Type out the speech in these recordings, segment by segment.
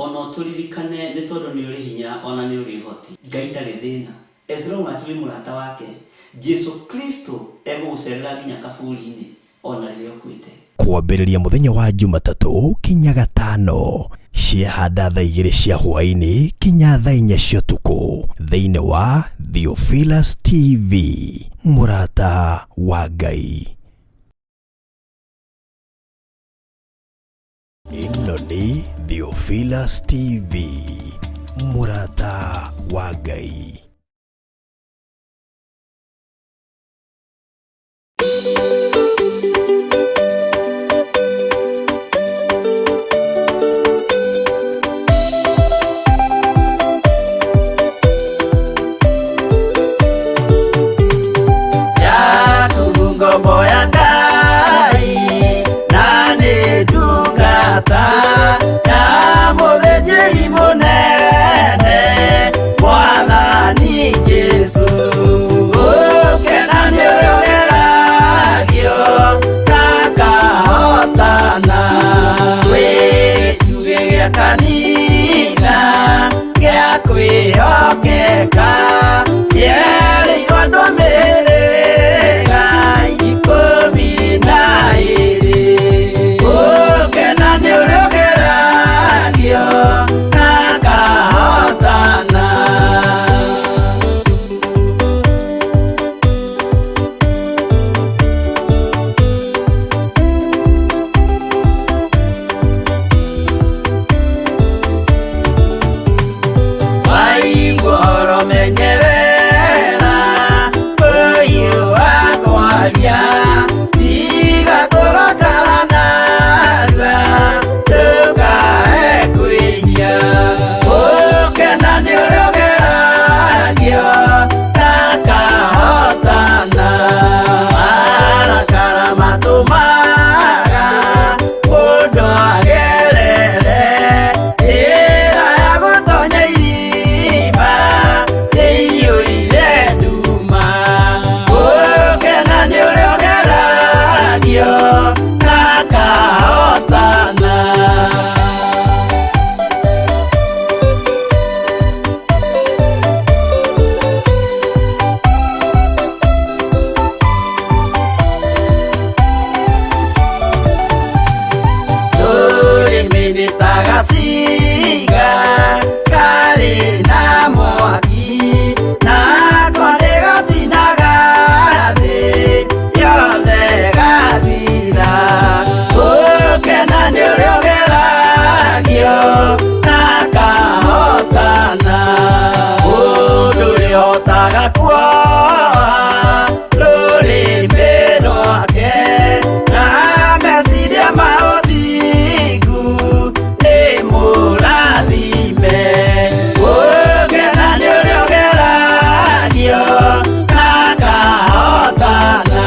Ona ũtũririkane nĩ tondũ nĩ ũrĩ hinya ona nĩ ũrĩ ũhoti. Ngai ndarĩ thĩna. As long as wĩ mũrata wake, Jesu Kristo egũgũcerera nginya kaburi-inĩ ona rĩrĩa ũkuĩte. Kwambĩrĩria mũthenya wa Jumatatũ kinya Gatano ciehanda thaa 2 cia hwaĩ-inĩ kinya thaa 4 cia ũtukũ thĩinĩ wa Theophilus TV, mũrata wa Ngai. Ĩno nĩ Theophilus TV, mũrata wa Ngai. Jakubu ngombo ya Ngai na nĩ ndungata ya mũthĩnjĩri mũnene Mwathani Jesũ. Gũkena nĩ ũrĩa ũgeragio na akahotana. Wĩ gĩtugĩ gĩa kanitha gĩa kwĩhokeka, kĩerĩirwo andũ a mĩhĩrĩga 12. Gũkena nĩ ũrĩa ũgeragio na akahotana. Waigua ũhoro menyerera ũyũ wa kwaria, tiga kũrakara narua ndũkae kwĩhia. Gũkena nĩ ũrĩa ũgeragio na akahotana. Marakara matũmaga mũndũ agerere njĩra ya gũtonya irima ĩiyũire nduma. Gũkena nĩ ũrĩa ũgeragio na akahotana. Rũrĩmĩ nĩ ta gacinga karĩ na mwaki, nako nĩ gacinaga thĩ yothe gathira. Gũkena nĩ ũrĩa ũgeragio na akahotana. Mũndũ ũrĩa ũhotaga kuoha rũrĩmĩ rwake na meciria ma ũthingu nĩ mũrathime. Gũkena nĩ ũrĩa ũgeragio na akahotana.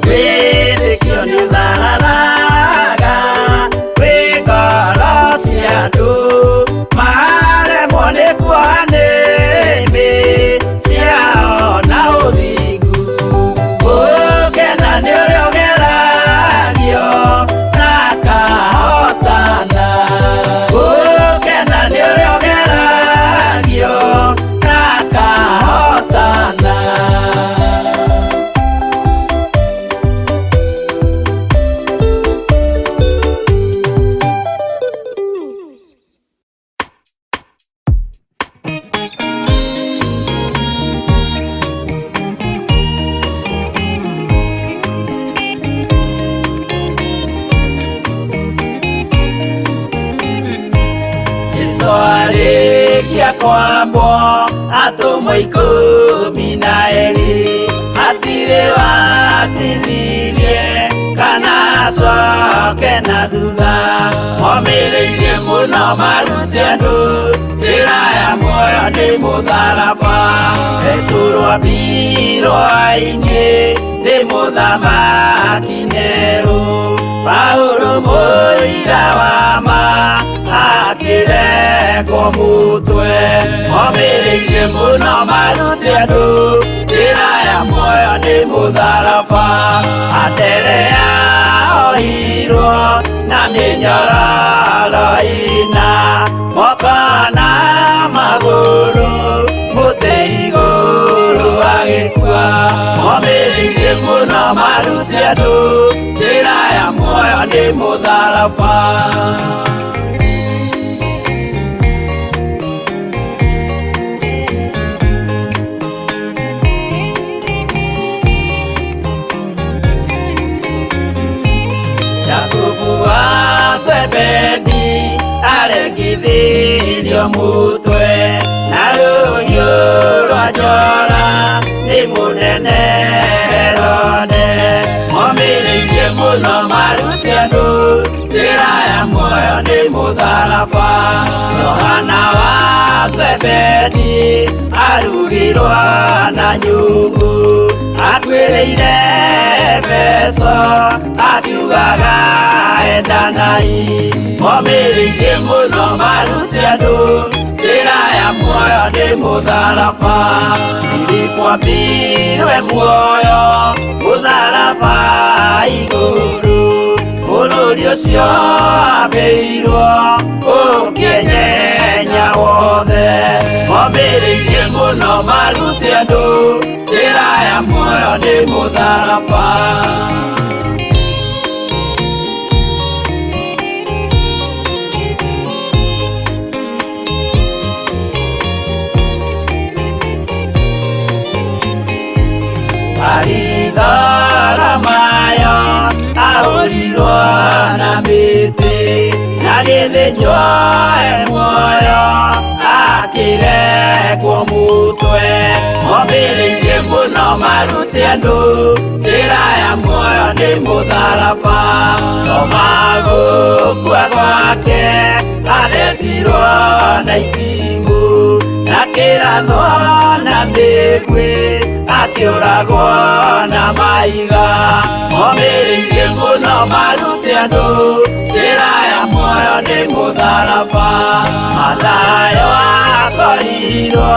Wĩtĩkio nĩ ũthararaga wĩ ngoro cia andũ, maremwo nĩ kuoha nĩmĩ ciao na ũthingu. Gũkena nĩ ũrĩa ũgeragio na akahotana. Gũkena nĩ ũrĩa ũgeragio na akahotana. Jesũ arĩkia kwambwo atũmwo 12, hatirĩ watithirie kana acoke na thutha. Momĩrĩirie mũno marute andũ njĩra ya muoyo nĩ mũtharaba. Petero ambirwo ainĩ nĩ mũthamaki Nero. Paulo mũira wa ma akĩrekwo mũtwe. Omĩrĩirie mũno marute andũ njĩra ya muoyo nĩ mũtharaba. Anderea ohirwo na mĩnyororo ĩna moko na magũrũ mũtĩ igũrũ agĩkua. Omĩrĩirie mũno marute andũ njĩra ya muoyo nĩ mũtharaba. Jakubu wa Zebedi aregithirio mutwe na rũhiũ rwa njora nĩ mũnene Herode. Momĩrĩirie mũno marute andũ njĩra ya muoyo nĩ mũtharaba. Johana wa Zebedi arugirwo na nyungu akuĩrĩire Efeso akiugaga endanai. Momĩrĩirie mũno marute andũ njĩra ya muoyo nĩ mũtharaba. Filipo ambirwe muoyo mũtharaba igũrũ bũrũri ũcio ambĩirwo ũkĩnyenya wothe. Momĩrĩirie mũno marute andũ njĩra ya muoyo nĩ mũtharaba. Baritholomayo ahũrirwo na mĩtĩ na gĩthĩnjwo e muoyo akĩrekwo mũtwe. Momĩrĩirie mũno marute andũ njĩra ya muoyo nĩ mũtharaba. Toma gũkua gwake athecirwo na itimũ na kĩrathwo na mĩguĩ akĩũragwo na mahiga. Momĩrĩirie mũno marute andũ njĩra ya muoyo nĩ mũtharaba. Mathayo akorirwo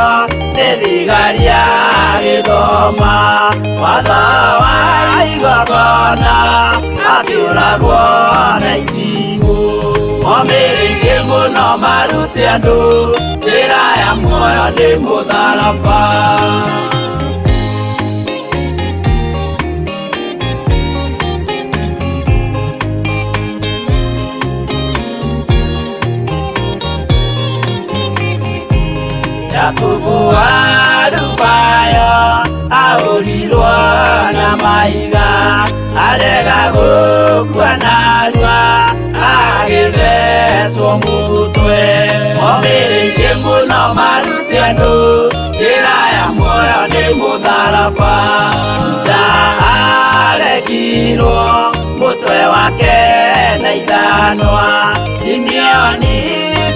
nĩ thigari agĩthoma watho wa igongona akĩũragwo na itimũ. Momĩrĩirie mũno marute andũ njĩra ya muoyo nĩ mũtharaba. Jakubu wa Alufayo ahũrirwo na mahiga arega gũkua narua agĩthecwo mũtwe. Momĩrĩirie mũno marute andũ njĩra ya muoyo nĩ mũtharaba. Juda aregirwo mũtwe wake na ithanwa. Simeoni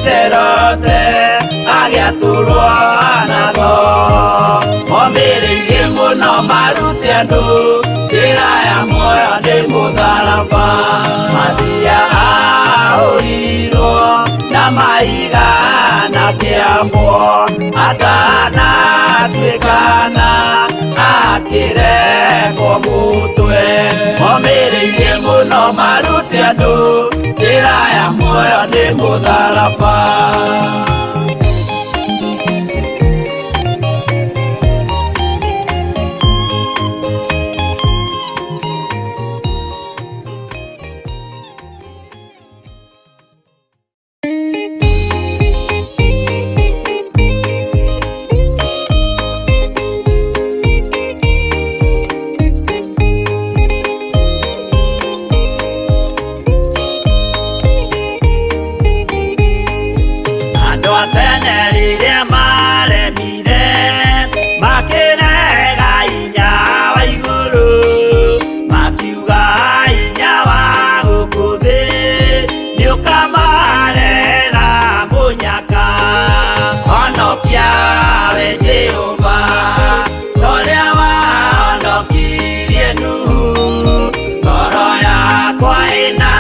Serote agĩatũrwo na thoo. Momĩrĩirie mũno marute andũ njĩra ya muoyo nĩ mũtharaba. Mathia ahũrirwo na mahiga na kĩambwo atanatuĩkana akĩrekwo mũtwe. Momĩrĩirie mũno marute andũ njĩra ya muoyo nĩ mũtharaba. Andũ a tene rĩrĩa maremire makĩrega hinya wa igũrũ makiuga hinya wa gũkũ thĩ nĩũkamarega mũnyaka. Honokia we Jehova torĩa wahonokirie Nuhu ngoro yakwa ĩna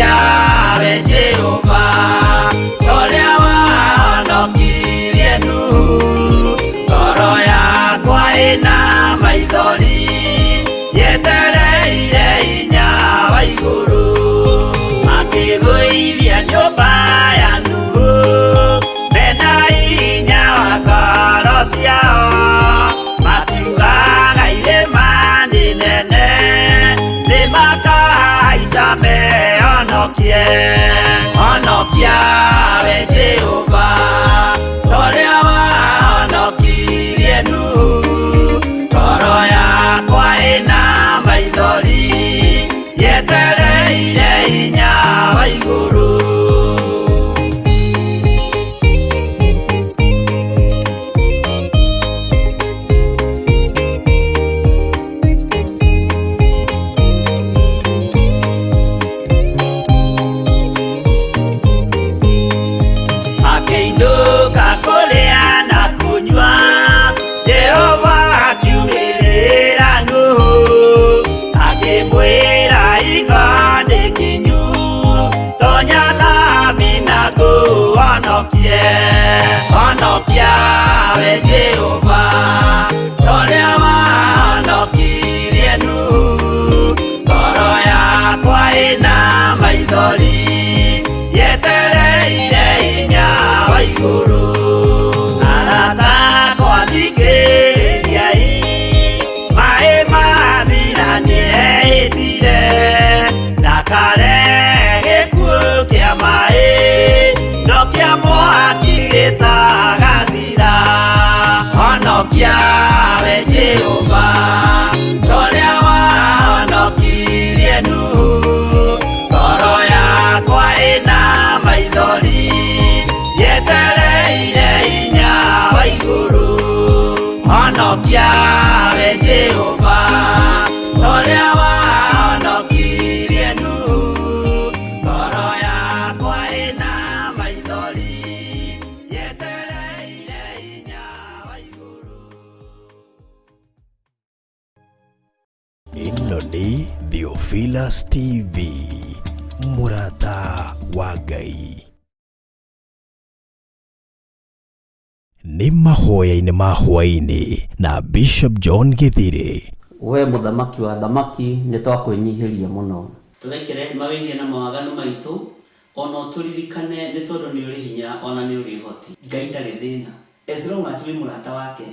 Honokia we Jehova, ũrĩa wahonokirie Nuhu. Ngoro yakwa ĩna maithori, yetereire hinya wa igũrũ. Makĩgũithia nyũmba ya Nuhu, mena hinya wa ngoro ciao. Makiugaga irĩma nĩ nene, nĩmakahaica mehonokie. Honokia we Jehova, ũrĩa wahonokirie Nuhu. Ngoro yakwa ĩna maithori, yetereire hinya wa igũrũ. Akĩinũka kũrĩa na kũnyua, Jehova akiumĩrĩra Nuhu, akĩmwĩra hingo nĩ kinyu, tonya thabina ngũhonokie. Honokia we Jehova, ũrĩa wahonokirie Nuhu. Ngoro yakwa ĩna maithori, yetereire hinya wa igũrũ. Arata akwa thikĩrĩriai, maĩ mathira nĩehĩtire, ndakare gĩkuũ kĩa maĩ, no kĩa mwaki gĩtagathira. Honokia we Jehova, ũrĩa wahonokirie Nuhu. Ngoro yakwa ĩna maithori, yetereire hinya wa igũrũ. Honokia we Jehova, ũrĩa wahonokirie Nuhu. Ngoro yakwa ĩna maithori, yetereire hinya wa igũrũ. Ĩno nĩ Theophilus TV, mũrata wa Ngai. Nĩ mahoya-inĩ ma hwaĩ-inĩ na Bishop John Gĩthirĩ. We mũthamaki wa thamaki, nĩ twakwĩnyihĩria mũno. Tũrekere mawĩhia na mawaganu maitũ, ona ũtũririkane nĩ tondũ nĩ ũrĩ hinya ona nĩ ũrĩ ũhoti. Ngai ndarĩ thĩna. As long as wĩ mũrata wake,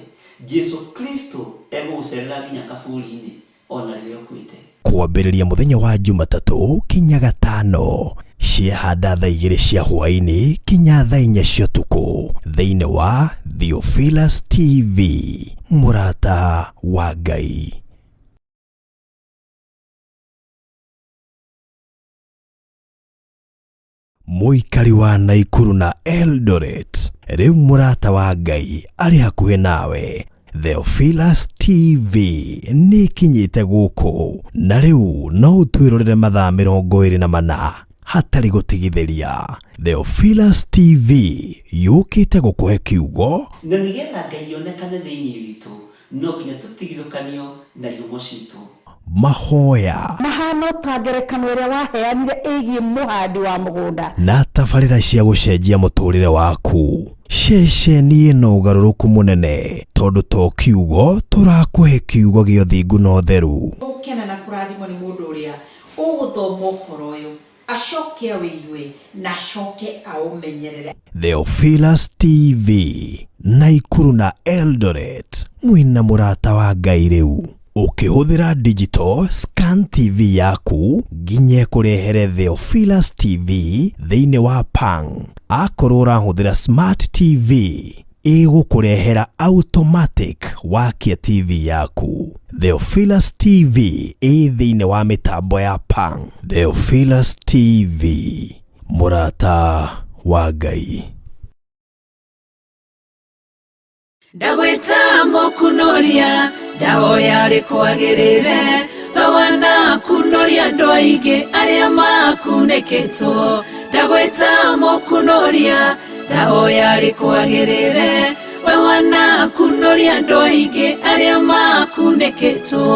Jesu Kristo egũgũcerera nginya kaburi-inĩ ona rĩrĩa ũkuĩte. Kwambĩrĩria mũthenya wa Jumatatũ kinya Gatano, ciahanda thaa 2 cia hwaĩ-inĩ kinya thaa 4 cia ũtukũ thĩinĩ wa Theophilus TV, mũrata wa Ngai. Mũikari wa Naikuru na Eldoret, rĩu mũrata wa Ngai arĩ hakuhĩ nawe. Theophilus TV nĩ ĩkinyĩte gũkũ na rĩu no ũtwĩrorere mathaa 24 hatarĩ gũtigithĩria. Theophilus TV yũkĩte gũkũhe kiugo Na nĩgetha Ngai onekane thĩinĩ witũ, no nginya tũtigithũkanio na ihumo citũ. Mahoya Mahano ta ngerekano ĩrĩa waheanire ĩgiĩ mũhandi wa mũgũnda. Na tabarĩra cia gũcenjia mũtũrĩre waku. Ceceni ĩno ũgarũrũku mũnene tondũ to kiugo tũrakũhe, kiugo gĩa ũthingu na ũtheru. Gũkena na kũrathimwo nĩ mũndũ ũrĩa ũgũthoma ũhoro ũyũ, acoke awĩigue na acoke aũmenyerere. Theophilus TV, Naikuru na Eldoret, mwĩna mũrata wa Ngai rĩu. Ũkĩhũthĩra digital scan TV yaku nginya ĩkũrehere Theophilus TV thĩinĩ wa Pang. Akorwo ũrahũthĩra smart TV, ĩgũkũrehera automatic wakia TV yaku. Theophilus TV ĩ thĩinĩ wa mĩtambo ya Pang. Theophilus TV, mũrata wa Ngai. Ndagwĩta mũkunoria, ndahoya rĩkwagĩrĩre, we kunoria andũ aingĩ arĩa makunĩkĩtwo. Ndagwĩta mũkunoria, ndahoya rĩkwagĩrĩre, we wanakunoria andũ aingĩ arĩa makunĩkĩtwo.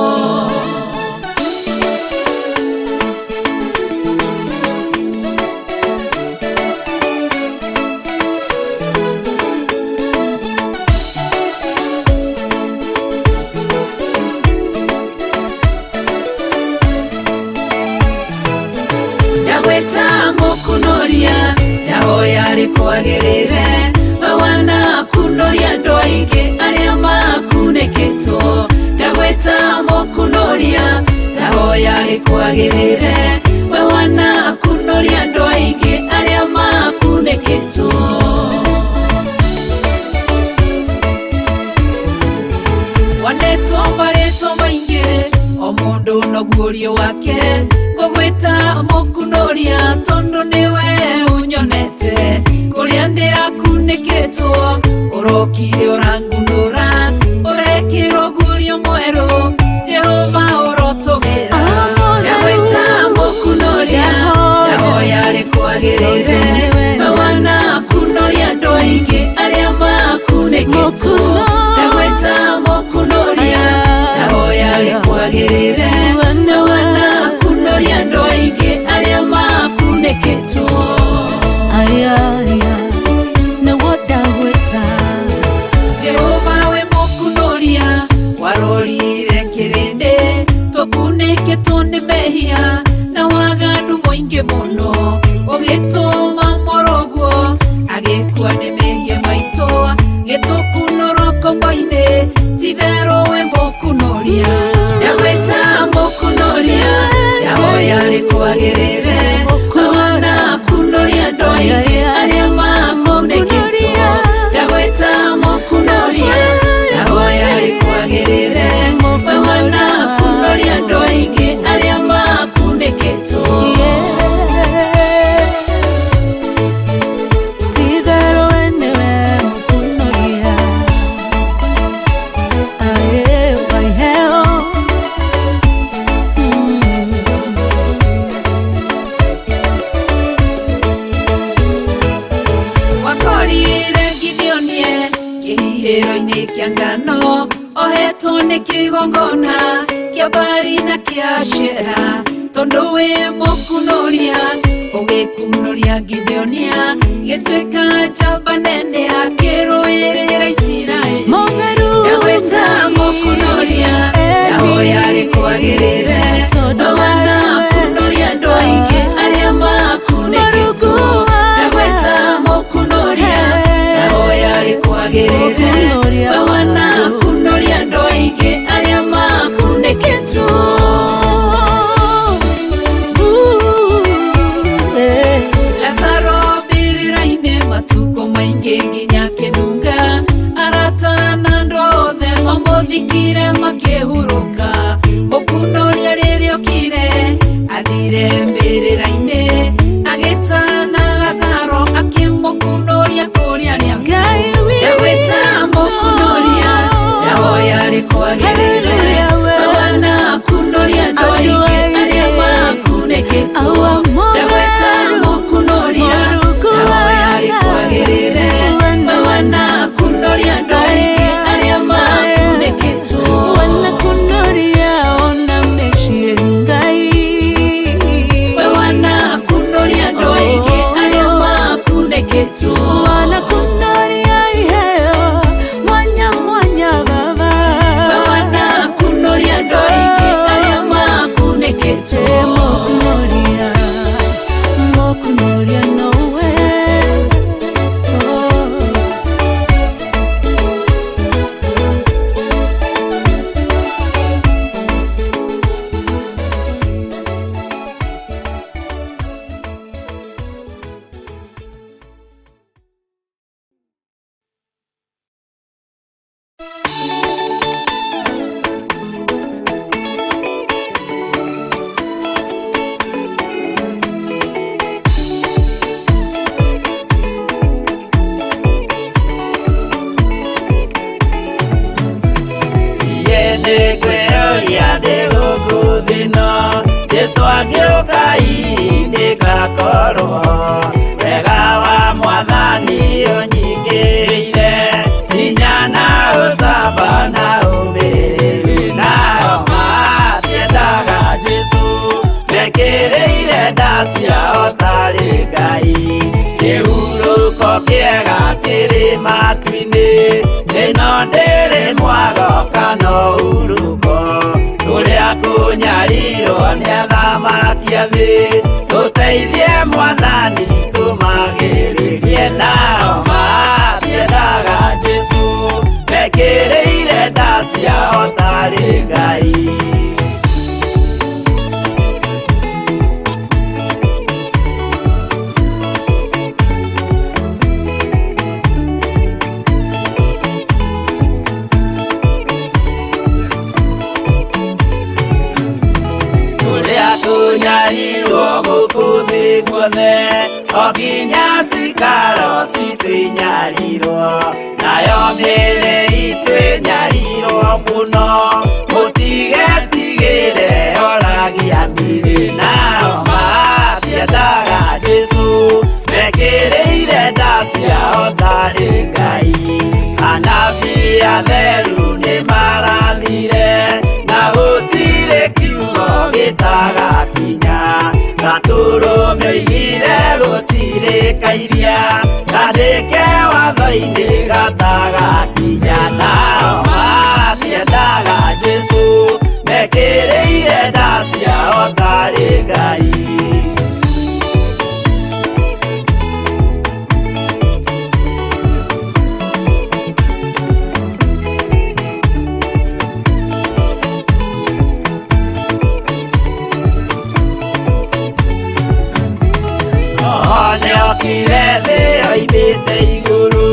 rĩkwagĩrĩre we wanakunũria andũ aingĩ arĩa makunĩkĩtwo ndagwĩta mũkunũria ndahoya rĩkwagĩrĩre we wanakunũria andũ aingĩ arĩa makunĩkĩtwo. Wanetwo marĩtwo maingĩ o mũndũ noguo wake ngũgwĩta mũkunũria tondũ nĩwe ũnyonete kũrĩa ndĩrakunĩkĩtwo ũrokire ũrangunũra ũrekĩrwo guorio mwerũ Jehova ũrotũgĩra ndagwĩta mũkunũria ndahoya rĩkwagĩrĩre we wanakunũria andũ aingĩ arĩa makunĩkĩtwo ndagwĩta mũkunũria ndahoya rĩkwagĩrĩre we wanakunũria andũ aingĩ arĩa makunĩkĩtwo. Jehova we mũkunũria warorire kĩrĩndĩ tũkunĩkĩtwo nĩ mehia na waganu mũingĩ mũno ũgĩtũma mũrũguo agĩkua nĩ mehia maitũ gĩtũkunũrwo ngombo-inĩ titherũ we mũkunũria ndagwĩta mũkunũria ndahoya rĩkwagĩrĩre we wanakunũria andũ aingĩ arĩa makunĩkĩtwo ndagwĩta mũkunũria ndahoya rĩkwagĩrĩre we wanakunũria andũ aingĩ arĩa makunĩkĩtwo. Wakorire Gideonie kĩhihĩro-inĩ kĩa ngano ohetwo nĩ kĩgongona kĩa Baali na kĩa Ashera tondũ wĩ mũkunũria ũgĩkunũria Gideonia gĩtuĩka njamba nene akĩrũĩrĩra Isiraeli ndagwĩta mũkunũria ndahoya rĩkwagĩrĩre we wanakunũria andũ aingĩ arĩa makunĩkĩtwo ndagwĩta mũkunũria ndahoya rĩkwagĩrĩre we wanakunũria andũ aingĩ arĩa makunĩkĩtwo. Lazaro mbĩrĩra-inĩ matukũ maingĩ nginya akĩnunga arata na andũ othe mamũthikire makĩhurũka mũkunũria rĩrĩa okire athire mbĩrĩra-inĩ agĩtana Lazaro akĩmũkunũria kũrĩa arĩa ndagwĩta mũkunũria ndahoya rĩkwagĩrĩre we wanakunũria andũ aingĩ arĩa makunĩkĩtwo ndagwĩta mũkunũria ndahoya rĩkwagĩrĩre we wanakunũria andũ aingĩ arĩa makunĩkĩtwo. We wanakunũria andũ aingĩ arĩa makunĩkĩtwo. We wanakunũria andũ aingĩ arĩa makunĩkĩtwo. Nĩngwĩyũria ndĩ gũkũ thĩ ĩno Jesũ angĩũka hihi ndĩgakorwo wega wa mwathani ũnyingĩrĩire hinya na ũcamba na ũmĩrĩru nao matiendaga Jesũ mekĩrĩire nda ciao tarĩ Ngai kĩhurũko kĩega kĩrĩ matu-inĩ ĩno ndĩrĩ mwago kana ũhurũko tũrĩa kũnyarirwo nĩ athamaki a thĩ tũteithie mwathani tũmagĩrĩrie na Gũkũ thĩ guothe o nginya cikaro citũ inyarirwo nayo mĩĩrĩ itũ ĩnyarirwo mũno mũtigetigĩre oragia mĩrĩ nao matiendaga Jesũ mekĩrĩire nda ciao tarĩ Ngai anabii atheru nĩmarathire na gũtirĩ kiugo gĩtagakinya gatũrũme oigire gũtirĩ kairia kandĩke watho-inĩ gatagakinya nao matiendaga Jesũ mekĩrĩire nda ciao tarĩ Ngai. Nĩokire thĩ oimĩte igũrũ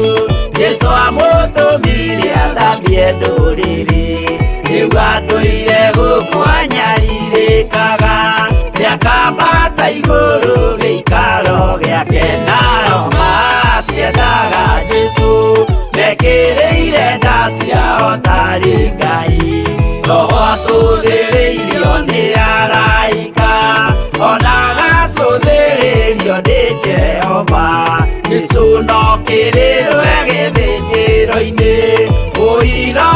Jesũ amũtũmire athambie ndũrĩrĩ rĩu atũire gũkũ anyarirĩkaga nĩakambata igũrũ gĩikaro gĩake nao matiendaga Jesũ mekĩrĩire nda ciao tarĩ Ngai Roho atũthĩrĩirio nĩ araika ona agacũthĩrĩrio nĩ Jehova Jesũ no kĩrĩrwe gĩthĩnjĩro-inĩ ũira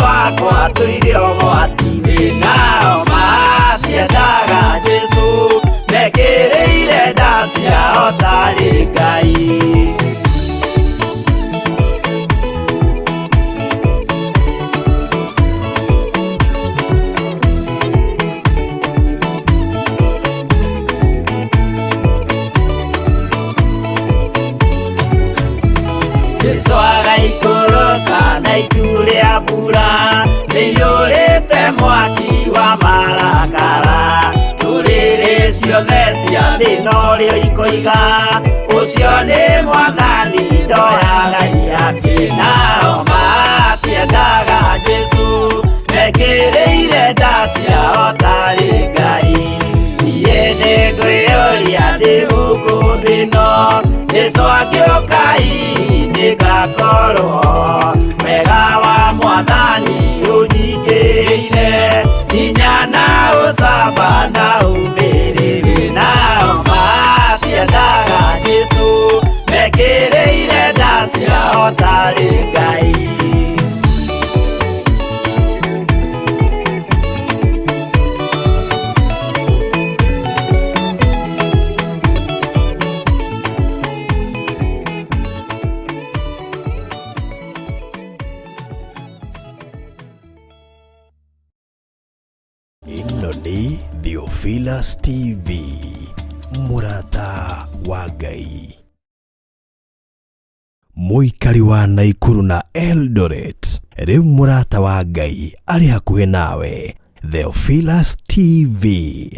wakwa tũire ũgwati-inĩ nao matiendaga Jesũ mekĩrĩire nda ciao tarĩ Ngai. Jesũ agaikũrũka na itu rĩa mbura rĩiyũrĩte mwaki wa marakara ndũrĩrĩ ciothe cia thĩ norĩo ikoiga ũcio nĩ mwathani ndoyaga ihaki nao matiendaga Jesũ mekĩrĩire nda ciao tarĩ Ngai niĩ nĩngwĩyũria ndĩ gũkũ thĩ ĩno Jesũ angĩũka hihi nĩngakorwo wega wa mwathani ũnyingĩrĩire hinya na ũcamba na ũmĩrĩru nao matiendaga Jesũ mekĩrĩire nda ciao tarĩ Ngai. Ĩno nĩ Theophilus TV, mũrata wa Ngai. Mũikari wa Naikuru na Eldoret, rĩu mũrata wa Ngai arĩ hakuhĩ nawe. Theophilus TV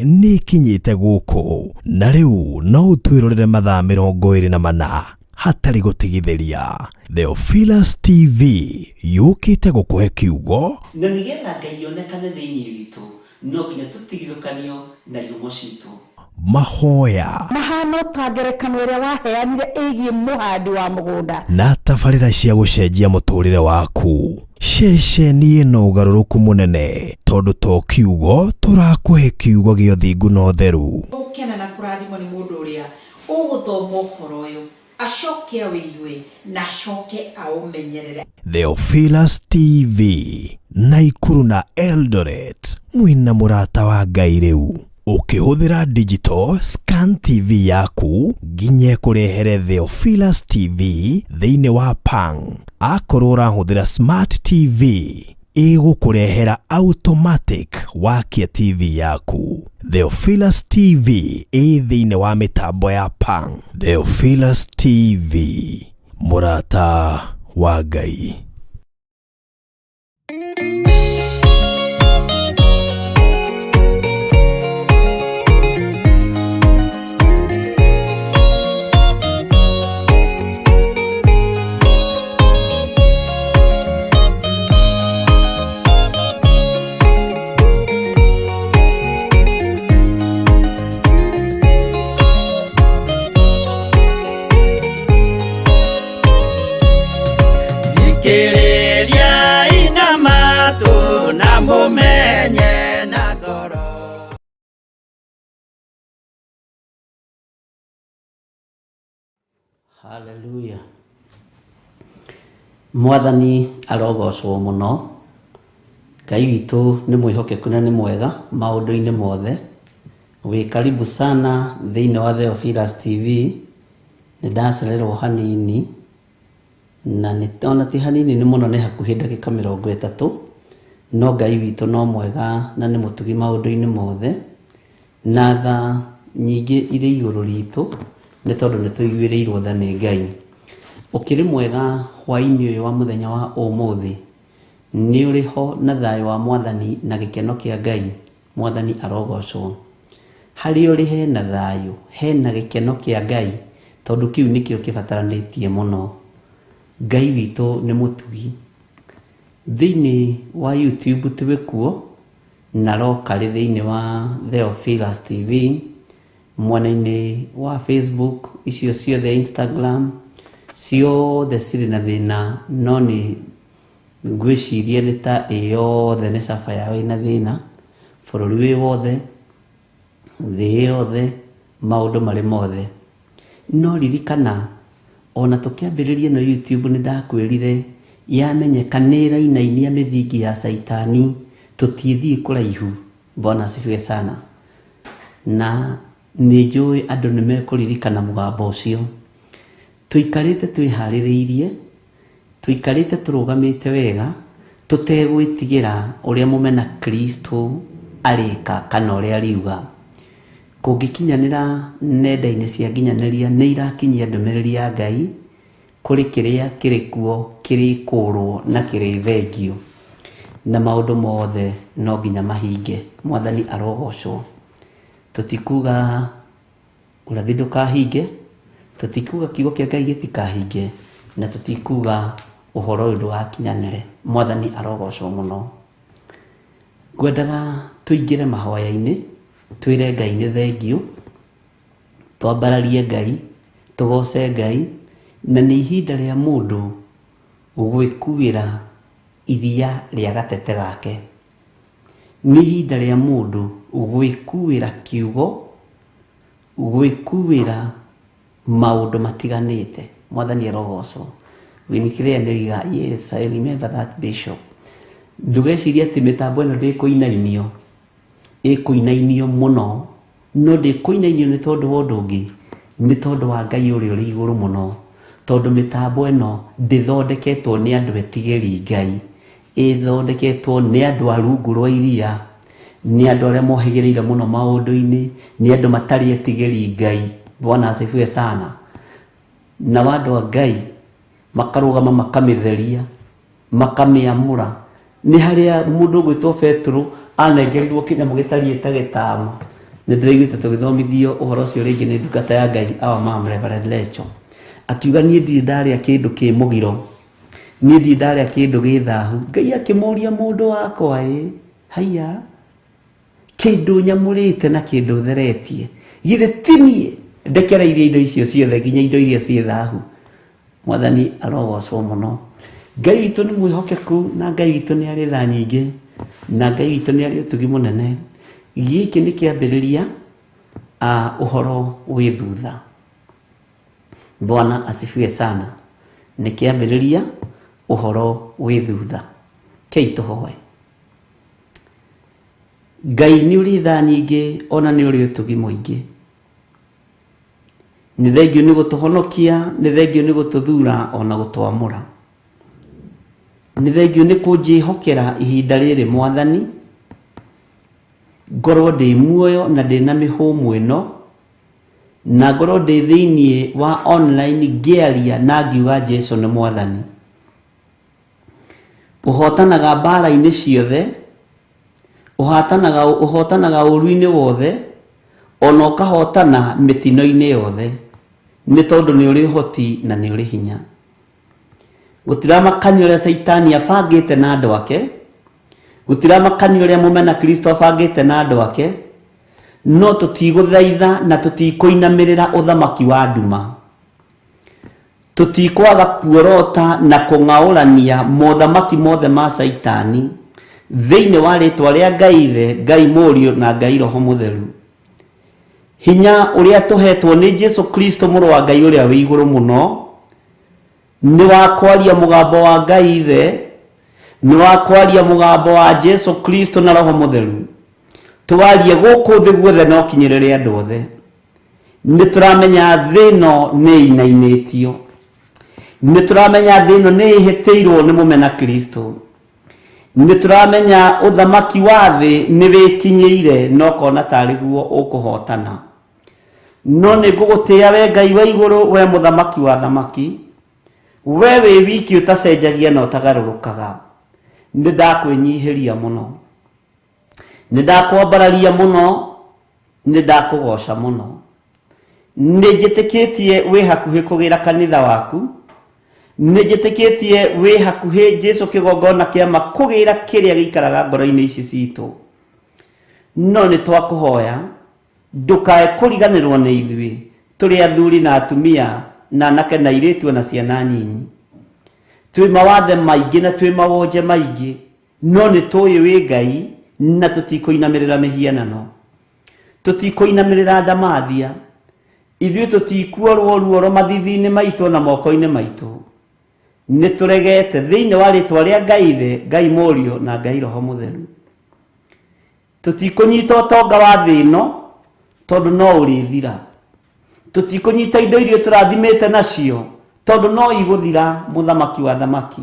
nĩ ĩkinyĩte gũkũ na rĩu no ũtwĩrorere mathaa 24 hatarĩ gũtigithĩria. Theophilus TV yũkĩte gũkũhe kiugo na nĩgetha Ngai onekane thĩinĩ witũ no nginya tũtigithũkanio na ihumo citũ mahoya mahano ta ngerekano ĩrĩa waheanire ĩgiĩ mũhandi wa mũgũnda na tabarĩra cia gũcenjia mũtũrĩre waku. Ceceni ĩno ũgarũrũku mũnene tondũ to kiugo tũrakũhe kiugo gĩa ũthingu na ũtheru. Gũkena na kũrathimwo nĩ mũndũ ũrĩa ũgũthoma ũhoro ũyũ acoke awĩigue na acoke aũmenyerere. Theophilus TV, Naikuru na Eldoret, mwĩna mũrata wa Ngai rĩu. Ũkĩhũthĩra digital scan TV yaku nginya ĩkũrehere Theophilus TV thĩinĩ wa Pang. Akorwo ũrahũthĩra smart TV ĩgũkũrehera automatic wakia TV yaku. Theophilus TV ĩ thĩinĩ wa mĩtambo ya Pang. Theophilus TV, mũrata wa Ngai. Amũmenye na ngoro. Haleluya. Mwathani arogocwo mũno. Ngai witũ nĩ mwĩhokeku na nĩ mwega maũndũ-inĩ mothe. Wĩ karibu sana thĩinĩ wa Theophilus TV. Nĩ ndacererwo hanini na nĩ ona ti hanini nĩ mũno nĩ hakuhĩ ndagĩka 30 no Ngai witũ no mwega na nĩ mũtugi maũndũ-inĩ mothe na tha nyingĩ irĩ igũrũ ritũ nĩ tondũ nĩ tũiguĩrĩirwo tha nĩ Ngai. Ũkĩrĩ mwega hwaĩ-inĩ ũyũ wa mũthenya wa ũmũthĩ? Nĩ ũrĩ ho na thayũ wa Mwathani na gĩkeno kĩa Ngai? Mwathani arogocwo. Harĩa ũrĩ hena thayũ, hena gĩkeno kĩa Ngai, tondũ kĩu nĩkĩo kĩbataranĩtie mũno. Ngai witũ nĩ mũtugi. Thĩinĩ wa YouTube twĩ kuo, na Rockery thĩinĩ wa Theophilus TV, mwena-inĩ wa Facebook, icio ciothe Instagram, ciothe cirĩ na thĩna no nĩ ngwĩciria nĩ ta ĩ yothe nĩ caba yao ĩna thĩna, bũrũri wĩ wothe, thĩ yothe, maũndũ marĩ mothe. No ririkana, ona tũkĩambĩrĩria ĩno YouTube nĩ ndakwĩrire yamenyeka nĩ ĩrainainia mĩthingi ya caitani, tũtiĩthiĩ kũraihu. Bwana asifiwe sana. Na nĩ njũĩ andũ nĩ mekũririkana mũgambo ũcio. Tũikarĩte twĩharĩrĩirie, tũikarĩte tũrũgamĩte wega, tũtegwĩtigĩra ũrĩa mũmena Kristo arĩka kana ũrĩa ariuga. Kũngĩkinyanĩra nenda-inĩ cia nginyanĩria nĩ irakinyia ndũmĩrĩri ya Ngai kũrĩ kĩrĩa kĩrĩ kuo kĩrĩkũrwo na kĩrĩthengio. Na maũndũ mothe no nginya mahinge. Mwathani arogocwo. Tũtikuga ũrathi ndũkahinge, tũtikuga kiugo kĩa Ngai gĩtikahinge, na tũtikuga ũhoro ũyũ ndũgakinyanĩre. Mwathani arogocwo mũno. Ngwendaga tũingĩre mahoya-inĩ, twĩre Ngai nĩ thengiũ, twambararie Ngai, tũgoce Ngai, na nĩ ihinda rĩa mũndũ gwĩkuĩra iria rĩa gatete gake. Nĩ ihinda rĩa mũndũ gwĩkuĩra kiugo, gwĩkuĩra maũndũ matiganĩte. Mwathani arogocwo. Winnie Claire nĩ oiga, yes, I remember that bishop. Ndũgecirie atĩ mĩtambo ĩno ndĩkũinainio, ĩkũinainio mũno, no ndĩkũinainio nĩ tondũ wa ũndũ ũngĩ, nĩ tondũ wa Ngai ũrĩa ũrĩ igũrũ mũno, tondũ mĩtambo ĩno ndĩthondeketwo nĩ andũ etigĩri Ngai, ĩthondeketwo nĩ andũ a rungu rwa iria, nĩ andũ arĩa mohĩgĩrĩire mũno maũndũ-inĩ, nĩ andũ matarĩ etigĩri Ngai. Bwana asifiwe sana. Nao andũ a Ngai makarũgama makamĩtheria, makamĩamũra. Nĩ harĩa mũndũ ũgwĩtwo Petero anengerirwo kĩnyamũ gĩtariĩ ta gĩtama. Nĩ ndĩraiguĩte tũgĩthomithio ũhoro ũcio rĩngĩ nĩ ndungata ya Ngai our mom Reverend Lecho. Akiuga niĩ ndirĩ ndarĩa kĩndũ kĩ mũgiro, niĩ ndirĩ ndarĩa kĩndũ gĩ thahu. Ngai akĩmũria mũndũ wakwa ĩ, haiya, kĩndũ nyamũrĩte na kĩndũ theretie, githĩ ti niĩ ndekereirie indo icio ciothe nginya indo iria ciĩ thahu? Mwathani arogocwo mũno. Ngai witũ nĩ mwĩhokeku na Ngai witũ nĩ arĩ tha nyingĩ na Ngai witũ nĩ arĩ ũtugi mũnene. Gĩkĩ nĩ kĩambĩrĩria ũhoro wĩ thutha. Bwana asifiwe sana. Nĩ kĩambĩrĩria ũhoro wĩ thutha. Kei tũhoe. Ngai nĩ ũrĩ tha nyingĩ ona nĩ ũrĩ ũtugi mũingĩ. Nĩ thengiũ nĩ gũtũhonokia, nĩ thengiũ nĩ gũtũthura ona gũtwamũra. Nĩ thengiũ nĩ kũnjĩhokera ihinda rĩrĩ Mwathani, ngorwo ndĩ muoyo na ndĩ na mĩhũmũ ĩno, na ngorwo ndĩ thĩinĩ wa online ngĩaria na ngiuga Jesu nĩ Mwathani. Ũhotanaga mbara-inĩ ciothe, ũhatanaga ũhotanaga ũru-inĩ wothe, ona ũkahotana mĩtino-inĩ yothe, nĩ tondũ nĩ ũrĩ ũhoti na nĩ ũrĩ hinya. Gũtiramakania ũrĩa Caitani abangĩte na andũ ake, gũtiramakania ũrĩa mũmena Kristo abangĩte na andũ ake, no tũtigũthaitha na tũtikũinamĩrĩra ũthamaki wa nduma. Tũtikwaga kuorota na kũng'aũrania mothamaki mothe ma Caitani, Thĩinĩ wa rĩtwa rĩa Ngai Ithe, Ngai Mũriũ na Ngai Roho Mũtheru. Hinya ũrĩa tũhetwo nĩ Jesu Kristo mũrũ wa Ngai ũrĩa wĩ igũrũ mũno, nĩ wa kwaria mũgambo wa Ngai Ithe, nĩ wa kwaria mũgambo wa Jesu Kristo na Roho Mũtheru. Tũwarie gũkũ thĩ guothe na ũkinyĩrĩre andũ othe. Nĩ tũramenya thĩ ĩno nĩ ĩinainĩtio. Nĩ tũramenya thĩ ĩno nĩ ĩhĩtĩirwo nĩ mũmena Kristo. Nĩ tũramenya ũthamaki wa thĩ nĩ wĩkinyĩire na ũkona tarĩ guo ũkũhotana. No nĩ ngũgũtĩĩa we Ngai wa igũrũ, we mũthamaki wa thamaki, we wĩ wiki ũtacenjagia na ũtagarũrũkaga. Nĩ ndakwĩnyihĩria mũno, nĩ ndakwambararia mũno, nĩ ndakũgoca mũno. Nĩ njĩtĩkĩtie wĩ hakuhĩ kũgĩra kanitha waku, nĩ njĩtĩkĩtie wĩ hakuhĩ Jesu kĩgongona kĩama kũgĩra kĩrĩa gĩikaraga ngoro-inĩ ici citũ. No nĩ twakũhoya ndũkae kũriganĩrwo nĩ ithuĩ tũrĩ athuri na atumia na anake na airĩtu na ciana nyinyi. Twĩ mawathe maingĩ na twĩ mawonje maingĩ, no nĩ tũĩ wĩ Ngai na tũtikũinamĩrĩra mĩhianano, tũtikũinamĩrĩra ndamathia. Ithuĩ tũtikuorwo ruoro mathithi-inĩ maitũ na moko-inĩ maitũ. Nĩ tũregete thĩinĩ wa rĩtwa rĩa Ngai Ithe, Ngai Mũriũ na Ngai Roho Mũtheru. Tũtikũnyita ũtonga wa thĩ ĩno tondũ no ũrĩthira. Tũtikũnyita indo iria tũrathimĩte nacio tondũ no igũthira, mũthamaki wa thamaki.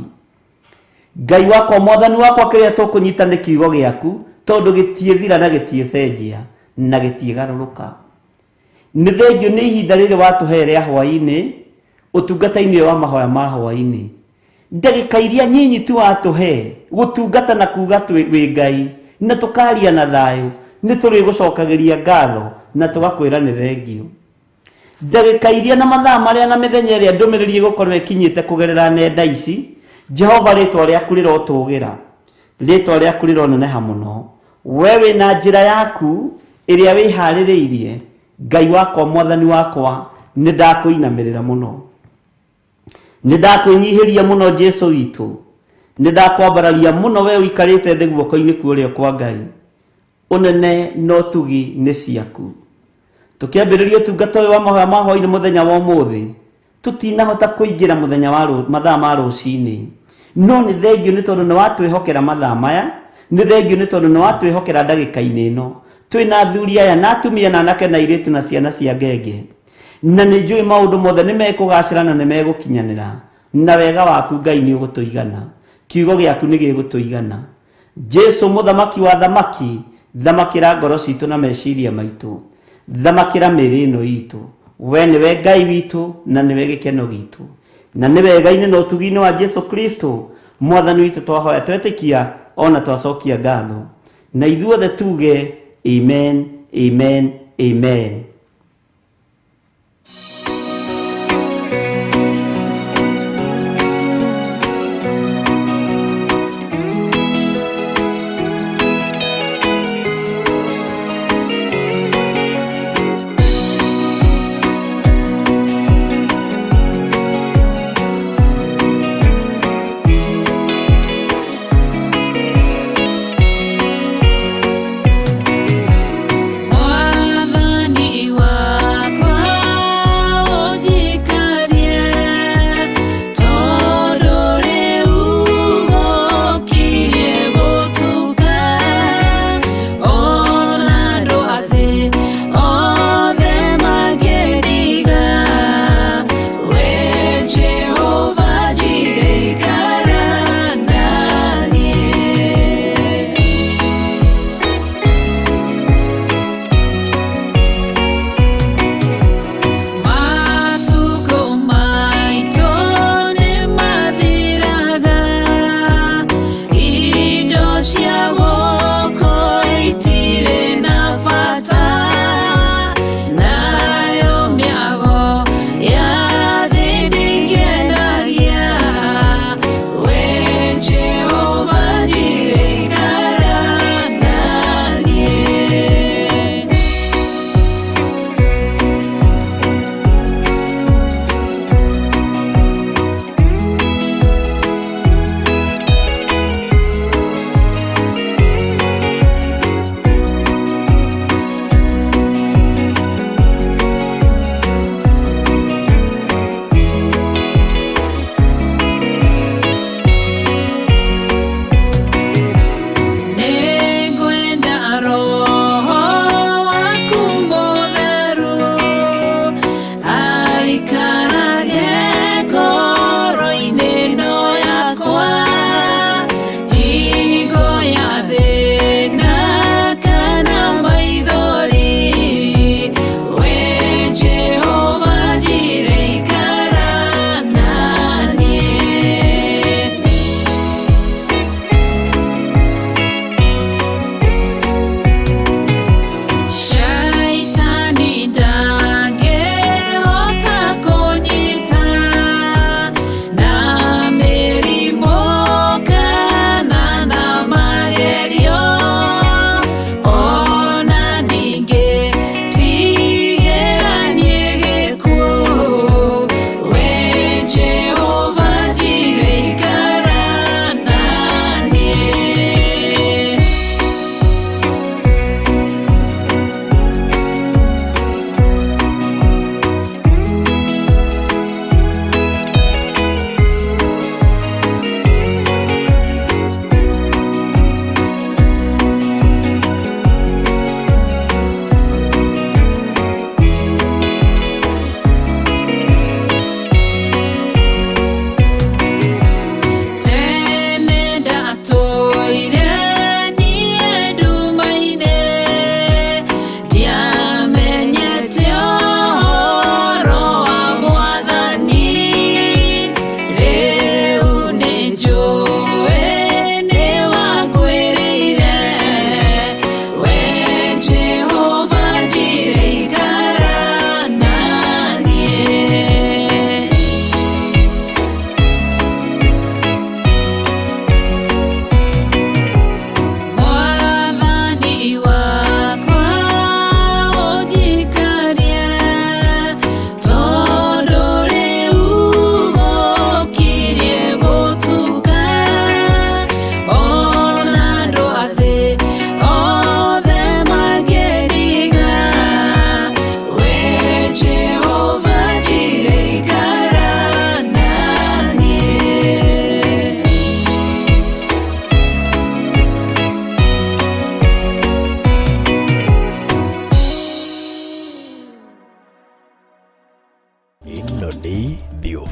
Ngai wakwa, mwathani wakwa, kĩrĩa tũkũnyita nĩ kiugo gĩaku tondũ gĩtiĩthira na gĩtiĩcenjia na gĩtiĩgarũrũka. Nĩ thengio nĩ ihinda rĩrĩ watũhe rĩa hwaĩ-inĩ ũtungata-inĩ ũyũ wa mahoya ma hwaĩ-inĩ. Ndagĩka iria nyinyi tu watũhe gũtungata na kuga wĩ Ngai na tũkaria na thayũ, nĩ tũrĩgũcokagĩria ngatho na tũgakwĩra nĩ thengio. Ndagĩka iria na mathaa marĩa na mĩthenya ĩrĩa ndũmĩrĩri ĩgũkorwo ĩkinyĩte kũgerera nenda ici, Jehova rĩtwa rĩaku rĩrotũgĩra, rĩtwa rĩaku rĩroneneha mũno. We wĩna njĩra yaku ĩrĩa wĩharĩrĩirie, Ngai wakwa, mwathani wakwa, nĩ ndakũinamĩrĩra mũno, nĩ ndakwĩnyihĩria mũno Jesu witũ, nĩ ndakwambararia mũno we ũikarĩte thĩ guoko-inĩ kwa ũrĩo kwa Ngai. Ũnene na ũtugi nĩ ciaku. Tũkĩambĩrĩria ũtungata ũyũ wa mahoya ma hwaĩ-inĩ mũthenya wa ũmũthĩ, tũtinahota kũingĩra mũthenya wa mathaa ma rũcinĩ, no nĩ thengio nĩ tondũ nĩ watwĩhokera mathaa maya, nĩ thengio nĩ tondũ nĩ watwĩhokera ndagĩka-inĩ ĩno. Twĩna athuri aya na atumia na anake na airĩtu na ciana cia ngenge, na nĩ njũĩ maũndũ mothe nĩ mekũgacĩra na nĩ megũkinyanĩra, na wega waku Ngai nĩ ũgũtũigana, kiugo gĩaku nĩ gĩgũtũigana. Jesu mũthamaki wa thamaki, thamakĩra ngoro citũ na meciria maitũ, thamakĩra mĩĩrĩ ĩno itũ. We nĩwe Ngai witũ na nĩwe gĩkeno gitũ, na nĩ wega-inĩ na ũtugi-inĩ wa Jesu Kristo mwathani witũ twahoya twetĩkia ona twacokia ngatho, na ithuothe tuge amen, amen, amen. Mwathani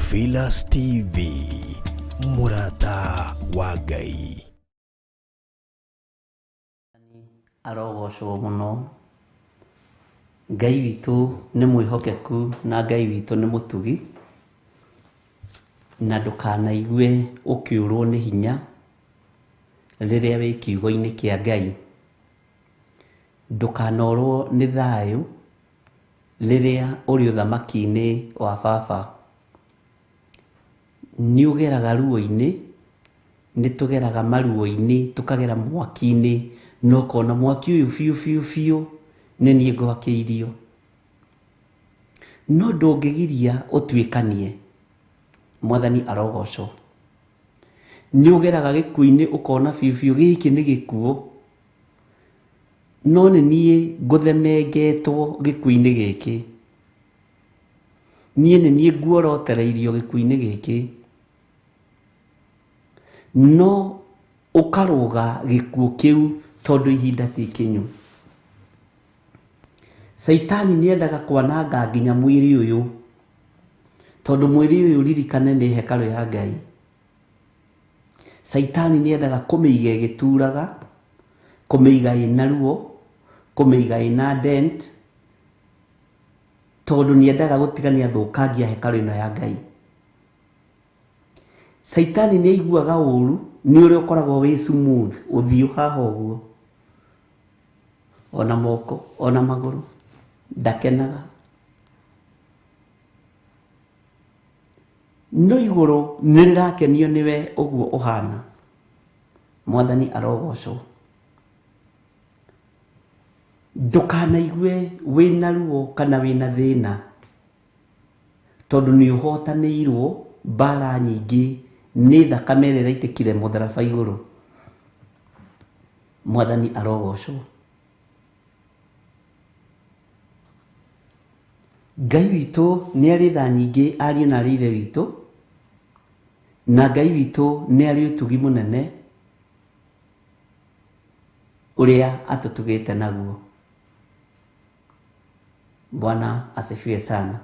Theophilus TV, mũrata wa Ngai. Arogocwo mũno. Ngai witũ nĩ mwĩhokeku na Ngai witũ nĩ mũtugi, na ndũkanaigue ũkĩũrwo nĩ hinya rĩrĩa wĩ kiugo-inĩ kĩa Ngai. Ndũkanorwo nĩ thayũ rĩrĩa ũrĩ ũthamaki-inĩ wa baba. Nĩ ũgeraga ruo-inĩ, nĩ tũgeraga maruo-inĩ, tũkagera mwaki-inĩ, na ũkona mwaki ũyũ biũ biũ biũ nĩ niĩ ngwakĩirio. No ndũngĩgiria ũtuĩkanie. Mwathani arogocwo. Nĩ ũgeraga gĩkuũ-inĩ ũkona biũ biũ gĩkĩ nĩ gĩkuũ, no nĩ niĩ ngũthemengetwo gĩkuũ-inĩ gĩkĩ. Niĩ nĩ niĩ nguorotereirio gĩkuũ-inĩ gĩkĩ. No ũkarũga gĩkuũ kĩu tondũ ihinda ti ikinyu. Caitani nĩ endaga kwananga nginya mwĩrĩ ũyũ, tondũ mwĩrĩ ũyũ ririkane nĩ hekarũ ya Ngai. Caitani nĩ endaga kũmĩiga ĩgĩturaga, kũmĩiga ĩna ruo, kũmĩiga ĩna dent, tondũ nĩ endaga gũtiga nĩ athũkangia hekarũ ĩno ya Ngai. Caitani nĩ aiguaga ũru nĩ ũrĩa ũkoragwo wĩ smooth ũthiũ haha ũguo, ona moko ona magũrũ, ndakenaga. No igũrũ nĩ rĩrakenio nĩwe ũguo ũhana. Mwathani arogocwo. Ndũkanaigue wĩna ruo kana wĩna thĩna, tondũ nĩ ũhotanĩirwo mbara nyingĩ nĩ thakame ĩrĩa ĩraitĩkire mũtharaba igũrũ. Mwathani arogocwo. Ngai witũ nĩ arĩ tha nyingĩ ariũ na arĩ ithe witũ, na Ngai witũ nĩ arĩ ũtugi mũnene ũrĩa atũtugĩte naguo. Bwana asifiwe sana.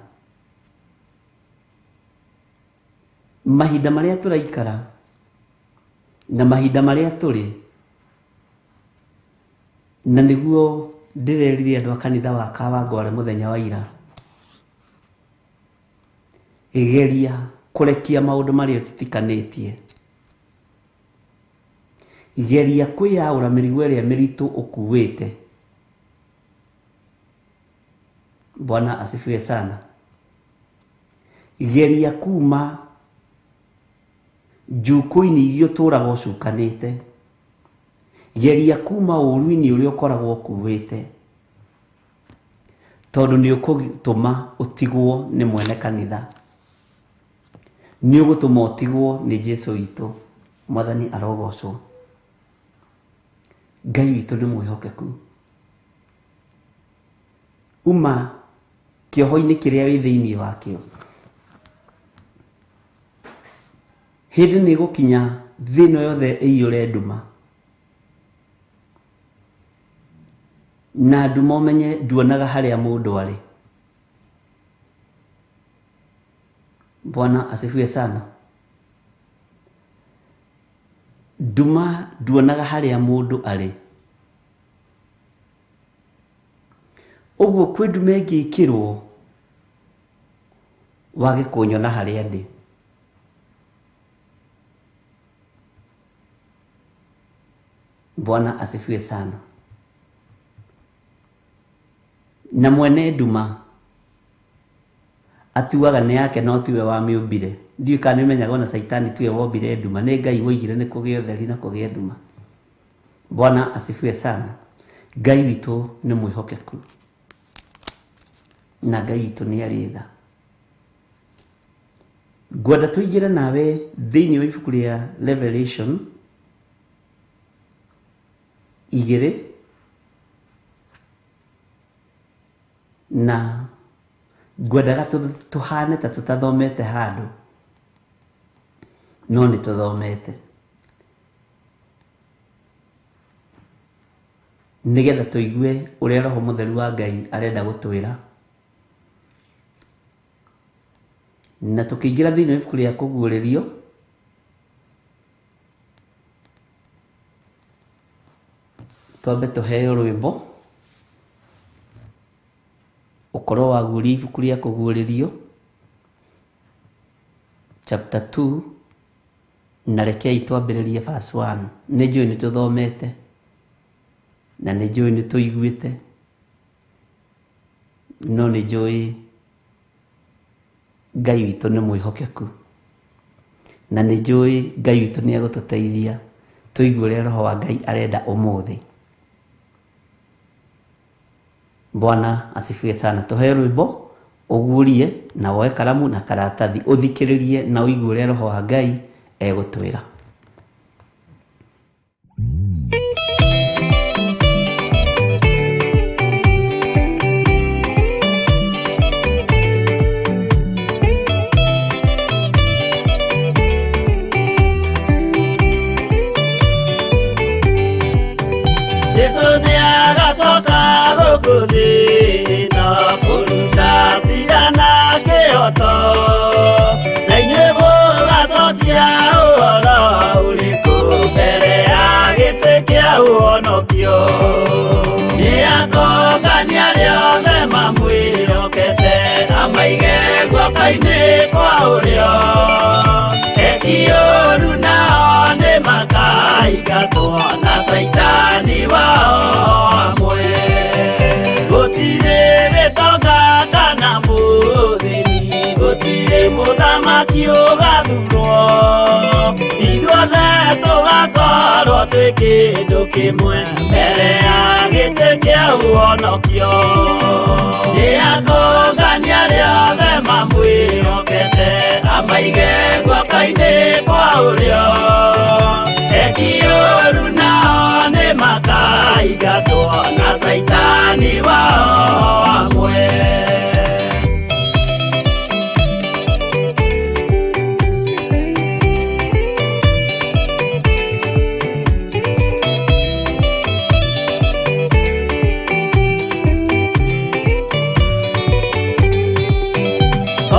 Mahinda marĩa tũraikara na mahinda marĩa tũrĩ, na nĩguo ndĩrerire andũ a kanitha wa Kawangware mũthenya wa ira, geria kũrekia maũndũ marĩa ũtitikanĩtie, geria kwĩyaũra mĩrigo ĩrĩa mĩritũ ũkuĩte. Bwana asifiwe sana. Geria kuma njukũ-inĩ iria ũtũraga ũcukanĩte, geria kuma ũru-inĩ ũrĩa ũkoragwo ũkuĩte, tondũ nĩ ũgũtũma ũtigwo nĩ mwene kanitha, nĩ ũgũtũma ũtigwo nĩ Jesũ witũ. Mwathani arogocwo. Ngai witũ nĩ mwĩhokeku. Uma kĩoho-inĩ kĩrĩa wĩ thĩinĩ wakĩo. Hĩndĩ nĩ ĩgũkinya thĩ ĩno yothe ĩiyũre nduma, na nduma ũmenye nduonaga harĩa mũndũ arĩ. Bwana asifiwe sana. Nduma nduonaga harĩa mũndũ arĩ. Ũguo kwĩ nduma ĩngĩkĩrwo wage kũnyona harĩa ndĩ. Bwana asifiwe sana. Na mwene nduma atuaga nĩ yake no tiwe wamĩũmbire. Ndiũĩ kana nĩ ũmenyaga ona Caitani tiwe wombire nduma, nĩ Ngai woigire nĩ kũgĩe ũtheri na kũgĩe nduma. Bwana asifiwe sana. Ngai witũ nĩ mwĩhokeku na Ngai witũ nĩ arĩ tha. Ngwenda tũingĩre nawe thĩinĩ wa ibuku rĩa Revelation 2, na ngwendaga tũhane ta tũtathomete handũ, no nĩ tũthomete, nĩgetha tũigue ũrĩa Roho Mũtheru wa Ngai arenda gũtwĩra. Na tũkĩingĩra thĩinĩ wa ibuku rĩa kũguũrĩrio twambe tũheo rwĩmbo ũkorwo waguũria ibuku rĩa kũguũrĩrio chapter 2 na rekei twambĩrĩrie verse 1. Nĩ njũĩ nĩ tũthomete na nĩ njũĩ nĩ tũiguĩte, no nĩ njũĩ Ngai witũ nĩ mwĩhokeku na nĩ njũĩ Ngai witũ nĩ egũtũteithia tũigue ũrĩa Roho wa Ngai arenda ũmũthĩ. Bwana asifiwe sana. Tũheo rwĩmbo ũguũrie na woe karamu na karatathi ũthikĩrĩrie na ũigue ũrĩa Roho wa Ngai egũtwĩra. Jesu nĩ agacoka gũkũ thĩ ĩno kũruta cira na kĩhooto, na inyuĩ mũgacokia ũhoro ũrĩkũ mbere ya gĩtĩ kĩa ũhonokio. Nĩ akongania arĩa othe mamwĩhokete, amaige guoko-inĩ kwa ũrĩo. Eki ũũru nao nĩ makaingatwo na Caitani wao amwe. Gũtirĩ gĩtonga kana mũthĩni, gũtirĩ mũthamaki ũgathurwo. Ithuothe tũgakorwo twĩ kĩndũ kĩmwe mbere ya gĩtĩ kĩa ũhonokio. Nĩ akongania arĩa othe mamwĩhokete, amaige guoko-inĩ kwa ũrĩo. Eki ũũru nao nĩ makaingatwo na Caitani wao amwe.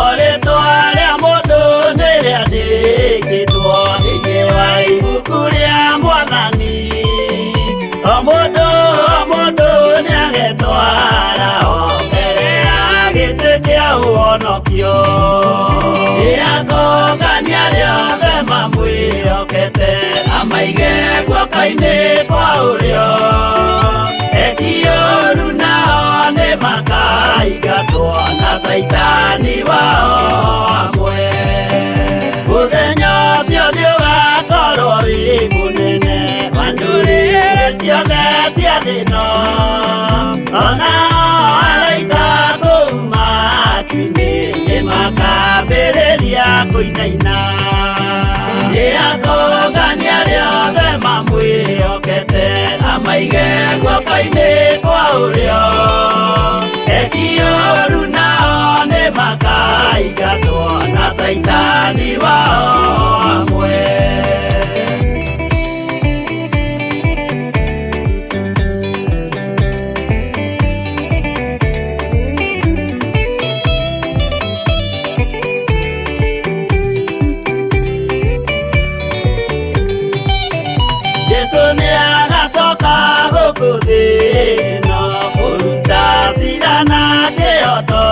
O rĩtwa rĩa mũndũ nĩ rĩandĩkĩtwo thĩinĩ wa ibuku rĩa Mwathani. O mũndũ o mũndũ nĩagetwara o mbere ya gĩtĩ kĩa ũhonokio. Nĩ akongania arĩa othe mamwĩhokete, amaige guoko-inĩ kwa ũrĩo. Eki ũũru nao nĩ makaingatwo na Caitani wao amwe. Mũthenya ũcio nĩ ũgakorwo wĩ mũnene wa ndũrĩrĩ ciothe cia thĩ ĩno. Onao araika kũu matu-inĩ nĩ makambĩrĩria kũinaina. Nĩ akongania arĩa othe mamwĩhokete, amaige guoko-inĩ kwa ũrĩo. Eki ũũru nao nĩ makaingatwo na Caitani wao amwe. Jesu nĩ agacoka gũkũ thĩ ĩno kũruta cira na kĩhooto,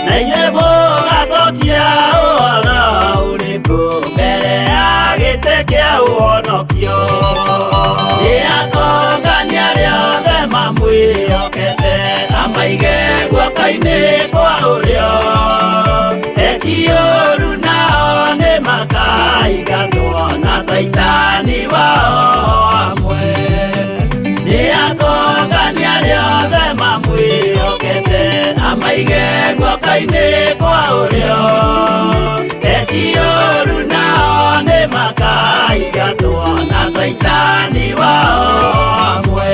na inyuĩ mũgacokia ũhoro ũrĩkũ mbere ya gĩtĩ kĩa ũhonokio. Nĩ akongania arĩa othe mamwĩhokete, amaige guoko-inĩ kwa ũrĩo. Eki ũũru nao nĩ makaingatwo na Caitani wao amwe. Nĩ akongania arĩa othe mamwĩhokete, amaige guoko-inĩ kwa ũrĩo. Eki ũũru nao nĩ makaingatwo na Caitani wao amwe.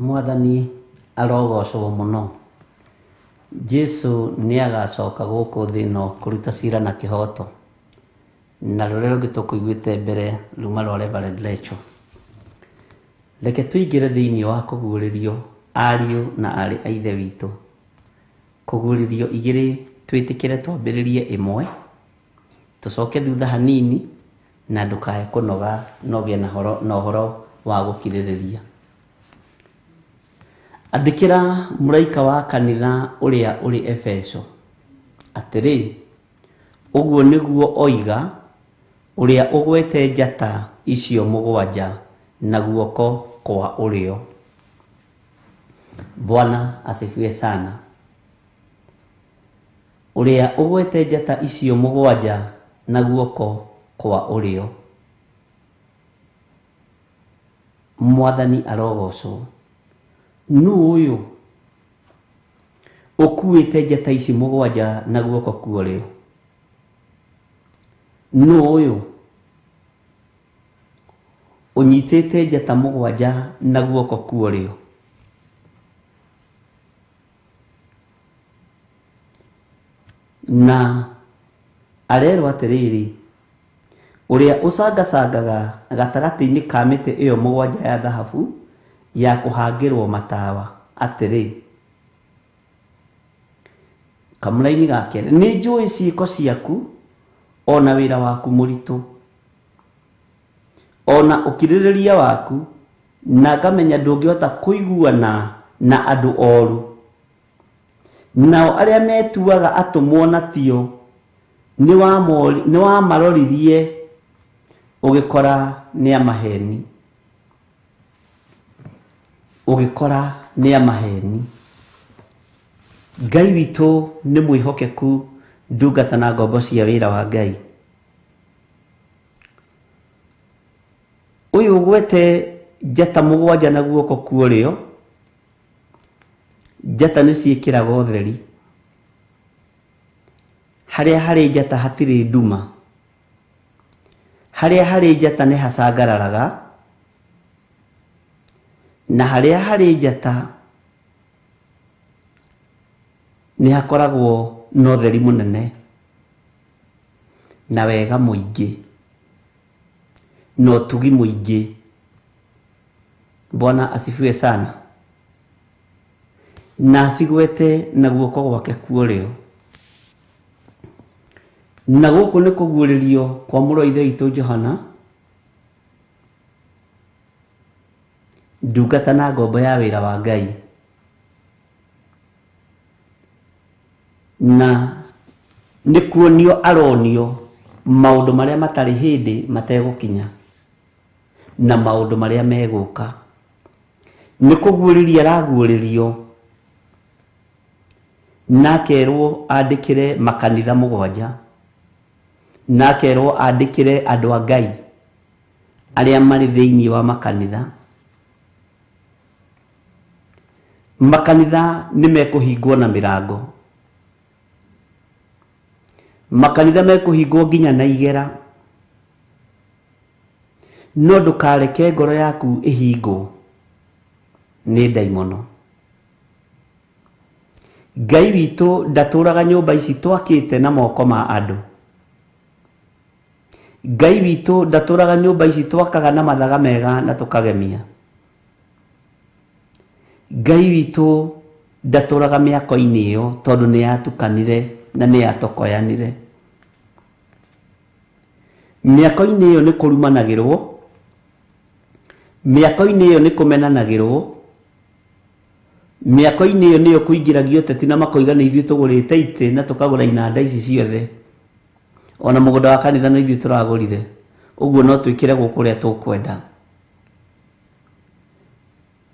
Mwathani arogocwo mũno. Jesu nĩ agacoka gũkũ thĩ ĩno kũruta cira na kĩhoto. Na rũrĩa rũngĩ tũkũiguĩte mbere ruma rwa Reverend Lecho. Reke tũingĩre thĩinĩ wa kũguũrĩrio ariũ na aarĩ a Ithe witũ. Kũguũrĩrio igĩrĩ twĩtĩkĩre twambĩrĩrie ĩmwe, tũcoke thutha hanini na ndũkae kũnoga na ũgĩe na ũhoro wa gũkirĩrĩria. Andĩkĩra mũraika wa kanitha ũrĩa ũrĩ Efeso atĩrĩ, ũguo nĩguo oiga ũrĩa ũgwete njata icio mũgwanja na guoko kwa ũrĩo. Bwana asifiwe sana. Ũrĩa ũgwete njata icio mũgwanja na guoko kwa ũrĩo. Mwathani arogocwo. Nũ ũyũ ũkuĩte njata ici mũgwanja na guoko kwa ũrĩo? Nũ ũyũ ũnyitĩte njata mũgwanja na guoko kwa ũrĩo? Na arerwo atĩrĩrĩ, ũrĩa ũcangacangaga gatagatĩ-inĩ ka mĩtĩ ĩyo mũgwanja ya thahabu ya kũhangĩrwo matawa atĩrĩ, kamũraini ga kerĩ, nĩ njũĩ ciĩko ciaku ona wĩra waku mũritũ ona ũkirĩrĩria waku, na ngamenya ndũngĩhota kũiguana na andũ oru. Nao arĩa metuaga atũmwo na tio nĩ wamaroririe ũgĩkora nĩ amaheni. Ũgĩkora nĩ amaheni. Ngai witũ nĩ mwĩhokeku, ndungata na ngombo cia wĩra wa Ngai. Ũyũ ũgwete njata mũgwanja na guoko kwa ũrĩo, njata nĩ ciĩkĩraga ũtheri. Harĩa harĩ njata hatirĩ nduma. Harĩa harĩ njata nĩ hacangararaga, na harĩa harĩ njata nĩ hakoragwo na ũtheri mũnene na wega mũingĩ na ũtugi mũingĩ. Bwana asifiwe sana. Na acigwete na guoko gwake kwa ũrĩo. Na gũkũ nĩ kũguũrĩrio kwa mũrũ wa Ithe witũ Johana, ndungata na ngombo ya wĩra wa Ngai. Na nĩ kuonio aronio maũndũ marĩa matarĩ hĩndĩ mategũkinya na maũndũ marĩa megũka. Nĩ kũguũrĩria araguũrĩrio na akerwo andĩkĩre makanitha mũgwanja, na akerwo andĩkĩre andũ a Ngai arĩa marĩ thĩinĩ wa makanitha. Makanitha nĩ mekũhingwo na mĩrango. Makanitha mekũhingwo nginya na igera. No ndũkareke ngoro yaku ĩhingwo nĩ ndaimono. Ngai witũ ndatũraga nyũmba ici twakĩte na moko ma andũ. Ngai witũ ndatũraga nyũmba ici twakaga na mathaga mega na tũkagemia. Ngai witũ ndatũraga mĩako-inĩ ĩyo tondũ nĩ yatukanire na nĩ yatokoyanire. Mĩako-inĩ ĩyo nĩ kũrumanagĩrwo, mĩako-inĩ ĩyo nĩ kũmenanagĩrwo, mĩako-inĩ ĩyo nĩyo kũingĩragio ũteti na makoiga nĩ ithuĩ tũgũrĩte itĩ na tũkagũra inanda ici ciothe. Ona mũgũnda wa kanitha nĩ ithuĩ tũragũrire. Ũguo no twĩkĩre gũkũ ũrĩa tũkwenda.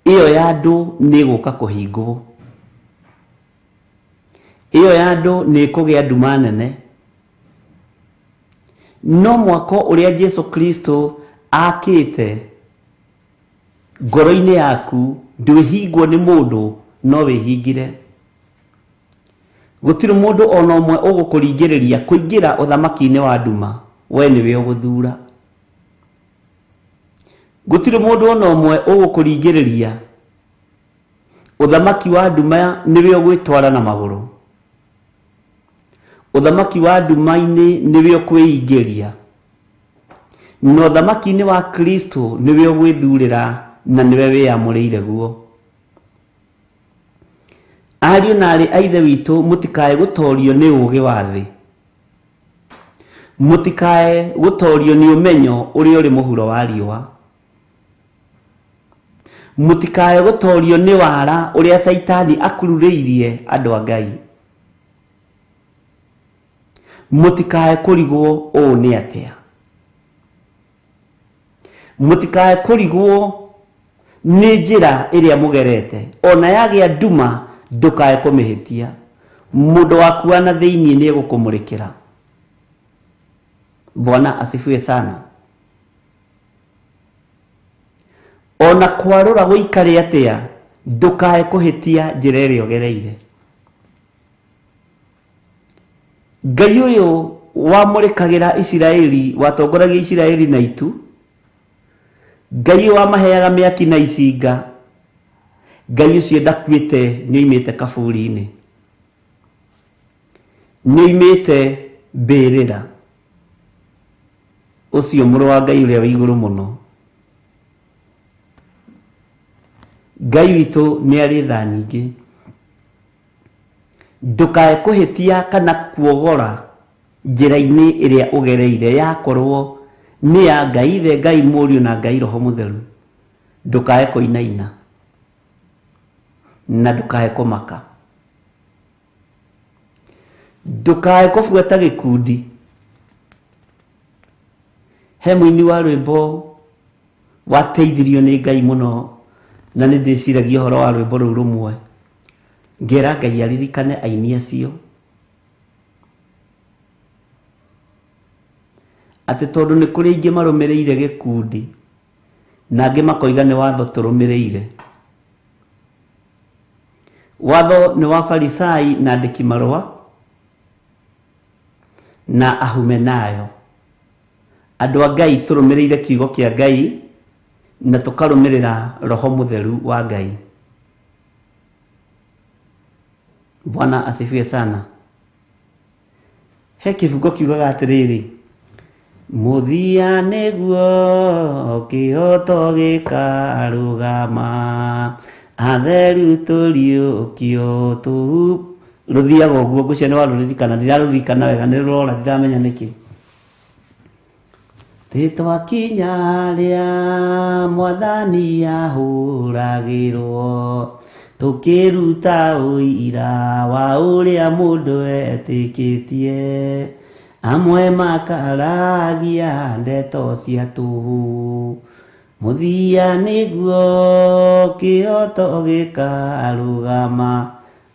Ĩyo ya andũ nĩ ĩgũka kũhingwo. Ĩyo ya andũ nĩ ĩkũgĩa nduma nene. No mwako ũrĩa Jesu Kristo akĩte ngoro-inĩ yaku ndwĩhingwo nĩ mũndũ no wĩhingire. Gũtirĩ mũndũ ona ũmwe ũgũkũringĩrĩria kũingĩra ũthamaki-inĩ wa nduma, we nĩwe ũgũthura. Gũtirĩ mũndũ ona ũmwe ũgũkũringĩrĩria ũthamaki wa nduma nĩwe ũgwĩtwara na magũrũ. Ũthamaki wa nduma-inĩ nĩwe ũkwĩingĩria, na ũthamaki-inĩ wa Kristo nĩwe ũgwĩthurĩra na nĩwe wĩyamũrĩire guo. Ariũ na aarĩ a Ithe witũ, mũtikae gũtorio nĩ ũũgĩ wa thĩ, mũtikae gũtorio nĩ ũmenyo ũrĩa ũrĩ mũhuro wa riũa, mũtikae gũtorio nĩ wara ũrĩa Caitani akururĩirie andũ a Ngai, mũtikae kũrigwo ũũ nĩ atĩa, mũtikae kũrigwo nĩ njĩra ĩrĩa mũgerete, ona yagĩa nduma ndũkae kũmĩhĩtia. Mũndũ waku wa na thĩinĩ nĩ egũkũmũrĩkĩra. Bwana asifiwe sana. Ona kwarũra gũikare atĩa, ndũkae kũhĩtia njĩra ĩrĩa ũgereire. Ngai ũyũ wamũrĩkagĩra Isiraeli, watongoragia Isiraeli na itu, Ngai ũyũ wamaheaga mĩaki na icinga, Ngai ũcio ndakuĩte, nĩoimĩte kaburi-inĩ, nĩoimĩte mbĩrĩra. Ũcio mũrũ wa Ngai ũrĩa wĩ igũrũ mũno. Ngai witũ nĩ arĩ tha nyingĩ. Ndũkae kũhĩtia kana kuogora njĩra-inĩ ĩrĩa ũgereire, yakorwo nĩ ya Ngai Ithe, Ngai Mũriũ na Ngai Roho Mũtheru. Ndũkae kũinaina na ndũkae kũmaka, ndũkae kũbuata gĩkundi. He mũini wa rwĩmbo wateithirio nĩ Ngai mũno, na nĩ ndĩciragia ũhoro wa rwĩmbo rũu rũmwe, ngera Ngai aririkane aini acio, atĩ tondũ nĩ kũrĩ aingĩ marũmĩrĩire gĩkundi na angĩ makoiga nĩ watho tũrũmĩrĩire. Watho nĩ wa Farisai na andĩki marũa na ahumenayo. Andũ a Ngai tũrũmĩrĩire kiugo kĩa Ngai na tũkarũmĩrĩra Roho Mũtheru wa Ngai. Bwana asifiwe sana. He kĩbungo kiugaga atĩrĩrĩ, mũthia nĩguo kĩhoto gĩkarũgama, atheru tũriũkio tũhu. Rũthiaga ũguo, ngwĩciria nĩ warũririkana, ndirarũririkana wega, nĩ rũrora, ndiramenya nĩkĩ. Tĩtwakinya rĩa mwathani ahũragĩrwo, tũkĩruta ũira wa ũrĩa mũndũ etĩkĩtie, amwe makaragia ndeto cia tũhũ. Mũthia nĩguo kĩhoto gĩkarũgama.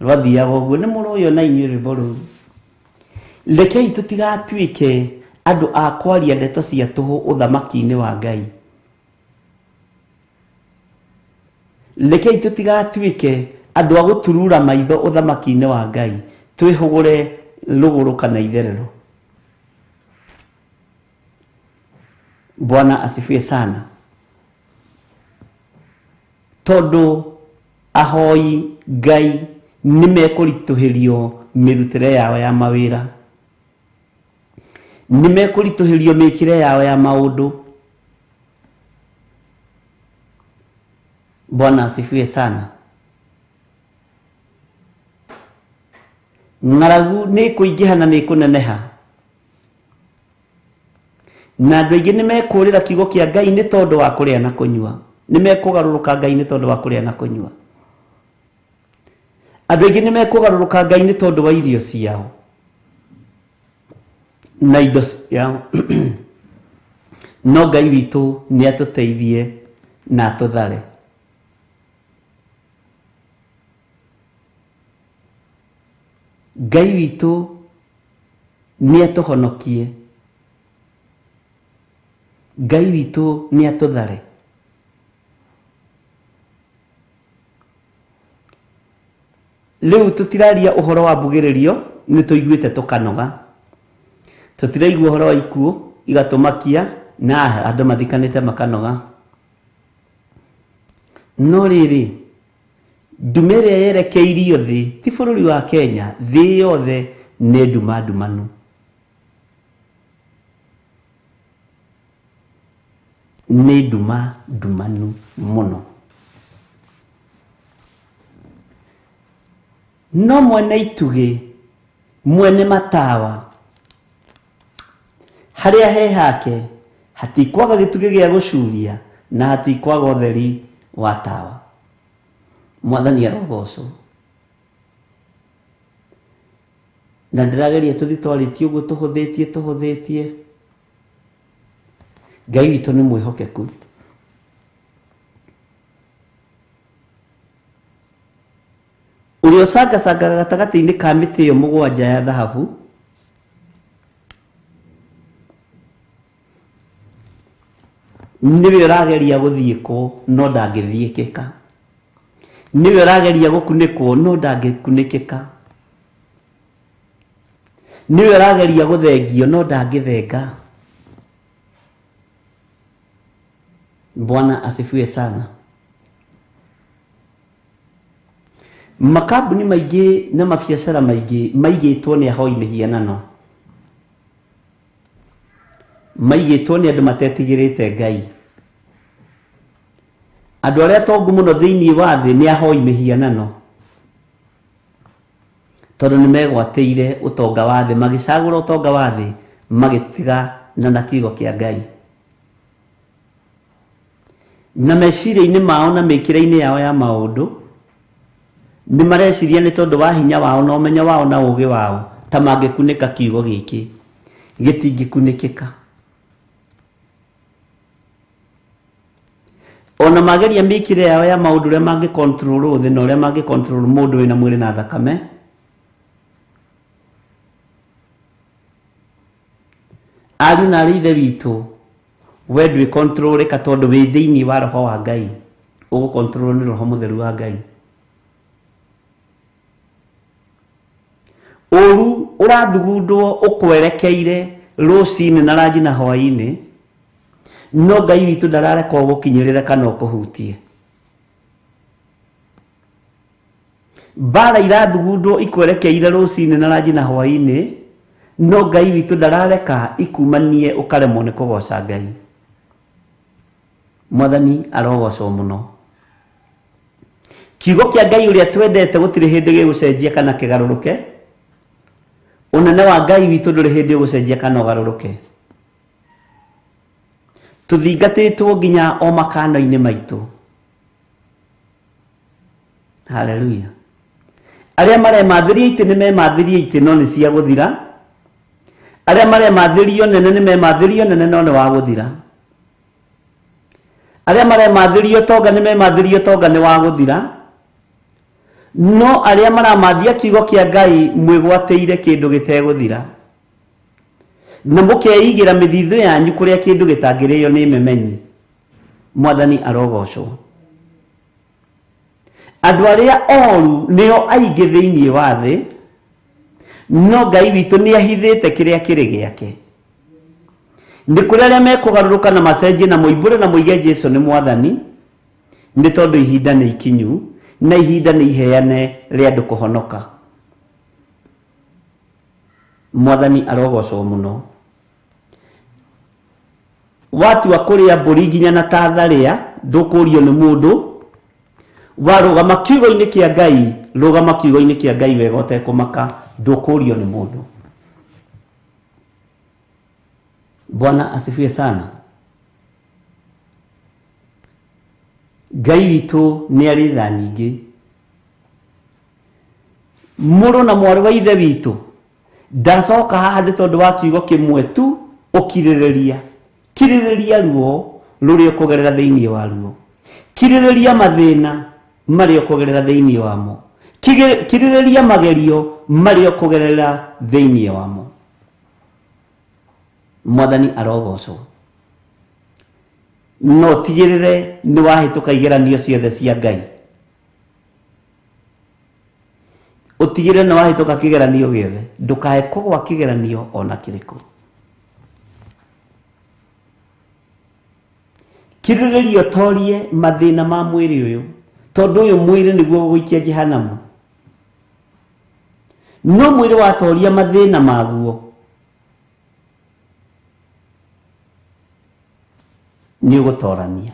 Rwathiaga ũguo, nĩ mũrũĩ ona inyuĩ rwĩmbo rũu. Rekei tũtigatuĩke andũ a kwaria ndeto cia tũhũ ũthamaki-inĩ wa Ngai. Rekei tũtigatuĩke andũ a gũturura maitho ũthamaki-inĩ wa Ngai, twĩhũgũre rũgũrũ kana itherero. Bwana asifiwe sana. Tondũ ahoi Ngai nĩ mekũritũhĩrio mĩrutĩre yao ya mawĩra, nĩ mekũritũhĩrio mĩkĩre yao ya maũndũ. Bwana asifiwe sana. Ng'aragu nĩ ĩkũingĩha na nĩ ĩkũneneha, na andũ aingĩ nĩ mekũrĩra kiugo kĩa Ngai nĩ tondũ wa kũrĩa na kũnyua, nĩ mekũgarũrũka Ngai nĩ tondũ wa kũrĩa na kũnyua. Andũ aingĩ nĩ mekũgarũrũka Ngai nĩ tondũ wa irio ciao na indo ciao. No Ngai witũ nĩ atũteithie na atũthare. Ngai witũ nĩ atũhonokie. Ngai witũ nĩ atũthare. Rĩu tũtiraria ũhoro wa mbugĩrĩrio, nĩ tũiguĩte tũkanoga. Tũtiraigua ũhoro wa ikuũ igatũmakia na andũ mathikanĩte makanoga. No rĩrĩ, ndume ĩrĩa yerekeirio thĩ, ti bũrũri wa Kenya, thĩ yothe Nĩ nduma ndumanu. Nĩ nduma ndumanu mũno. No mwene itugĩ, mwene matawa, harĩa he hake hatikwaga gĩtugĩ gĩa gũcuria na hatikwaga ũtheri wa tawa. Mwathani arogocwo. Na ndĩrageria tũthiĩ twarĩtie ũguo tũhũthĩtie tũhũthĩtie. Ngai witũ nĩ mwĩhokeku. Ũrĩa ũcangacangaga gatagatĩ-inĩ ka mĩtĩ ĩyo mũgwanja ya thahabu nĩwe ũrageria gũthiĩkwo no ndangĩthiĩkĩka. Nĩwe ũrageria gũkunĩkwo no ndangĩkunĩkĩka. Nĩwe ũrageria gũthengio no ndangĩthenga. Bwana asifiwe sana. Makambuni maingĩ na mabiacara maingĩ maigĩtwo nĩ ahoi mĩhianano, maigĩtwo nĩ andũ matetigĩrĩte Ngai. Andũ arĩa atongu mũno thĩinĩ wa thĩ nĩ ahoi mĩhianano, tondũ nĩ megwatĩire ũtonga wa thĩ, magĩcagũra ũtonga wa thĩ magĩtiga na kiugo kĩa Ngai. Na meciria-inĩ mao na mĩkĩre-inĩ yao ya maũndũ nĩ mareciria nĩ tondũ wa hinya wao na ũmenyo wao na ũũgĩ wao ta mangĩkunĩka kiugo gĩkĩ, gĩtingĩkunĩkĩka. Ona mageria mĩkĩre yao ya maũndũ ũrĩa mangĩ control thĩ na ũrĩa mangĩ control mũndũ wĩna mwĩrĩ na thakame, ariũ na arĩ ithe witũ, we ndwĩ control-ĩka tondũ wĩ thĩinĩ wa roho wa Ngai. Ũgũ control nĩ roho mũtheru wa Ngai. Ũru ũrathugundwo ũkwerekeire rũcinĩ na ranji na hwaĩ-inĩ, no Ngai witũ ndarareka ũgũkinyĩrĩre kana ũkũhutie. Mbara irathugundwo ikwerekeire rũcinĩ na ranji na hwaĩ-inĩ, no Ngai witũ ndarareka ikumanie ũkaremwo nĩ kũgoca Ngai. Mwathani arogocwo mũno. Kiugo kĩa Ngai ũrĩa twendete gũtirĩ hĩndĩ gĩgũcenjia kana kĩgarũrũke. Ũnene wa Ngai witũ ndũrĩ hĩndĩ ũgũcenjia kana ũgarũrũke. Tũthingatĩtwo nginya o makano-inĩ maitũ. Haleluya. Arĩa maremathĩria itĩ nĩ memathĩria itĩ no nĩ cia gũthira. Arĩa maremathĩrio nene nĩ memathĩrio nene no nĩ wa gũthira. Arĩa maremathĩrio tonga nĩ memathĩrio tonga nĩ wa gũthira. No arĩa maramathia kiugo kĩa Ngai mwĩgwatĩire kĩndũ gĩtegũthira. Na mũkeigĩra mĩthithũ yanyu kũrĩa kĩndũ gĩtangĩrĩo nĩ memenyi. Mwathani arogocwo. Andũ arĩa oru nĩo aingĩ thĩinĩ wa thĩ, no Ngai witũ nĩ ahithĩte kĩrĩa kĩrĩ gĩake. Nĩ kũrĩ arĩa mekũgarũrũka na macenjie na moimbũre na moige Jesu nĩ Mwathani, nĩ tondũ ihinda nĩ ikinyu na ihinda nĩ iheane rĩa andũ kũhonoka. Mwathani arogocwo mũno. Watua kũrĩa mbũri nginya na tatharĩa, ndũkũrio nĩ mũndũ. Warũgama kiugo-inĩ kĩa Ngai, rũgama kiugo-inĩ kĩa Ngai wega ũtekũmaka, ndũkũrio nĩ mũndũ. Bwana asifiwe sana. Ngai witũ nĩ arĩ tha nyingĩ. Mũrũ na mwarĩ wa ithe witũ, ndacoka haha nĩ tondũ wa kiugo kĩmwe tu, ũkirĩrĩria. Kirĩrĩria ruo rũrĩa ũkũgerera thĩinĩ wa ruo. Kirĩrĩria mathĩna marĩa ũkũgerera thĩinĩ wamo. Kirĩrĩria magerio marĩa ũkũgerera thĩinĩ wamo. Mwathani arogocwo. No tigĩrĩre nĩ wahĩtũka igeranio ciothe cia Ngai. Ũtigĩrĩre nĩ wahĩtũka kĩgeranio gĩothe, ndũkae kũgwa kĩgeranio ona kĩrĩkũ. Kirĩrĩria ũtorie mathĩna ma mwĩrĩ ũyũ, tondũ ũyũ mwĩrĩ nĩguo ũgũikia jehanamu. No mwĩrĩ watoria mathĩna maguo nĩ ũgũtorania.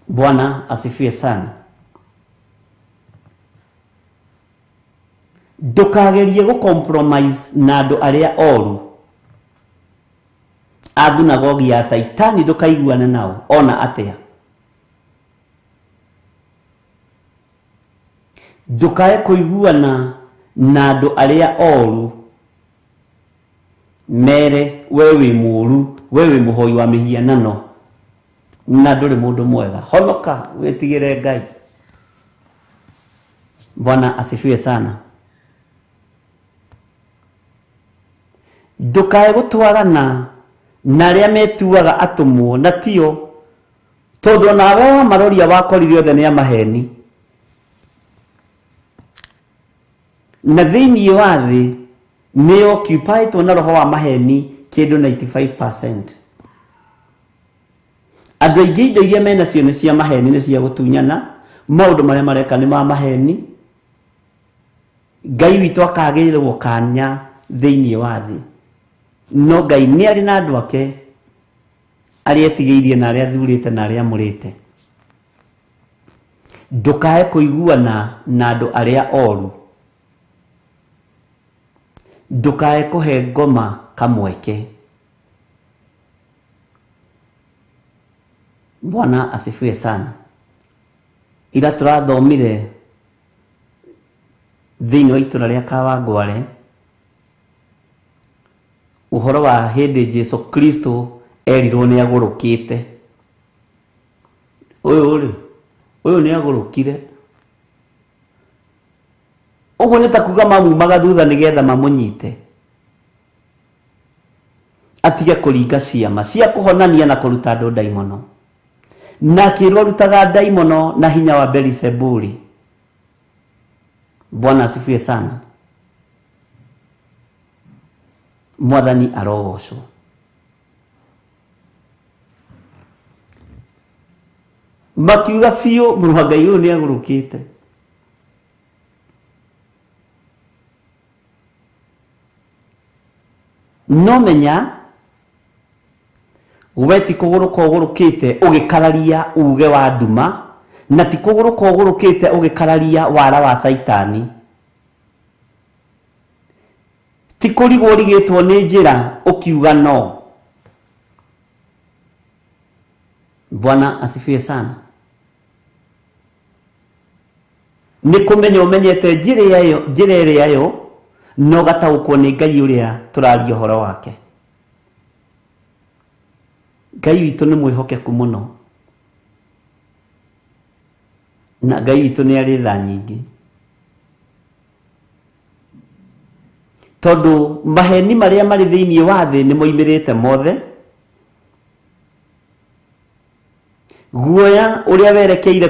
Bwana asifiwe sana. Ndũkagerie gũ compromise na andũ arĩa oru a thunagogi ya Saitani, ndũkaiguane nao ona atĩa. Ndũkae kũiguana na andũ arĩa oru mere we wĩ mũru, we wĩ mũhoi wa mĩhianano na ndũrĩ mũndũ mwega. Honoka wĩtigĩre Ngai. Bwana asifiwe sana. Ndũkae gũtwarana na arĩa metuaga atũmwo na tio, tondũ onawe wamaroria wakorire othe nĩ a maheni. Na thĩinĩ wa thĩ nĩ occupytwo na roho wa maheni kĩndũ 95%. Andũ aingĩ indo iria menacio nĩ cia maheni, nĩ cia gũtunyana, maũndũ marĩa mareka nĩ ma maheni. Ngai witũ akagĩrĩrwo kanya thĩinĩ wa thĩ, no Ngai nĩ arĩ na andũ ake arĩa etigĩirie na arĩa athurĩte na arĩa amũrĩte. Ndũkae kũiguana na andũ arĩa oru, ndũkae kũhe ngoma kamweke. Bwana asifiwe sana. Ira tũrathomire thĩinĩ wa itũra rĩa Kawangware ũhoro wa hĩndĩ Jesu Kristo erirwo nĩ agũrũkĩte. Ũyũ rĩ, ũyũ nĩ agũrũkire. Ũguo nĩ ta kuga mamumaga thutha nĩgetha mamũnyite atige kũringa ciama cia kũhonania na kũruta andũ ndaimono. Na akĩrwo arutaga ndaimono na hinya wa Beelzebuli. Bwana asifiwe sana. Mwathani arogocwo. Makiuga biũ mũrũ wa Ngai ũyũ nĩ agũrũkĩte. No menya we ti kũgũrũka ũgũrũkĩte ũgĩkararia uge wa nduma, na ti kũgũrũka ũgũrũkĩte ũgĩkararia wara wa Saitani. Ti kũrigwo ũrigĩtwo nĩ njĩra ũkiuga no. Bwana asifiwe sana. Nĩ kũmenya ũmenyete njĩra ĩrĩa yo na ũgataũkwo nĩ Ngai ũrĩa tũraria ũhoro wake. Ngai witũ nĩ mwĩhokeku mũno, na Ngai witũ nĩ arĩ tha nyingĩ, tondũ maheni marĩa marĩ thĩinĩ wa thĩ nĩ moimĩrĩte mothe. Guoya ũrĩa werekeire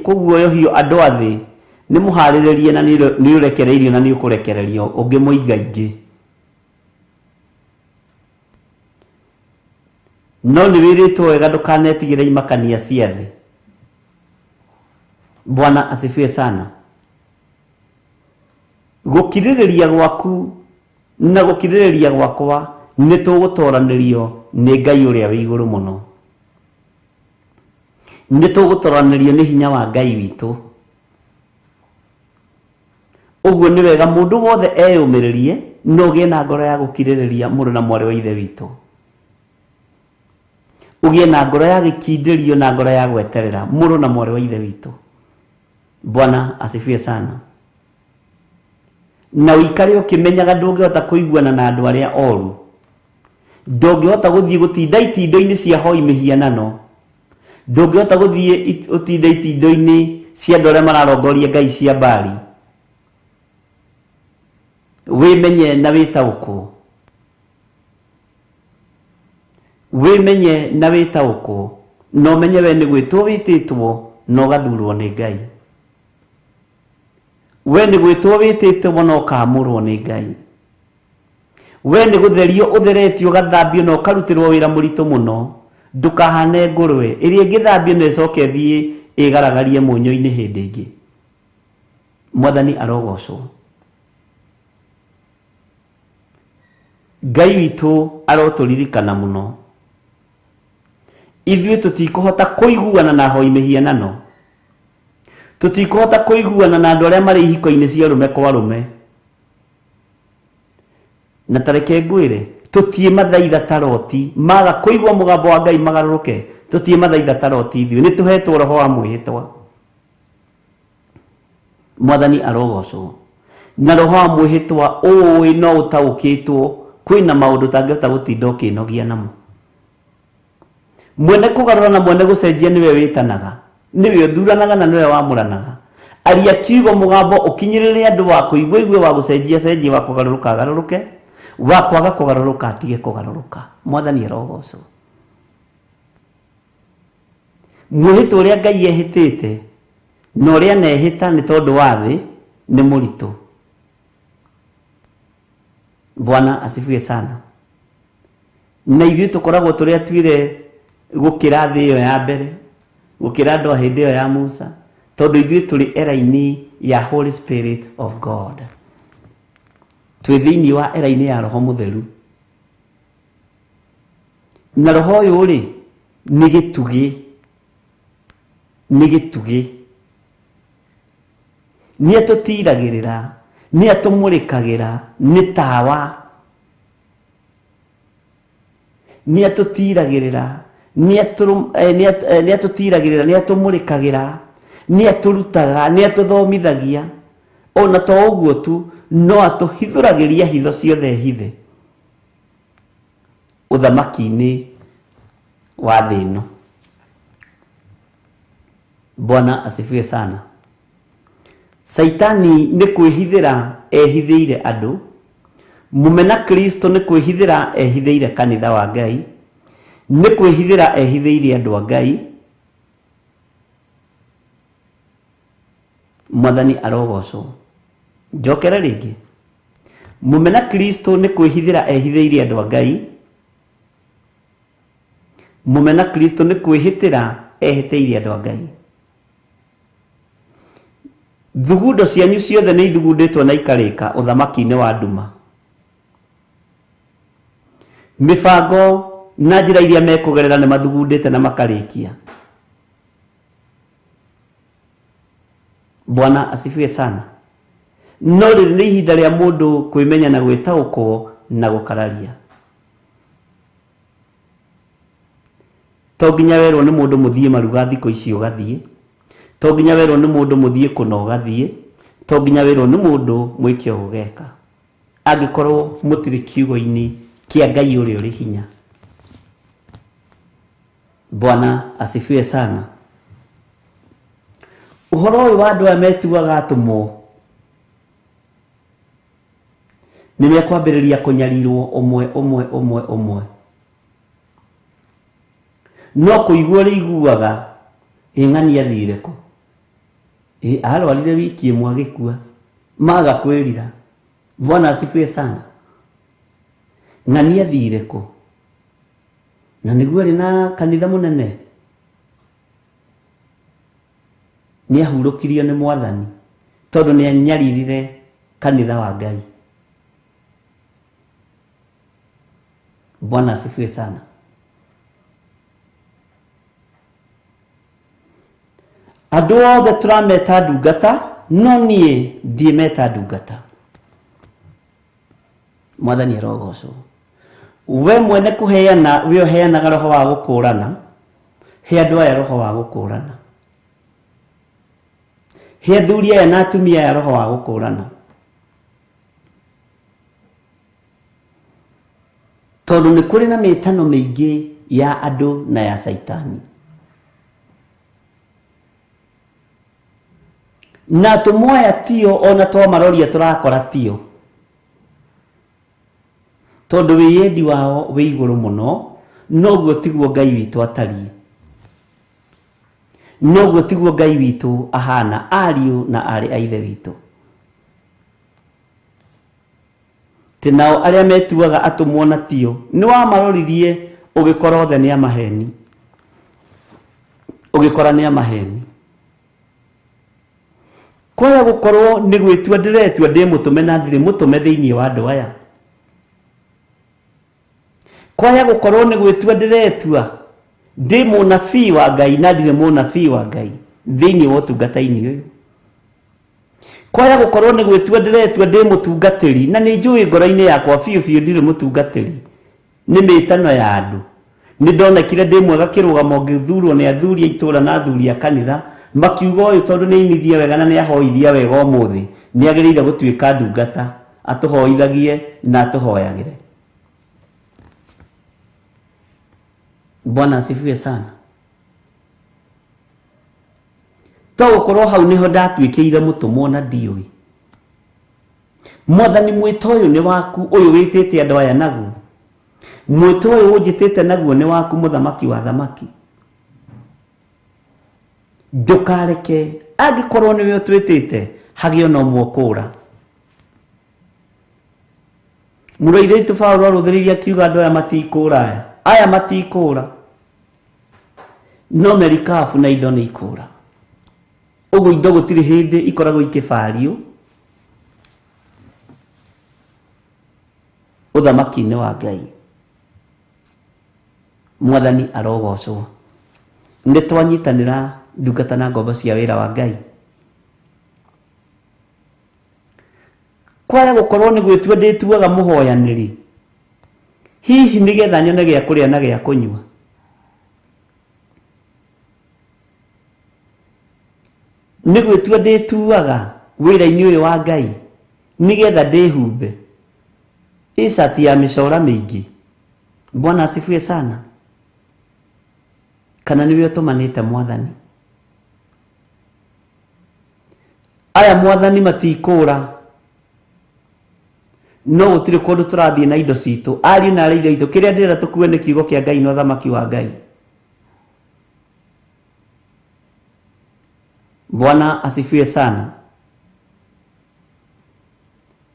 kũguoyohio andũ a thĩ nĩ mũharĩrĩrie na nĩ ũrekereirio na nĩ ũkũrekererio ũngĩ mũingaingĩ. No nĩ wĩrĩtwo wega ndũkanetigĩre imakania cia thĩ. Bwana asifiwe sana. Gũkirĩrĩria gwaku na gũkirĩrĩria gwakwa nĩ tũgũtoranĩrio nĩ Ngai ũrĩa wĩ igũrũ mũno. Nĩ tũgũtoranĩrio nĩ hinya wa Ngai witũ. Ũguo nĩ wega mũndũ wothe eyũmĩrĩrie na ũgĩe na ngoro ya gũkirĩrĩria mũrũ na mwarĩ wa ithe witũ. Ũgĩe na ngoro ya gĩkindĩrio na ngoro ya gweterera mũrũ na mwarĩ wa ithe witũ. Bwana asifiwe sana. Na ũikare ũkĩmenyaga ndũngĩhota kũiguana na andũ arĩa oru, ndũngĩhota gũthiĩ gũtinda itindo-inĩ cia hoi mĩhianano, ndũngĩhota gũthiĩ ũtinde itindo-inĩ cia andũ arĩa mararongoria ngai cia Baali. Wĩmenye na wĩtaũkwo, wĩmenye na wĩtaũkwo, na ũmenye we nĩ gwĩtwo wĩtĩtwo na ũgathurwo nĩ Ngai. We nĩ gwĩtwo wĩtĩtwo na ũkaamũrwo nĩ Ngai. We nĩ gũtherio ũtheretio ũgathambio na ũkarutĩrwo wĩra mũritũ mũno. Ndũkahane ngũrwe ĩrĩa ĩngĩthambio na ĩcoke ĩthiĩ ĩgaragarie mũnyũ-inĩ hĩndĩ ĩngĩ. Mwathani arogocwo. Ngai witũ arotũririkana mũno. Ithuĩ tũtikũhota kũiguana na ahoi mĩhianano, tũtikũhota kũiguana na andũ arĩa marĩ ihiko-inĩ cia arũme kwa arũme. Na tareke ngwĩre, tũtiĩ mathaitha ta Loti, maga kũigua mũgambo wa Ngai magarũrũke, tũtiĩ mathaitha ta Loti ithuĩ, nĩ tũhetwo roho wa mwĩhĩtwa. Mwathani arogocwo. Na roho wa mwĩhĩtwa ũĩ no ũtaũkĩtwo, kwĩna maũndũ ũtangĩhota gũtinda ũkĩnogia namo. Mwene kũgarũra na mwene gũcenjia nĩwe wĩtanaga, nĩwe ũthuranaga na nĩwe wamũranaga. Aria kiugo mũgambo ũkinyĩrĩre andũ wa kũigua igue, wa gũcenjia cenjie, wa kũgarũrũka agarũrũke, wa kwaga kũgarũrũka atige kũgarũrũka. Mwathani arogocwo. Mwĩhĩtwa ũrĩa Ngai ehĩtĩte na ũrĩa anehĩta nĩ tondũ wa thĩ nĩ mũritũ. Bwana asifiwe sana. Na ithuĩ tũkoragwo tũrĩ atuire gũkĩra thĩ ĩyo ya mbere, gũkĩra andũ a hĩndĩ ĩyo ya Musa, tondũ ithuĩ tũrĩ era-inĩ ya Holy Spirit of God. Twĩ thĩinĩ wa era-inĩ ya Roho Mũtheru. Na roho ũyũ rĩ, nĩ gĩtugĩ, nĩ gĩtugĩ. Nĩ atũtiragĩrĩra, nĩ atũmũrĩkagĩra, nĩ tawa. Nĩ atũtiragĩrĩra, nĩ atũtiragĩrĩra, nĩ atũmũrĩkagĩra, nĩ atũrutaga, nĩ atũthomithagia. Ona to ũguo tu, no atũhithũragĩria hitho ciothe hithe ũthamaki-inĩ wa thĩ ĩno. Bwana asifiwe sana. Saitani nĩ kwĩhithĩra ehithĩire andũ, mũmena Kristo nĩ kwĩhithĩra ehithĩire kanitha wa Ngai, nĩ kwĩhithĩra ehithĩire andũ a Ngai. Mwathani arogocwo. Njokere rĩngĩ. Mũmena Kristo nĩ kwĩhithĩra ehithĩire andũ a Ngai, mũmena Kristo nĩ kwĩhĩtĩra ehĩtĩire andũ a Ngai. Thugundo cianyu ciothe nĩ ithugundĩtwo na ikarĩka ũthamaki-inĩ wa nduma. Mĩbango na njĩra iria mekũgerera nĩ mathugundĩte na makarĩkia. Bwana asifiwe sana. No rĩrĩ nĩ ihinda rĩa mũndũ kwĩmenya na gwĩtaũkwo na gũkararia. To nginya werwo nĩ mũndũ mũthiĩ maruga thikũ ici ũgathiĩ, to nginya werwo nĩ mũndũ mũthiĩ kũna ũgathiĩ, to nginya werwo nĩ mũndũ mwĩke ũgeka, angĩkorwo mũtirĩ kiugo-inĩ kĩa Ngai ũrĩa ũrĩ hinya. Bwana asifiwe sana. Ũhoro ũyũ wa andũ aya metuaga atũmwo nĩ mekwambĩrĩria kũnyarirwo ũmwe ũmwe ũmwe ũmwe. No kũigua ũrĩiguaga ĩ ng'ani athire kũ, ĩ arwarire wiki ĩmwe agĩkua, maga kwĩrira. Bwana asifiwe sana. Ng'ani athire kũ, na nĩguo arĩ na kanitha mũnene, nĩ ahurũkirio nĩ Mwathani tondũ nĩ anyaririre kanitha wa Ngai. Bwana asifiwe sana. Andũ othe tũrameta ndungata, no niĩ ndiĩmeta ndungata. Mwathani arogocwo. We mwene kũheana, we ũheanaga roho wa gũkũrana, he andũ aya roho wa gũkũrana. He athuri aya na atumia aya roho wa gũkũrana. Tondũ nĩ kũrĩ na mĩtano mĩingĩ ya andũ na ya Saitani. Na atũmwo aya tio, ona twamaroria tũrakora tio, tondũ wĩyendi wao wĩ igũrũ mũno. Noguo tiguo Ngai witũ atariĩ, noguo tiguo Ngai witũ ahana, ariũ na aarĩ a ithe witũ. Tĩ nao arĩa metuaga atũmwo na tio, nĩ wamaroririe ũgĩkora othe nĩ amaheni, ũgĩkora nĩ amaheni. Kwaya gũkorwo nĩ gwĩtua ndĩretua ndĩ mũtũme na ndirĩ mũtũme thĩinĩ wa andũ aya. Kwaya gũkorwo nĩ gwĩtua ndĩretua ndĩ mũnabii wa Ngai na ndirĩ mũnabii wa Ngai thĩinĩ wa ũtungata-inĩ ũyũ. Kwaya gũkorwo nĩ gwĩtua ndĩretua ndĩ mũtungatĩri na nĩ njũĩ ngoro-inĩ yakwa biũ biũ ndirĩ mũtungatĩri. Nĩ mĩtano ya andũ. Nĩ ndonekire ndĩ mwega kĩrũgamo ngĩthurwo nĩ athuri a itũũra na athuri a kanitha makiuga ũyũ tondũ nĩ ainithia wega na nĩ ahoithia wega ũmũthĩ nĩ agĩrĩire gũtuĩka ndungata atũhoithagie na atũhoyagĩre. Bwana asifiwe sana. To gũkorwo hau nĩho ndatuĩkĩire mũtũmwo na ndiũĩ. Mwathani mwĩto ũyũ nĩ waku, ũyũ wĩtĩte andũ aya naguo. Mwĩto ũyũ ũnjĩtĩte naguo nĩ waku, mũthamaki wa thamaki. Ndũkareke angĩkorwo nĩwe ũtwĩtĩte hagĩe ona ũmwe ũkũũra. Mũrũ ithe witũ Paũlũ arũthĩrĩirie akiuga andũ aya matikũũra, aya aya matikũũra, no merikabu na indo nĩ ikũũra. Ũguo indo gũtirĩ hĩndĩ ikoragwo ikĩbario ũthamaki-inĩ wa Ngai. Mwathani arogocwo. Nĩ twanyitanĩra ndungata na ngombo cia wĩra wa Ngai. Kwaya gũkorwo nĩ gwĩtua ndĩtuaga mũhoyanĩri hihi nĩgetha nyone gĩa kũrĩa na gĩa kũnyua. Nĩ gwĩtua ndĩtuaga wĩra-inĩ ũyũ wa Ngai nĩgetha ndĩhumbe icati ya mĩcora mĩingĩ. Bwana asifiwe sana. Kana nĩwe ũtũmanĩte Mwathani? Aya Mwathani matikũũra, no gũtirĩ kũndũ tũrathiĩ na indo citũ. Ariũ na aarĩ a Ithe witũ, kĩrĩa ndĩrenda tũkue nĩ kiugo kĩa Ngai na ũthamaki wa Ngai. Bwana asifiwe sana.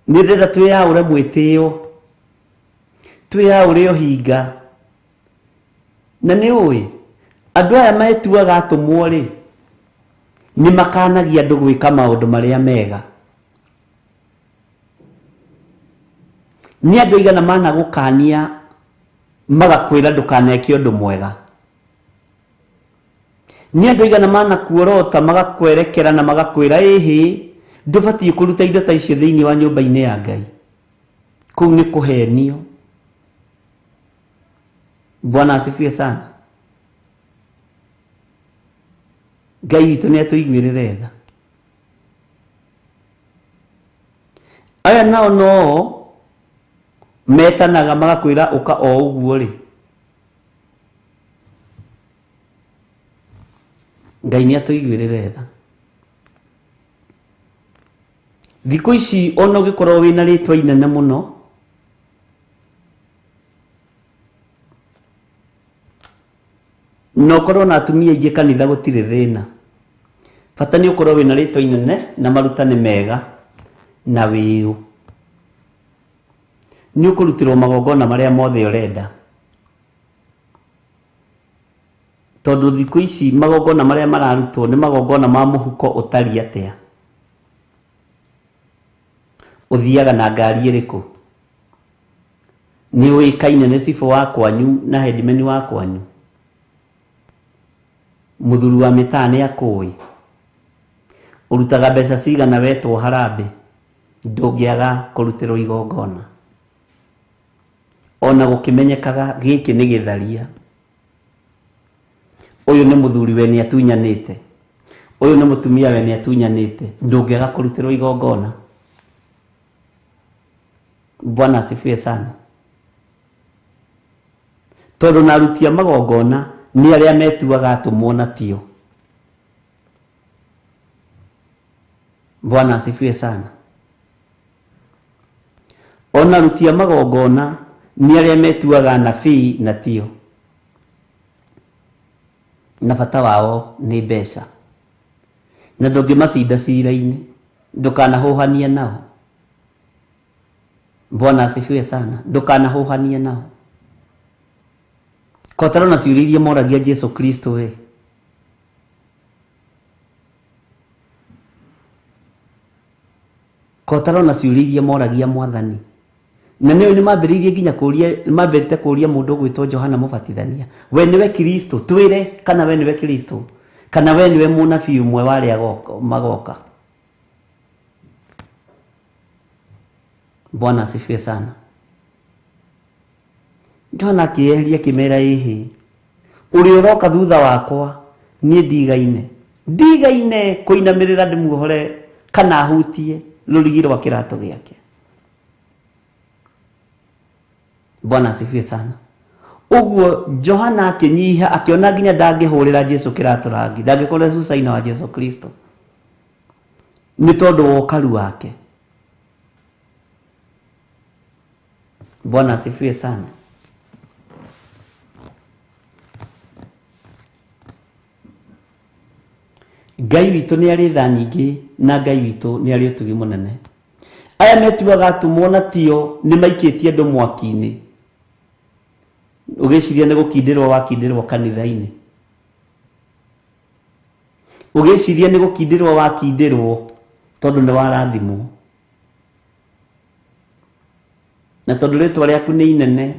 Nĩ ndĩrenda twĩyaũre mwĩtĩo, twĩyaũre ũhinga. Na nĩ ũĩ andũ aya metuaga atũmwo rĩ, nĩ makanagia andũ gwĩka maũndũ marĩa mega. Nĩ andũ aigana managũkania magakwĩra ndũkaneke ũndũ mwega. Nĩ andũ aigana manakuorota magakwerekera na magakwĩra ĩhĩ ndũbatiĩ kũruta indo ta icio thĩinĩ wa nyũmba-inĩ ya Ngai. Kũu nĩ kũhenio. Bwana asifiwe sana. Ngai witũ nĩ atũiguĩrĩre tha. Aya nao no metanaga magakwĩra ũka o ũguo rĩ. Ngai nĩ atũiguĩrĩre tha. Thikũ ici ona ũngĩkorwo wĩna rĩtwa inene mũno, na ũkorwo na atumia aingĩ kanitha gũtirĩ thĩna. Bata nĩ ũkorwo wĩna rĩtwa inene na maruta nĩ mega na wĩũ. Nĩ ũkũrutĩrwo magongona marĩa mothe ũrenda. Tondũ thikũ ici magongona marĩa mararutwo nĩ magongona ma mũhuko ũtariĩ atĩa. Ũthiaga na ngari ĩrĩkũ? Nĩ ũĩkaine nĩ cibũ wa kwanyu na headman wa kwanyu? Mũthuri wa mĩtaa nĩ akũĩ? Ũrutaga mbeca cigana wetwo harambee? Ndũngĩaga kũrutĩrwo igongona. Ona gũkĩmenyekaga gĩkĩ nĩ gĩtharia. Ũyũ nĩ mũthuri we nĩ atunyanĩte, ũyũ nĩ mũtumia we nĩ atunyanĩte, ndũngĩaga kũrutĩrwo igongona. Bwana asifiwe sana. Tondũ na aruti a magongona nĩ arĩa metuaga atũmwo na tio. Bwana asifiwe sana. Ona aruti a magongona nĩ arĩa metuaga anabii na tio. Na bata wao nĩ mbeca. Na ndũngĩmacinda cira-inĩ, ndũkanahũhanie nao. Bwana asifiwe sana. Ndũkanahũhanie nao. Kotaro na ciũria iria moragia Jesu Kristo we. Kotaro na ciũria iria moragia Mwathani. Na nĩo nĩ mambĩrĩirie nginya kũria, mambĩrĩte kũria mũndũ ũgwĩtwo Johana Mũbatithania, we nĩwe Kristo, twĩre kana we nĩwe Kristo, kana we nĩwe mũnabii ũmwe wa arĩa magoka. Bwana asifiwe sana. Johana akĩeheria akĩmera, ĩhĩ, ũrĩa ũroka thutha wakwa niĩ ndigaine, ndigaine kũinamĩrĩra ndĩmuohore kana ahutie rũrigi rwa kĩratũ gĩake. Bwana asifiwe sana. Ũguo Johana akĩnyiha, akĩona nginya ndangĩhũrĩra Jesu kĩratũ rangi, ndangĩkorwo cucaina wa Jesu Kristo nĩ tondũ wa ũkaru wake. Bwana asifiwe sana. Ngai witũ nĩ arĩ tha nyingĩ na Ngai witũ nĩ arĩ ũtugi mũnene. Aya metuaga atũmwo na tio nĩ maikĩtie andũ mwaki-inĩ. Ũgĩciria nĩ gũkindĩrwo wakindĩrwo kanitha-inĩ, ũgĩciria nĩ gũkindĩrwo wakindĩrwo tondũ nĩ warathimwo, na tondũ rĩtwa rĩaku nĩ inene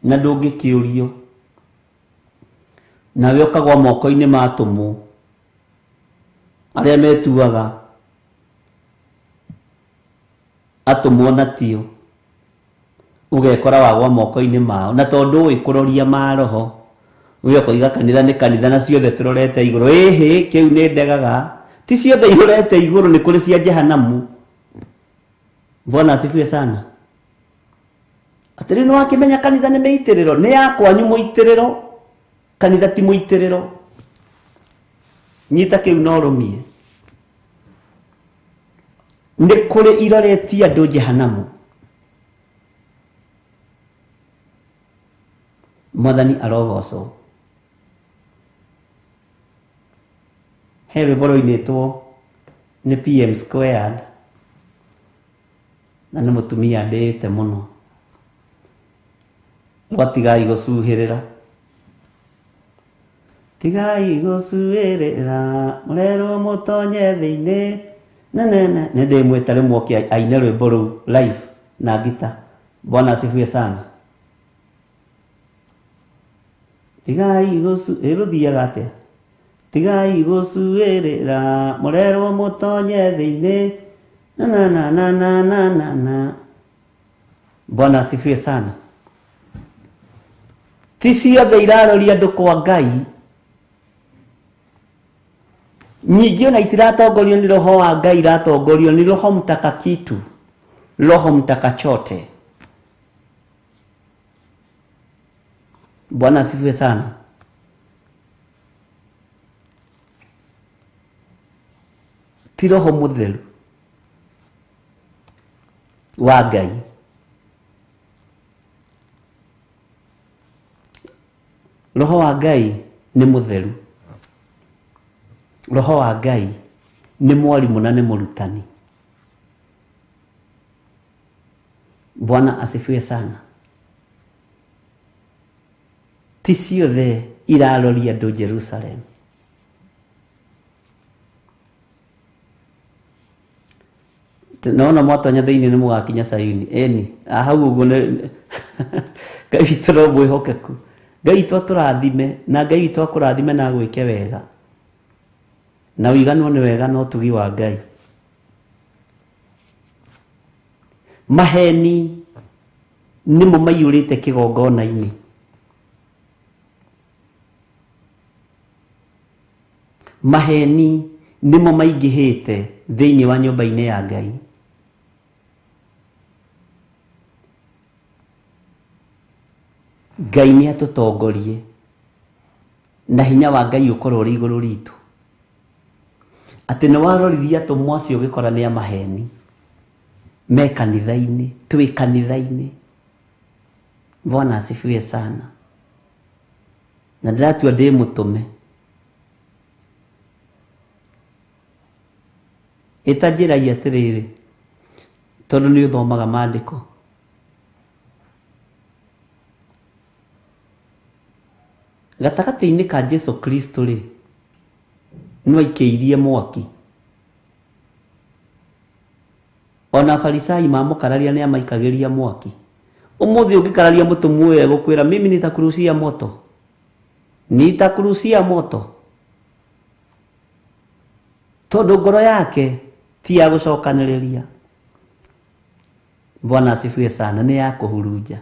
na ndũngĩkĩũrio, nawe ũkagwa moko-inĩ ma atũmwo arĩa metuaga atũmwo na tio, ũgekora wagwa moko-inĩ mao. Na tondũ ũĩ kũroria maroho, ũgĩ ũkoiga kanitha nĩ kanitha na ciothe tũrorete igũrũ. Ĩhĩ, kĩu nĩ ndegaga, ti ciothe irorete igũrũ, nĩ kũrĩ cia jehanamu. Bwana asifiwe sana. Atĩrĩ, nĩ wakĩmenya kanitha nĩ mĩitĩrĩro, nĩ ya kwanyu mũitĩrĩro, kanitha ti mũitĩrĩro. Nyita kĩu na ũrũmie. Nĩ kũrĩ iroretie andũ jehanamu. Mwathani arogocwo. He rwĩmbo rũinĩtwo nĩ PM Squared, na nĩ mũtumia ndĩĩte mũno, rwa tigai gũcuhĩrĩra, tigai gũcuhĩrĩra, mũrerwo mũtonye thĩinĩ nene. Nĩ ndĩmwĩta rĩmwe oke aine rwĩmbo rũu live na ngita. Bwana asifiwe sana. Tigai gũcu, rũthiaga atĩa? Tigai gũcuĩrĩra, mũrerwo mũtonye thĩinĩ na na na na na na na na. Bwana asifiwe sana. Ti ciothe iraroria andũ kwa Ngai, nyingĩ ona itiratongorio nĩ roho wa Ngai, iratongorio nĩ roho mtakakitu, roho mtakachote. Bwana asifiwe sana. Ti roho mũtheru wa Ngai. Roho wa Ngai nĩ mũtheru. Roho wa Ngai nĩ mwarimũ na nĩ mũrutani. Bwana asifiwe sana. Ti ciothe iraroria andũ Jerusalem. Naona mwatonya thĩinĩ nĩ mũgakinya Sayuni. Ĩni, hau ũguo nĩ Ngai witũ no mwĩhokeku. Ngai witũ atũrathime, na Ngai witũ akũrathime na agwĩke wega, na ũiganwo nĩ wega na ũtugi wa Ngai. Maheni nĩmo maiyũrĩte kĩgongona-inĩ. Maheni nĩmo maingĩhĩte thĩinĩ wa nyũmba-inĩ ya Ngai. Ngai nĩ atũtongorie na hinya wa Ngai ũkorwo ũrĩ igũrũ ritũ. Atĩ nĩ waroririe atũmwo acio ũgĩkora nĩ a maheni me kanitha-inĩ, twĩ kanitha-inĩ. Bwana asifiwe sana. Na ndĩratua ndĩ mũtũme. Ĩtanjĩragia atĩrĩrĩ, tondũ nĩ ũthomaga maandĩko, gatagatĩ-inĩ ka Jesu Kristo rĩ, nĩ waikĩirie mwaki. Ona Farisai mamũkararia nĩ amaikagĩria mwaki. Ũmũthĩ ũngĩkararia mũtũmwo ũyũ egũkwĩra mimi nitakurucia moto, nitakurucia moto, tondũ ngoro yake ti ya gũcokanĩrĩria. Bwana asifiwe sana. Nĩ ya kũhurunja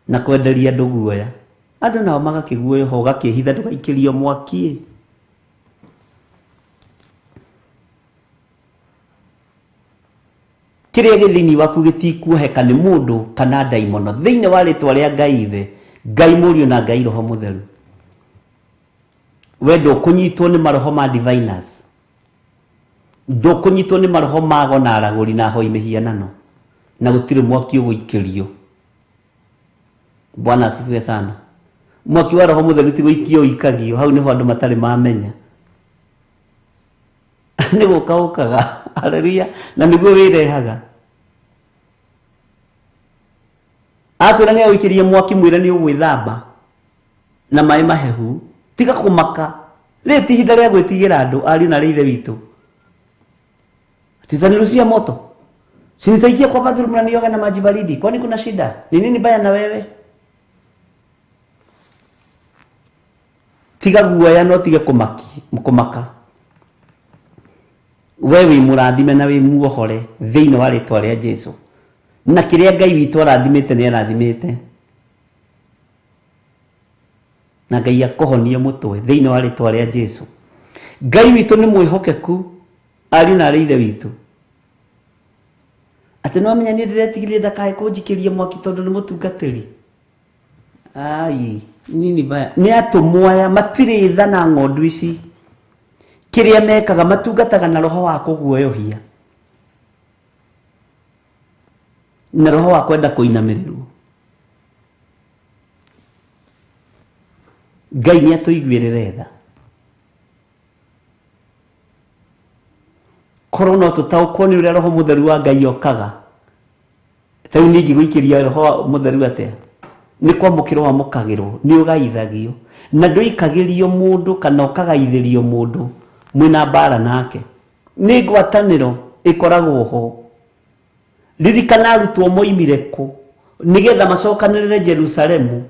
na kwenderia andũ guoya. Andũ nao magakĩguoyoha, ũgakĩhitha ndũgaikĩrio mwaki. Kĩrĩa gĩ thĩinĩ waku gĩtikuoheka nĩ mũndũ kana ndaimono thĩinĩ wa rĩtwa rĩa Ngai Ithe, Ngai Mũriũ na Ngai Roho Mũtheru. We ndũkũnyitwo nĩ maroho ma diviners, ndũkũnyitwo nĩ maroho ma ago na aragũri na ahoi mĩhianano, na gũtirĩ mwaki ũgũikĩrio. Bwana asifiwe sana. Mwaki wa Roho Mũtheru ti gũikio ũikagio, hau nĩho andũ matarĩ mamenya. Nĩ gũka ũkaga, haleluya, na nĩguo wĩrehaga. Akwĩra nĩ agũikĩrie mwaki, mwĩre nĩ ũgwĩthamba na maĩ mahehu, tiga kũmaka. Rĩrĩ ti ihinda rĩa gwĩtigĩra andũ, ariũ na arĩ ithe witũ. Tutanirushia moto, si nitaingia kwa bathroom na nioge na maji baridi, kwani kuna shida? Ni nini baya na wewe? Tiga guoya no tige kũmaka. We wĩ mũrathime na wĩ muohore thĩinĩ wa rĩtwa rĩa Jesu. Na kĩrĩa Ngai witũ arathimĩte nĩ arathimĩte, na Ngai akũhonie mũtwe thĩinĩ wa rĩtwa rĩa Jesu. Ngai witũ nĩ mwĩhokeku, ariũ na arĩ ithe witũ. Atĩ no amenya niĩ ndĩretigĩrire ndakae kũnjikĩria mwaki tondũ nĩ mũtungatĩri. Ai, nini baya. Nĩ atũmwo aya matirĩ tha na ng'ondu ici. Kĩrĩa mekaga matungataga na roho wa kũguoyohia na roho wa kwenda kũinamĩrĩrwo. Ngai nĩ atũiguĩrĩre tha. Korwo no tũtaũkwo nĩ ũrĩa Roho Mũtheru wa Ngai okaga. Ta rĩu niĩ ingĩgũikĩria Roho Mũtheru atĩa? Nĩ kwamũkĩrwo wamũkagĩrwo, nĩ ũgaithagio, na ndũikagĩrio mũndũ kana ũkagaithĩrio mũndũ mwĩna mbara nake. Nĩ ngwatanĩro ĩkoragwo ho. Ririkana arutwo moimire kũ nĩgetha macokanĩrĩre Jerusalemu,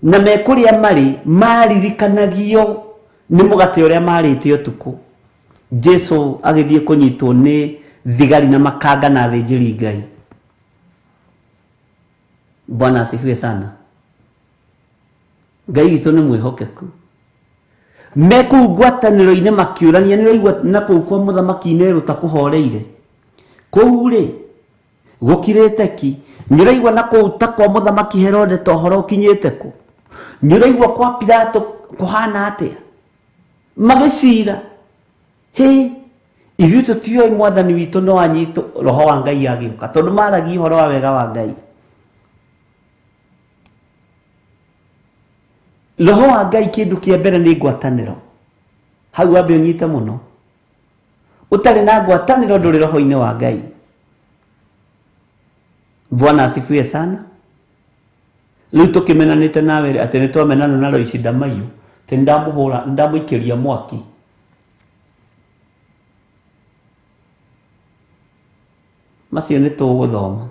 na me kũrĩa marĩ maririkanagio nĩ mũgate ũrĩa marĩte ũtukũ. Jesu agĩthiĩ kũnyitwo nĩ thigari na makanga na athĩnjĩri Ngai. Bwana asifiwe sana. Ngai witũ nĩ mwĩhokeku. Me kũu ngwatanĩro-inĩ makĩũrania, nĩ ũraigua na kũu kwa mũthamaki Nero ta kũhoreire. Kũu rĩ gũkirĩte ki. Nĩ ũraigua na kũu ta kwa mũthamaki Herode ta ũhoro ũkinyĩte kũ. Nĩ ũraigua kwa Pilato kũhana atĩa. Magĩcira, hĩ, ithuĩ tũtiũĩ mwathani witũ no anyitwo Roho wa Ngai agĩũka, tondũ maragia ũhoro wa wega wa Ngai. Roho wa Ngai kĩndũ kĩa mbere nĩ ngwatanĩro. Hau wambe ũnyite mũno. Ũtarĩ na ngwatanĩro ndũrĩ roho-inĩ wa Ngai. Bwana asifiwe sana. Rĩu tũkĩmenanĩte nawe atĩ nĩ twamenana na Loici Ndamaiyũ, atĩ nĩ ndamũhũra, nĩ ndamũikĩria mwaki. Macio nĩ tũgũthoma.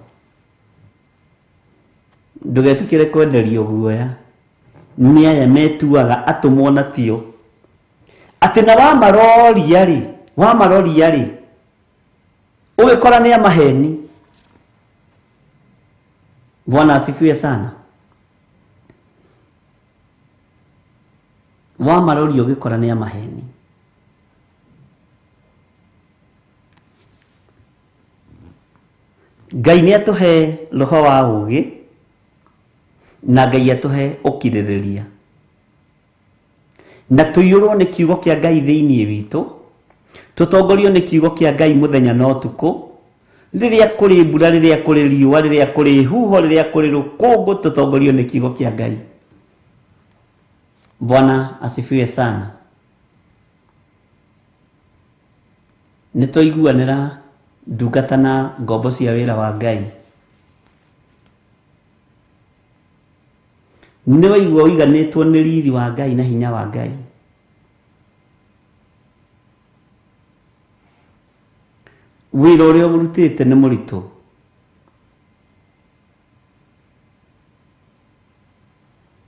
Ndũgetĩkĩre kwenderio guoya nĩ aya metuaga atũmwo na tio. Atĩ na wamaroria rĩ, ũgĩkora nĩ amaheni. Bwana asifiwe sana. Wamaroria ũgĩkora nĩ amaheni. Ngai nĩ atũhe roho wa ũũgĩ na Ngai atũhe ũkirĩrĩria, na tũiyũrwo nĩ kiugo kĩa Ngai thĩinĩ witũ, tũtongorio nĩ kiugo kĩa Ngai mũthenya na ũtukũ, rĩrĩa kũrĩ mbura, rĩrĩa kũrĩ riũa, rĩrĩa kũrĩ huho, rĩrĩa kũrĩ rũkũngũ, tũtongorio nĩ kiugo kĩa Ngai. Bwana asifiwe sana. Nĩ twaiguanĩra ndungata na ngombo cia wĩra wa Ngai. Nĩ waigua ũiganĩtwo nĩ riri wa Ngai na hinya wa Ngai. Wĩra ũrĩa ũrutĩte nĩ mũritũ.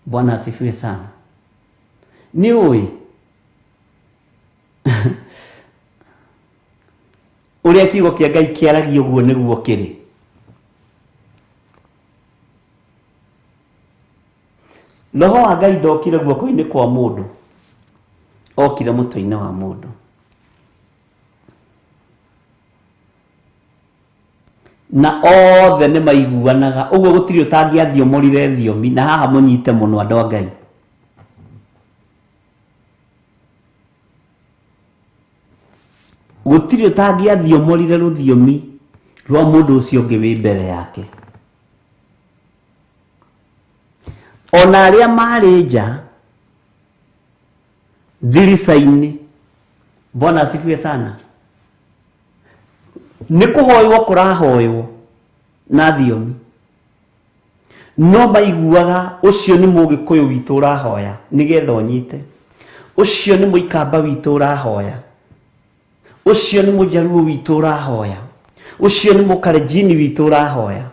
Bwana asifiwe sana. Nĩ ũĩ ũrĩa kiugo kĩa Ngai kĩaragia ũguo nĩguo kĩrĩ. Roho wa Ngai ndokire guoko-inĩ kwa mũndũ, okire mũtwe-inĩ wa mũndũ. Na othe nĩ maiguanaga ũguo gũtirĩ ũtangĩathiomorire thiomi. Na haha mũnyite mũno andũ a Ngai. Gũtirĩ ũtangĩathiomorire rũthiomi rwa mũndũ ũcio ũngĩ wĩ mbere yake. Ona arĩa marĩ nja ndirica-inĩ, Bwana asifiwe sana, nĩ kũhoywo kũrahoywo na thiomi, no maiguaga ũcio nĩ mũgĩkũyũ witũ ũrahoya nĩgetha ũnyite, ũcio nĩ mũikamba witũ ũrahoya, ũcio nĩ mũjaruo witũ ũrahoya, ũcio nĩ mũkarenjini witũ ũrahoya,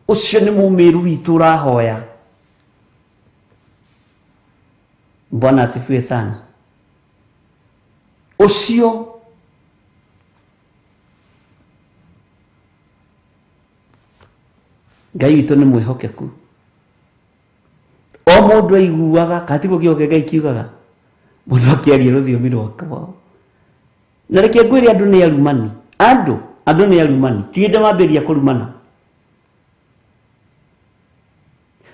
ũcio nĩ mũmĩru witũ ũrahoya. Bwana asifiwe sana. Ũcio Ngai witũ nĩ mwĩhokeku. O mũndũ aiguaga kana tiguo kiugo kĩa Ngai kiugaga, mũndũ akĩaria rũthiomi rwakwa. Na reke ngwĩre andũ nĩ arumani, andũ nĩ arumani, ti hĩndĩ mambĩrĩria kũrumana.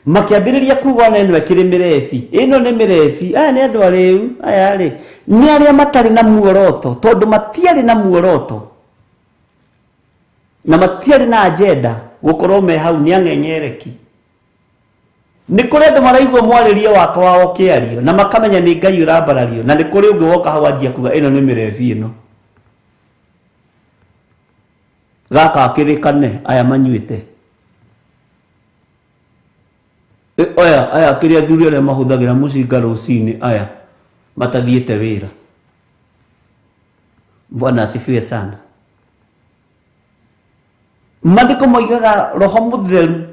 Makĩambĩrĩria kuga ona ĩno ĩkĩrĩ mĩrebi, ĩno nĩ mĩrebi, aya nĩ andũ arĩu, aya rĩ nĩ arĩa matarĩ na muoroto, tondũ matiarĩ na muoroto na matiarĩ na agenda gũkorwo me hau, nĩ ang'enyereki. Nĩ kũrĩ andũ maraigua mwarĩrie wakwa wa ũkĩario na makamenya nĩ Ngai ũrambarario, na nĩ kũrĩ ũngĩ woka hau anjia kuga ĩno nĩ mĩrebi ĩno, gaka akĩrĩkane aya manyuĩte. Aya aya kĩrĩa athuri arĩa mahũthagĩra mũcinga rũcinĩ, aya matathiĩte wĩra. Bwana asifiwe sana. Maandĩko moigaga Roho Mũtheru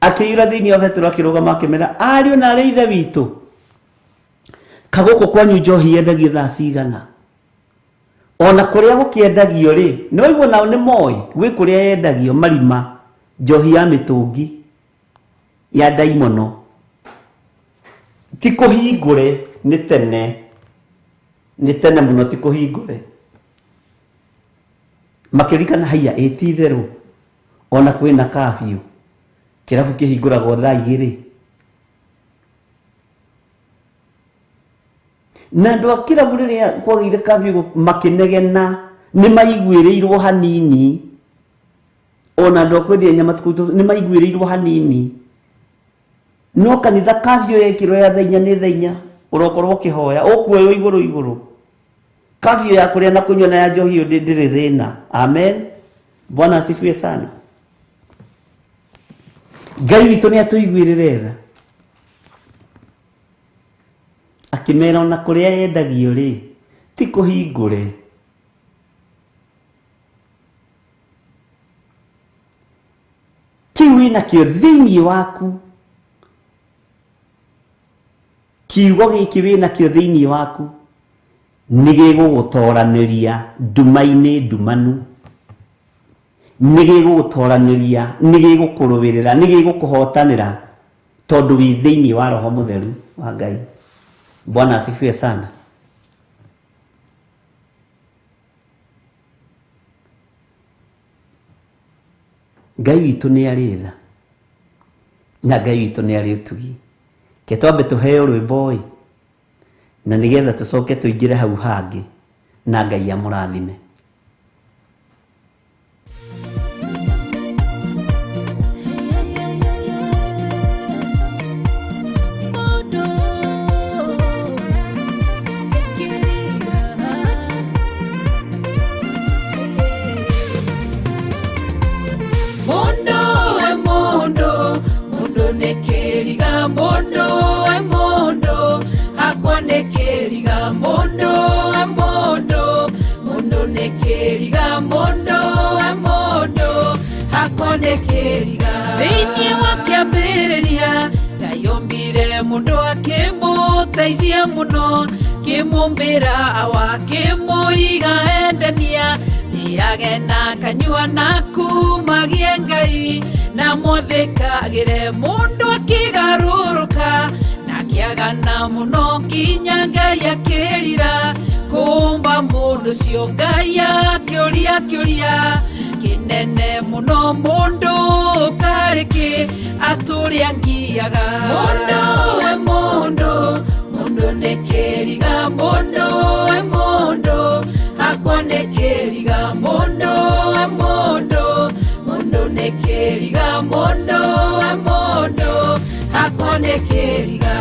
akĩiyũra thĩinĩ wa Petero, akĩrũgama akĩmera, ariũ na arĩ ithe witũ, kagũkũ kwanyu njohi yendagio thaa cigana? Ona kũrĩa gũkĩendagio rĩ, nĩ waigua nao nĩ moĩ gwĩ kũrĩa yendagio marima njohi ya mĩtũngi ya ndaimono, ti kũhingũre, nĩ tene, nĩ tene mũno, ti kũhingũre. Makĩririkana haiya, ĩ ti itherũ ona kwĩna kabiũ, kĩrabu kĩhingũragwo thaa 2. Na andũ a kĩrabu rĩrĩa kwagĩire kabiũ makĩnegena, nĩ maiguĩrĩirwo hanini. Ona andũ a kwendia nyama nĩ maiguĩrĩirwo hanini. No kanitha kabiũ yekĩrwo ya thaa 4 nĩ thaa 4, ũrokorwo ũkĩhoya, ũkuoywo igũrũ igũrũ. Kabiũ ya kũrĩa na kũnyua na ya njohi ĩyo ndĩrĩ thĩna. Amen. Bwana asifiwe sana. Ngai witũ nĩ atũiguĩrĩre tha. Akĩmera ona kũrĩa yendagio rĩ, ti kũhingũre. Kĩu wĩnakĩo thĩinĩ waku, kiugo gĩkĩ wĩnakĩo thĩinĩ waku nĩ gĩgũgũtoranĩria nduma-inĩ ndumanu, nĩ gĩgũgũtoranĩria, nĩ gĩgũkũrũĩrĩra, nĩ gĩgũkũhotanĩra, tondũ wĩ thĩinĩ wa Roho Mũtheru wa Ngai. Bwana asifiwe sana. Ngai witũ nĩ arĩ tha na Ngai witũ nĩ arĩ ũtugi. Ke twambe tũheo rwĩmbo ĩ, na nĩgetha tũcoke tũingĩre hau hangĩ, na Ngai amũrathime. Mondo we mondo, hakwa nĩ kĩriga. Mondo we mondo, Akamũteithia mũno kĩmũmbĩra awa kĩmũiga endania nĩage na kanyua na kumagie Ngai na mwathĩkagĩre mũndũ akĩgarũrũka na kĩagana mũno kinya Ngai akĩrira kũmba mũndũ ũcio Ngai akĩũria kĩũria kĩnene mũno mũndũ karĩ kĩ atũrĩa ngiaga mũndũ we mũndũ mũndũ nĩ kĩriga mũndũ we mũndũ hakwa nĩ kĩriga mũndũ we mũndũ mũndũ nĩ kĩriga mũndũ we mũndũ hakwa nĩ kĩriga.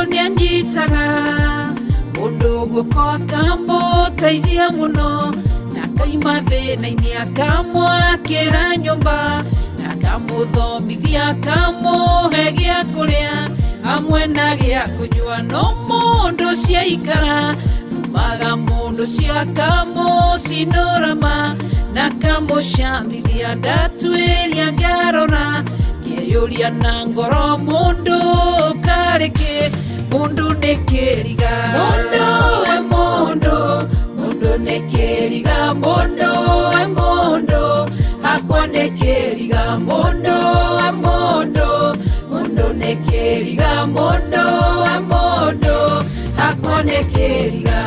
Nĩanyitaga mũndũ guoko akamũteithia mũno na akaima thĩna-inĩ akamwakĩra nyũmba na akamũthomithia akamũhe gĩa kũrĩa hamwe na gĩa kũnyua no mũndũ ũcio aikara umaga mũndũ ũcio akamũcinũrama na akamũcamithia ndatuĩria ngarora ngeyũria na ngoro mũndũ karĩ kĩ mũndũ nĩ kĩriga mũndũ we mũndũ mũndũ nĩ kĩriga mũndũ we mũndũ hakwa nĩ kĩriga mũndũ we mũndũ mũndũ nĩ kĩriga mũndũ we mũndũ hakwa nĩ kĩriga.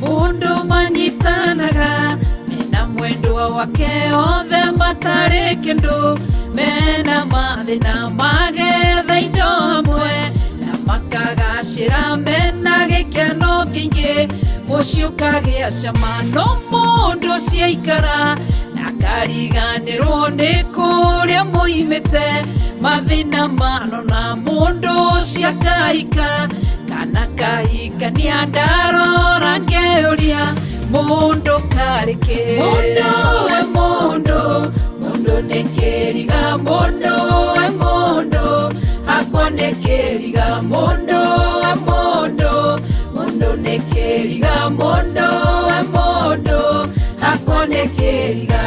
Mũndũ manyitanaga mena mwendwa wake othe matarĩ kĩndũ mena mathĩna magetha indo hamwe na makagacĩra mena gĩkeno kĩingĩ mũciĩ ũkagĩa cama no mũndũ ũcio aikara na akariganĩrwo nĩ kũrĩa moimĩte mathĩna manona mũndũ ũcio akahika kana kahikania ndarora ngeyũria mũndũ karĩ kĩ mũndũ we mũndũ mũndũ nĩ kĩriga mũndũ we mũndũ hakwa nĩ kĩriga mũndũ we mũndũ mũndũ nĩ kĩriga mũndũ we mũndũ hakwa nĩ kĩriga.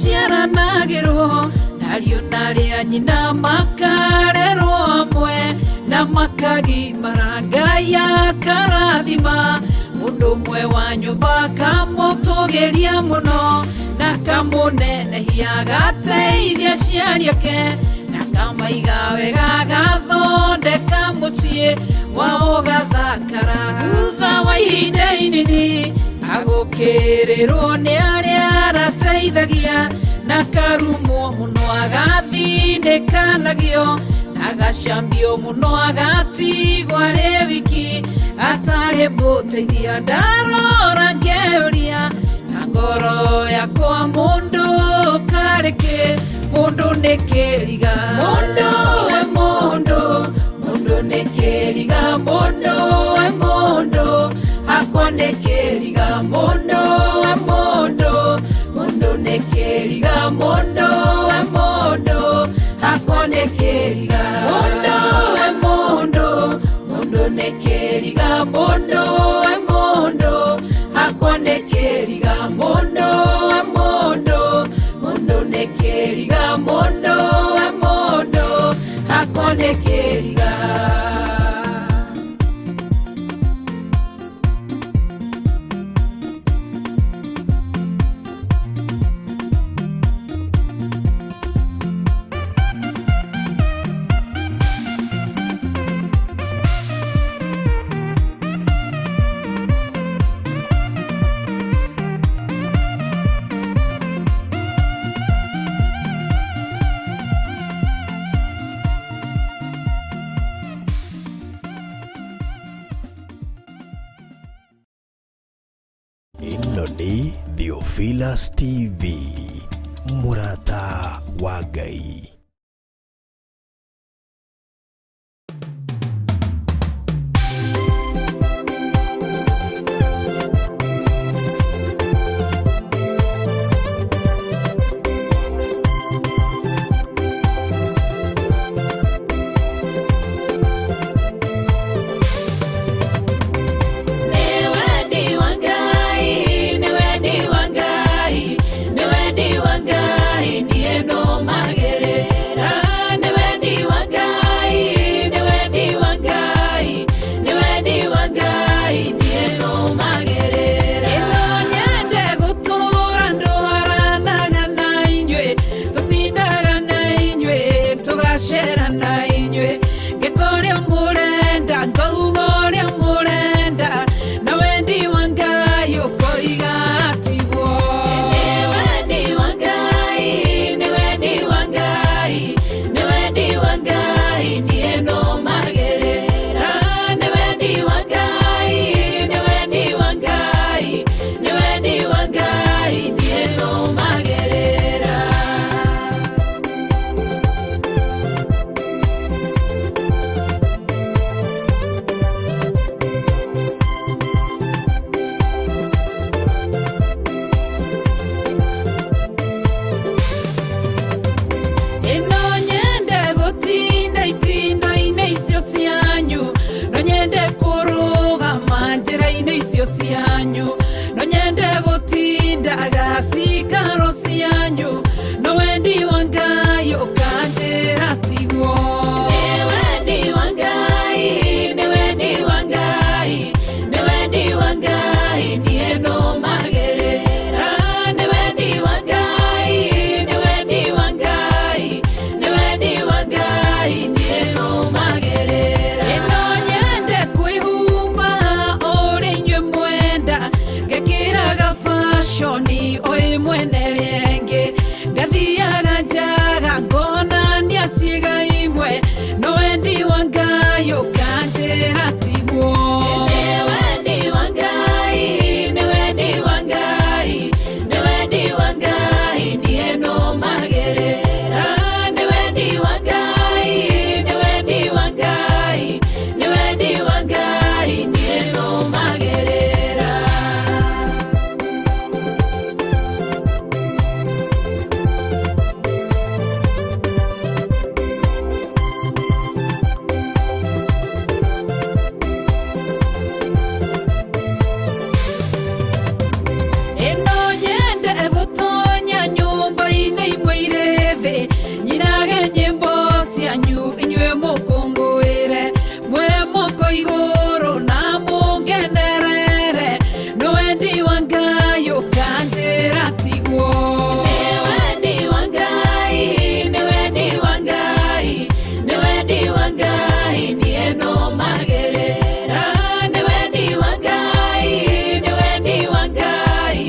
Aciaranagĩrwo nariũ narĩa nyina makarerwo hamwe na makagimara Ngai akarathima mũndũ ũmwe wa nyũmba akamũtũgĩria mũno na akamũnenehia agateithia aciari ake na akamaiga wega agathondeka mũciĩ wao ũgathakara thutha wa ihinda inini agũkĩrĩrwo nĩ arĩa arateithagia na karumwo mũno agathinĩkanagio na agacambio mũno agatigwo arĩ wiki atarĩ mũteithia ndarora ngeyũria na ngoro yakwa mũndũ karĩ kĩ mũndũ nĩ kĩriga mũndũ we mũndũ mũndũ nĩ kĩriga mũndũ we mũndũ hakwa nĩ kĩriga mũndũ we mũndũ mũndũ nĩ kĩriga mũndũ we mũndũ hakwa nĩ kĩriga mũndũ we mũndũ mũndũ nĩ kĩriga mũndũ we mũndũ hakwa nĩ kĩriga mũndũ we mũndũ mũndũ nĩ kĩriga mũndũ we mũndũ hakwa nĩ kĩriga. Theophilus TV, mũrata wa Ngai. Nĩ wendi wa Ngai, nĩ wendi wa Ngai, nĩ wendi wa Ngai, niĩ nũmagĩrĩra. Nĩ wendi wa Ngai, nĩ wendi wa Ngai, nĩ wendi wa Ngai, niĩ nũmagĩrĩra. Ĩno nyende gũtũũra ndwaranaga na inyuĩ, tũtindaga na inyuĩ, tũgacera na inyuĩ, ngĩka ũrĩa mũrenda, ngauga ũrĩa mũrenda, na wendi wa Ngai ũkoiga tiguo. Nĩ wendi wa Ngai, nĩ wendi wa Ngai, nĩ wendi wa Ngai, niĩ nũmagĩrĩra. Nĩ wendi wa Ngai, nĩ wendi wa Ngai, nĩ wendi wa Ngai, niĩ nũmagĩrĩra. Ĩno nyende gũtinda itindo-inĩ icio cianyu, no nyende kũrũgama njĩra-inĩ icio cianyu, no nyende gũtindaga cikaro cianyu, no wendi wa Ngai ũkanjĩra tiguo. Nĩ wendi wa Ngai, nĩ wendi wa Ngai, nĩ wendi wa Ngai, niĩ nũmagĩrĩra. Nĩ wendi wa Ngai, nĩ wendi wa Ngai, nĩ wendi wa Ngai, niĩ nũmagĩrĩra. Ĩno nyende kwĩhumba ũrĩa inyuĩ mwenda, ngekĩraga fashion o ĩmwe na ĩrĩa ĩngĩ, ngathiaga njaga ngonania ciĩga imwe, no wendi wa Ngai ũkanjĩra tiguo. Nĩ wendi wa Ngai, nĩ wendi wa Ngai, nĩ wendi wa Ngai, niĩ nũmagĩrĩra. Nĩ wendi wa Ngai, nĩ wendi wa Ngai, nĩ wendi wa Ngai, niĩ nũmagĩrĩra. Ĩno nyende gũtonya nyũmba-inĩ imwe irĩ thĩ, nyinage nyĩmbo cianyu inyuĩ mũkũngũĩre, mwĩ moko igũrũ na mũngenerere, nĩ wendi wa Ngai ũkanjĩra tiguo. Nĩ wendi wa Ngai, nĩ wendi wa Ngai, nĩ wendi wa Ngai, niĩ nũmagĩrĩra. Nĩ wendi wa Ngai, nĩ wendi wa Ngai,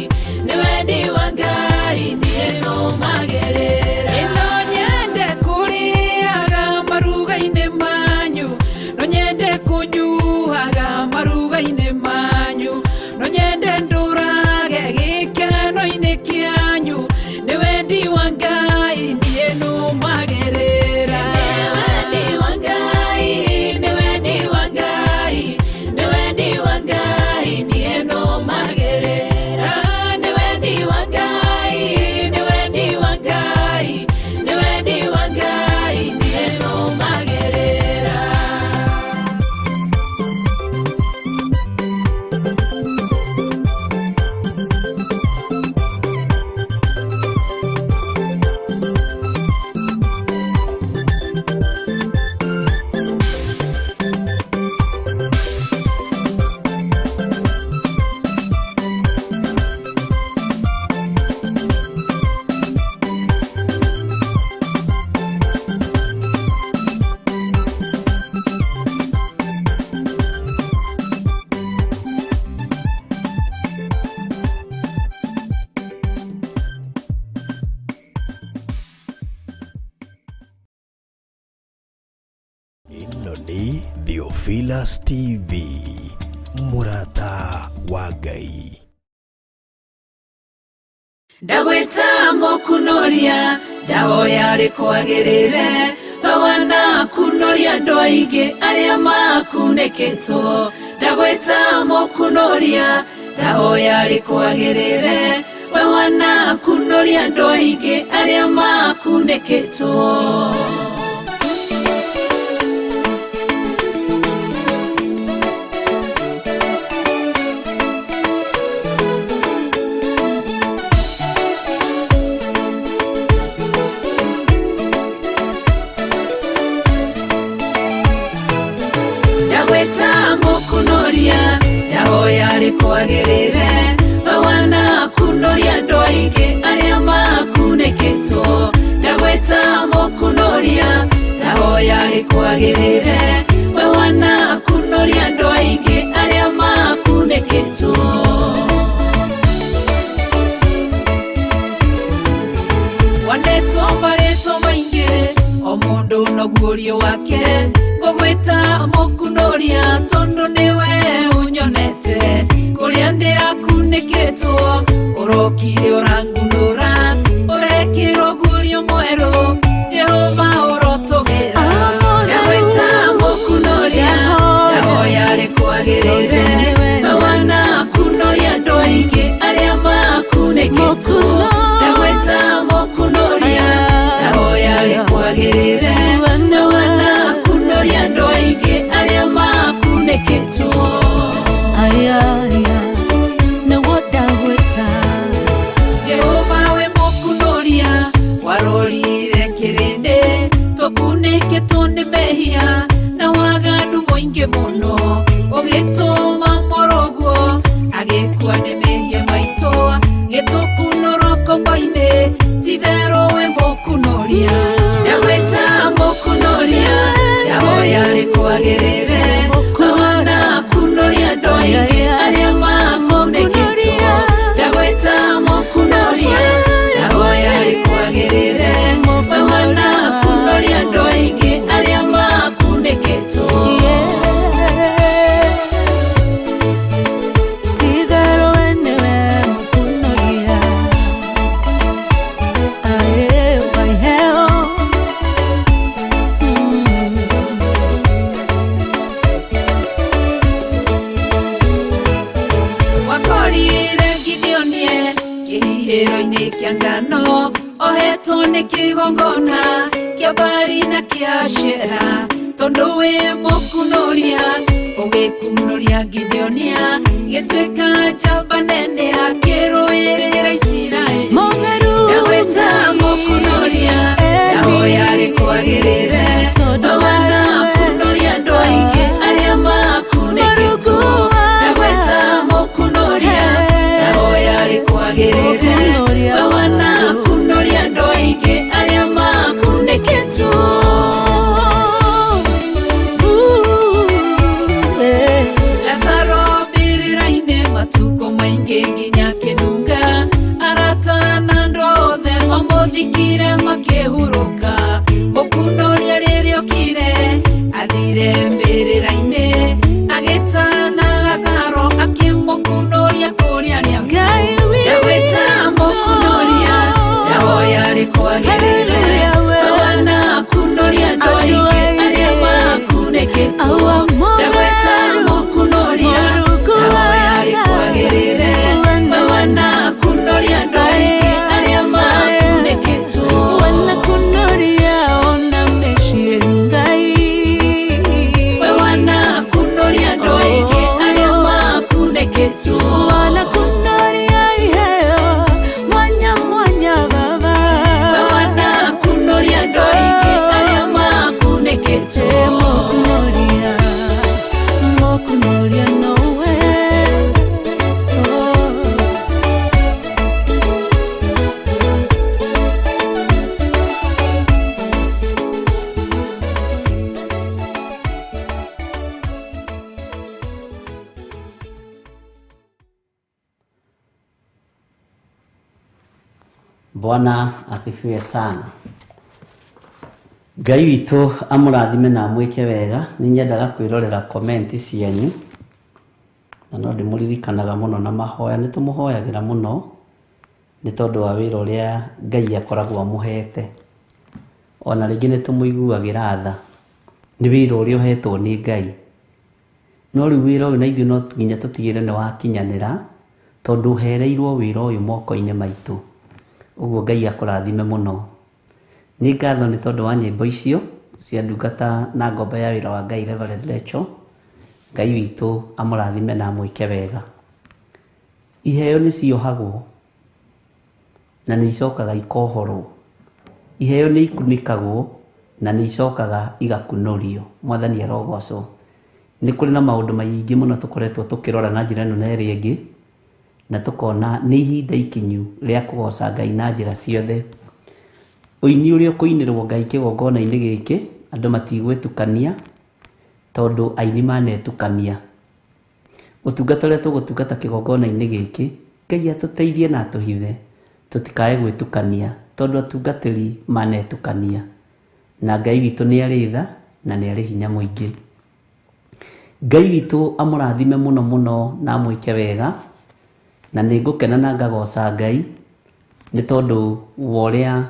nĩ wendi wa Ngai, niĩ nũmagĩrĩra. Ĩno nyende kũrĩaga maruga-inĩ manyu, no nyende kũnyuaga maruga-inĩ manyu, no nyende ndũrage gĩkeno-inĩ kĩanyu, nĩ wendi wa Ngai, niĩ nũmagĩrĩra. Nĩ wendi wa Ngai, nĩ wendi wa Ngai, nĩ wendi wa Ngai, niĩ nũmagĩrĩra. Nĩ wendi wa Ngai, nĩ wendi wa Ngai, nĩ wendi wa Ngai, niĩ nũmagĩrĩra. Ĩno nĩ Theophilus TV, mũrata wa Ngai. Ndagwĩta mũkunoria, ndahoya rĩkwagĩrĩre. We wanakunoria andũ aingĩ arĩa makunĩkĩtwo. Ndagwĩta mũkunoria, ndahoya rĩkwagĩrĩre. We wanakunoria andũ aingĩ arĩa makunĩkĩtwo. Ndagwĩta mũkunoria, ndahoya rĩkwagĩrĩre. We wanakunoria andũ aingĩ arĩa makunĩkĩtwo. Ndagwĩta mũkunoria, ndahoya rĩkwagĩrĩre. We wanakunoria andũ aingĩ arĩa makunĩkĩtwo. Wanetwo marĩtwa maingĩ, o mũndũ noguo wake. Ngũgwĩta mũkunoria tondũ nĩwe ũnyonete. Kũrĩa ndĩrakunĩkĩtwo, ũrokire ũrangunũra. Ũrekĩrwo guorio mwerũ, Jehova ũrotũgĩra. Ndagwĩta mũkunoria, ndahoya rĩkwagĩrĩre. We wanakunoria andũ aingĩ arĩa makunĩkĩtwo. Ndagwĩta mũkunoria, ndahoya rĩkwagĩrĩre. We wanakunoria andũ aingĩ arĩa makunĩkĩtwo. Jehova we mũkunoria, warorire kĩrĩndĩ. Tũkunĩkĩtwo nĩ mehia na waganu mũingĩ mũno. Ũgĩtũma mũrũguo agĩkua nĩ mehia maitũ. Gĩtũkunũra ngombo-inĩ, ti-itherũ we mũkunoria. Ndagwĩta mũkunoria, ndahoya rĩkwagĩrĩre. We wanakunoria andũ aingĩ arĩa makunĩkĩtwo. Ndagwĩta mũkunoria, ndahoya rĩkwagĩrĩre. We wanakunoria andũ aingĩ arĩa makunĩkĩtwo. Wakorire Gideonie kĩhihĩro-inĩ kĩa ngano, ohetwo nĩ kĩgongona kĩa Baali na kĩa Ashera. Tondũ wĩ mũkunoria, ũgĩkunoria Gideonia, gĩtuĩka njamba nene akĩrũĩrĩra Isiraeli. Ndagwĩta mũkunoria, ndahoya rĩkwagĩrĩre. We wanakunoria andũ aingĩ arĩa makunĩkĩtwo. Ndagwĩta mũkunoria, ndahoya rĩkwagĩrĩre. We wanakunoria andũ aingĩ arĩa makunĩkĩtwo. Lazaro mbĩrĩra-inĩ matukũ maingĩ nginya kĩnunga. Arata na andũ othe mamũthikire makĩhurũka. Mũkunoria rĩrĩa okire, athire mbĩrĩra-inĩ. Agĩtana Lazaro akĩmũkunoria kũrĩa arĩa. Ndagwĩta mũkunoria, ndahoya rĩkwagĩrĩre. We wanakunoria andũ aingĩ arĩa makunĩkĩtwo. Ndagwĩta mũkunoria, ndahoya rĩkwagĩrĩre. We wanakunoria andũ aingĩ arĩa makunĩkĩtwo. We wanakunoria andũ aingĩ arĩa makunĩkĩtwo. We wanakunoria andũ aingĩ arĩa makunĩkĩtwo. Bwana asifiwe sana. Ngai witũ amũrathime na amwĩke wega. Nĩ nyendaga kwĩrorera comment cianyu na no ndĩmũririkanaga mũno na mahoya. Nĩ tũmũhoyagĩra mũno Nĩ tondũ wa wĩra ũrĩa Ngai akoragwo amũhete. Ona rĩngĩ nĩ tũmũiguagĩra tha nĩ wĩra ũrĩa ũhetwo nĩ Ngai. No rĩu wĩra ũyũ na ithuĩ no nginya tũtigĩrĩre nĩ wakinyanĩra tondũ ũhereirwo wĩra ũyũ moko-inĩ maitũ. Ũguo Ngai akũrathime mũno. Nĩ ngatho nĩ tondũ wa nyĩmbo icio cia ndungata na ngombo ya wĩra wa Ngai Reverend Rachel. Ngai witũ amũrathime na amwĩke wega. Iheo nĩ ciohagwo na nĩ icokaga ikohorwo. Iheo nĩ ikunĩkagwo na nĩ icokaga igakunũrio. Mwathani arogocwo. Nĩ kũrĩ na maũndũ maingĩ mũno tũkoretwo tũkĩrora na njĩra ĩno na ĩrĩa ĩngĩ, na tũkona nĩ ihinda ikinyu rĩa kũgoca Ngai na njĩra ciothe. Ũini ũrĩa ũkũinĩrwo Ngai kĩgongona-inĩ gĩkĩ, andũ matigwĩtukania, tondũ aini manetukania. Ũtungata ũrĩa tũgũtungata kĩgongona-inĩ gĩkĩ, Ngai atũteithie na atũhithe tũtikae gwĩtukania, tondũ atungatĩri manetukania. Na Ngai witũ nĩ arĩ tha na nĩ arĩ hinya mũingĩ. Ngai witũ amũrathime mũno mũno na amwĩke wega, na nĩ ngũkena na ngagoca Ngai nĩ tondũ wa ũrĩa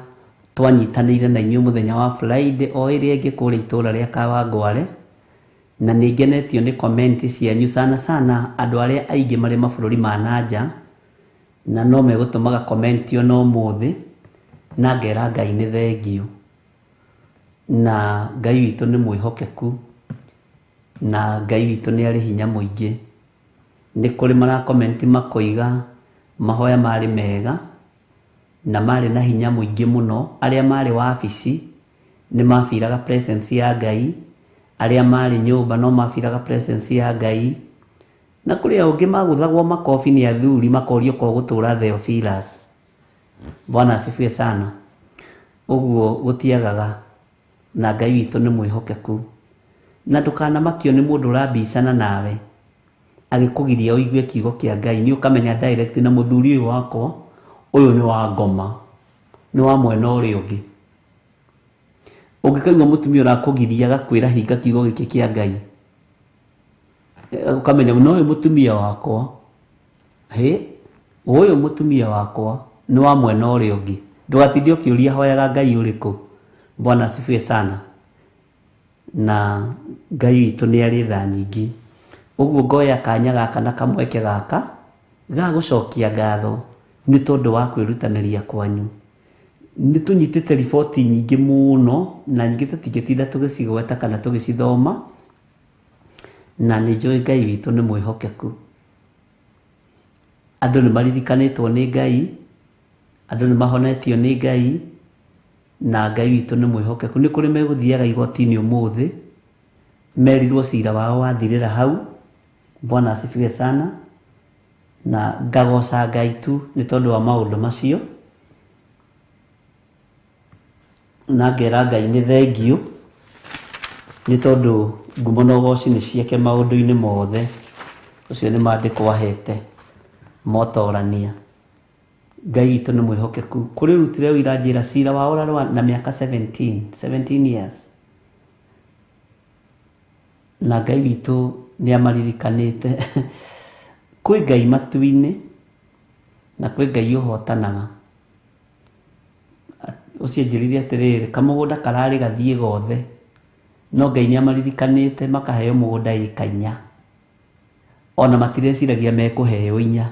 twanyitanĩire na inyuĩ mũthenya wa Friday o ĩrĩa ĩngĩ kũrĩa itũra rĩa Kawangware, na nĩ ngenetio nĩ comment cianyu sana sana andũ arĩa aingĩ marĩ mabũrũri ma nanja, na no megũtũmaga comment ona ũmũthĩ, na ngera Ngai nĩ thengiũ. Na Ngai witũ nĩ mwĩhokeku, na Ngai witũ nĩ arĩ hinya mũingĩ. Nĩ kũrĩ marakomenti makoiga mahoya marĩ mega na marĩ na hinya mũingĩ mũno. Arĩa marĩ wabici nĩ mabiraga presence ya Ngai, arĩa marĩ nyũmba no mabiraga presence ya Ngai, na kũrĩ angĩ magũthagwo makobi nĩ athuri makorio ko gũtũra Theophilus. Bwana asifiwe sana. Ũguo gũtiagaga, na Ngai witũ nĩ mwĩhokeku. Na ndũkanamakio nĩ mũndũ ũrabicana nawe agĩkũgiria ũigue kiugo kĩa Ngai. Nĩ ũkamenya direct na mũthuri ũyũ wakwa ũyũ nĩ wa ngoma, nĩ wa mwena ũrĩa ũngĩ. Ũngĩkaigua mũtumia ũrakũgiria agakwĩra hinga kiugo gĩkĩ kĩa Ngai, ũkamenya no ũyũ mũtumia wakwa, hĩ, ũyũ mũtumia wakwa nĩ wa mwena ũrĩa ũngĩ. Ndũgatinde ũkĩũria hoyaga Ngai ũrĩkũ. Bwana asifiwe sana. Na Ngai witũ nĩ arĩ tha nyingĩ. Ũguo ngoya kanya gaka na kamweke gaka ga gũcokia ngatho nĩ tondũ wa kwĩrutanĩria kwanyu. Nĩ tũnyitĩte riboti nyingĩ mũno, na nyingĩ tũtingĩtinda tũgĩcigweta kana tũgĩcithoma, na nĩ njũĩ Ngai witũ nĩ mwĩhokeku. Andũ nĩ maririkanĩtwo nĩ Ngai, andũ nĩ mahonetio nĩ Ngai, na Ngai witũ nĩ mwĩhokeku. Nĩ kũrĩ megũthiaga igoti-inĩ ũmũthĩ, merirwo cira wao wathirĩra hau. Bwana asifiwe sana. Na ngagoca Ngai tu nĩ tondũ wa maũndũ macio, na ngera Ngai nĩ thengiũ nĩ tondũ ngumo na ũgoci nĩ ciake maũndũ-inĩ mothe. Ũcio nĩ maandĩko ahete motorania. Ngai witũ nĩ mwĩhokeku. Kũrĩ ũrutire ũira njĩra cira wao ũrarĩ na mĩaka 17 years, na Ngai witũ nĩ amaririkanĩte. Kwĩ Ngai matu-inĩ na kwĩ Ngai ũhotanaga. Ũcio anjĩrire atĩrĩrĩ, kamũgũnda kararĩ gathiĩ gothe, no Ngai nĩ amaririkanĩte makaheo mũgũnda ĩka inya. Ona matireciragia mekũheo inya,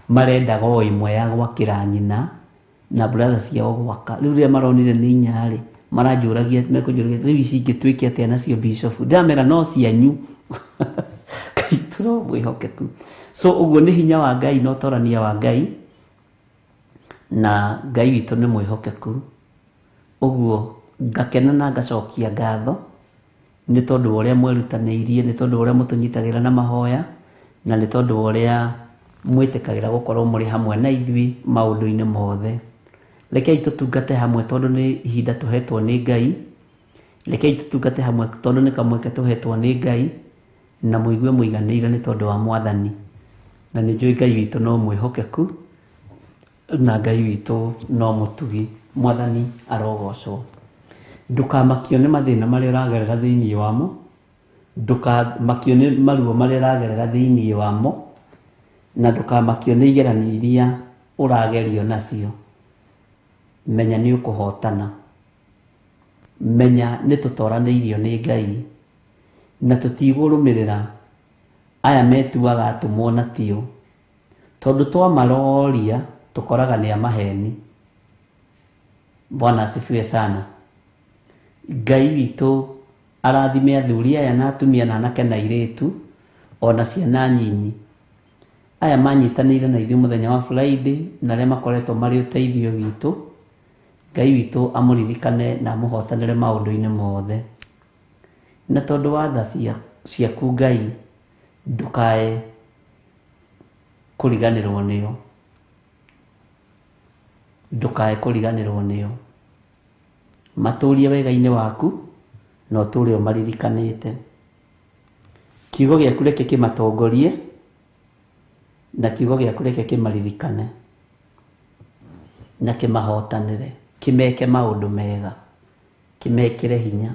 marendaga o ĩmwe ya gwakĩra nyina na brother ciao gwaka. Rĩu rĩrĩa maronire nĩ inya rĩ, maranjũragia, mekũnjũragia rĩu ici ingĩ twĩke atĩa nacio bishop? Ndĩramera no cianyu. Ngai tũro mwĩhokeku. So ũguo nĩ hinya wa Ngai na ũtorania wa Ngai, na Ngai witũ nĩ mwĩhokeku. Ũguo ngakena na ngacokia ngatho nĩ tondũ wa ũrĩa mwerutanĩirie, nĩ tondũ wa ũrĩa mũtũnyitagĩra na mahoya, na nĩ tondũ wa ũrĩa mwĩtĩkagĩra gũkorwo mũrĩ hamwe na ithuĩ maũndũ-inĩ mothe. Rekei tũtungate hamwe tondũ nĩ ihinda tũhetwo nĩ Ngai. Rekei tũtungate hamwe tondũ nĩ kamweke tũhetwo nĩ Ngai, na mũigue mũiganĩire nĩ tondũ wa Mwathani. Na nĩ njũĩ Ngai witũ no mwĩhokeku, na Ngai witũ no mũtugi. Mwathani arogocwo. Ndũkamakio nĩ mathĩna marĩa ũragerera thĩinĩ wamo, ndũkamakio nĩ maruo marĩa ũragerera thĩinĩ wamo, na ndũkamakio nĩ igeranio iria ũragerio nacio, menya nĩ ũkũhotana. Menya nĩ tũtoranĩirio nĩ Ngai na tũtigũrũmĩrĩra aya metuaga atũmwo na tio, tondũ twamaroria tũkoraga nĩ a maheni. Bwana asifiwe sana. Ngai witũ arathime athuri aya na atumia na anake na airĩtu ona ciana nyinyi aya manyitanĩire na ithuĩ mũthenya wa Friday na arĩa makoretwo marĩ ũteithio witũ. Ngai witũ amũririkane na amũhotanĩre maũndũ-inĩ mothe. Na tondũ wa tha ciaku Ngai, ndũkae kũriganĩrwo nĩo, ndũkae kũriganĩrwo nĩo. Matũrie wega-inĩ waku na ũtũre ũmaririkanĩte. Kiugo gĩaku reke kĩmatongorie na kiugo gĩaku reke kĩmaririkane na kĩmahotanĩre, kĩmeke maũndũ mega, kĩmekĩre hinya.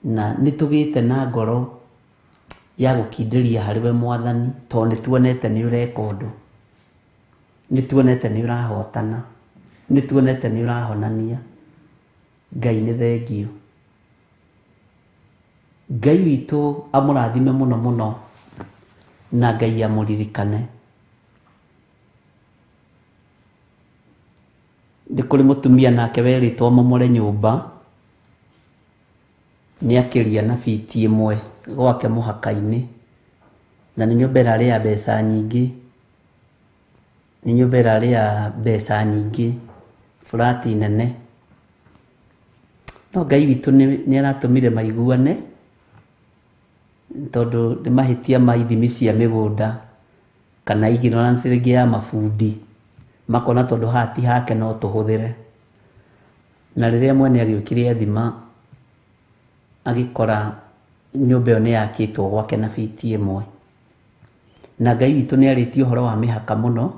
Na nĩ tũgĩte na ngoro ya gũkindĩria harĩ we Mwathani, tondũ nĩ tuonete nĩ ũreka ũndũ, nĩ tuonete nĩ ũrahotana, nĩ tuonete nĩ ũrahonania. Ngai nĩ thengio. Ngai witũ amũrathime mũno mũno na Ngai amũririkane. Nĩ kũrĩ mũtumia nake werĩtwo amomore nyũmba, nĩ akĩria na biti ĩmwe gwake mũhaka-inĩ, na nĩ nyũmba ĩrarĩ ya mbeca nyingĩ, nĩ nyũmba ĩrarĩ ya mbeca nyingĩ, burati nene. No Ngai witũ nĩ aratũmire maiguane, tondũ nĩ mahĩtia ma ithimi cia mĩgũnda kana ignorance rĩngĩ ya mabundi, makona tondũ haha ti hake no tũhũthĩre. Na rĩrĩa mwene agĩũkire athima, agĩkora nyũmba ĩyo nĩ yakĩtwo gwake na biti ĩmwe. Na Ngai witũ nĩ arĩtie ũhoro wa mĩhaka mũno,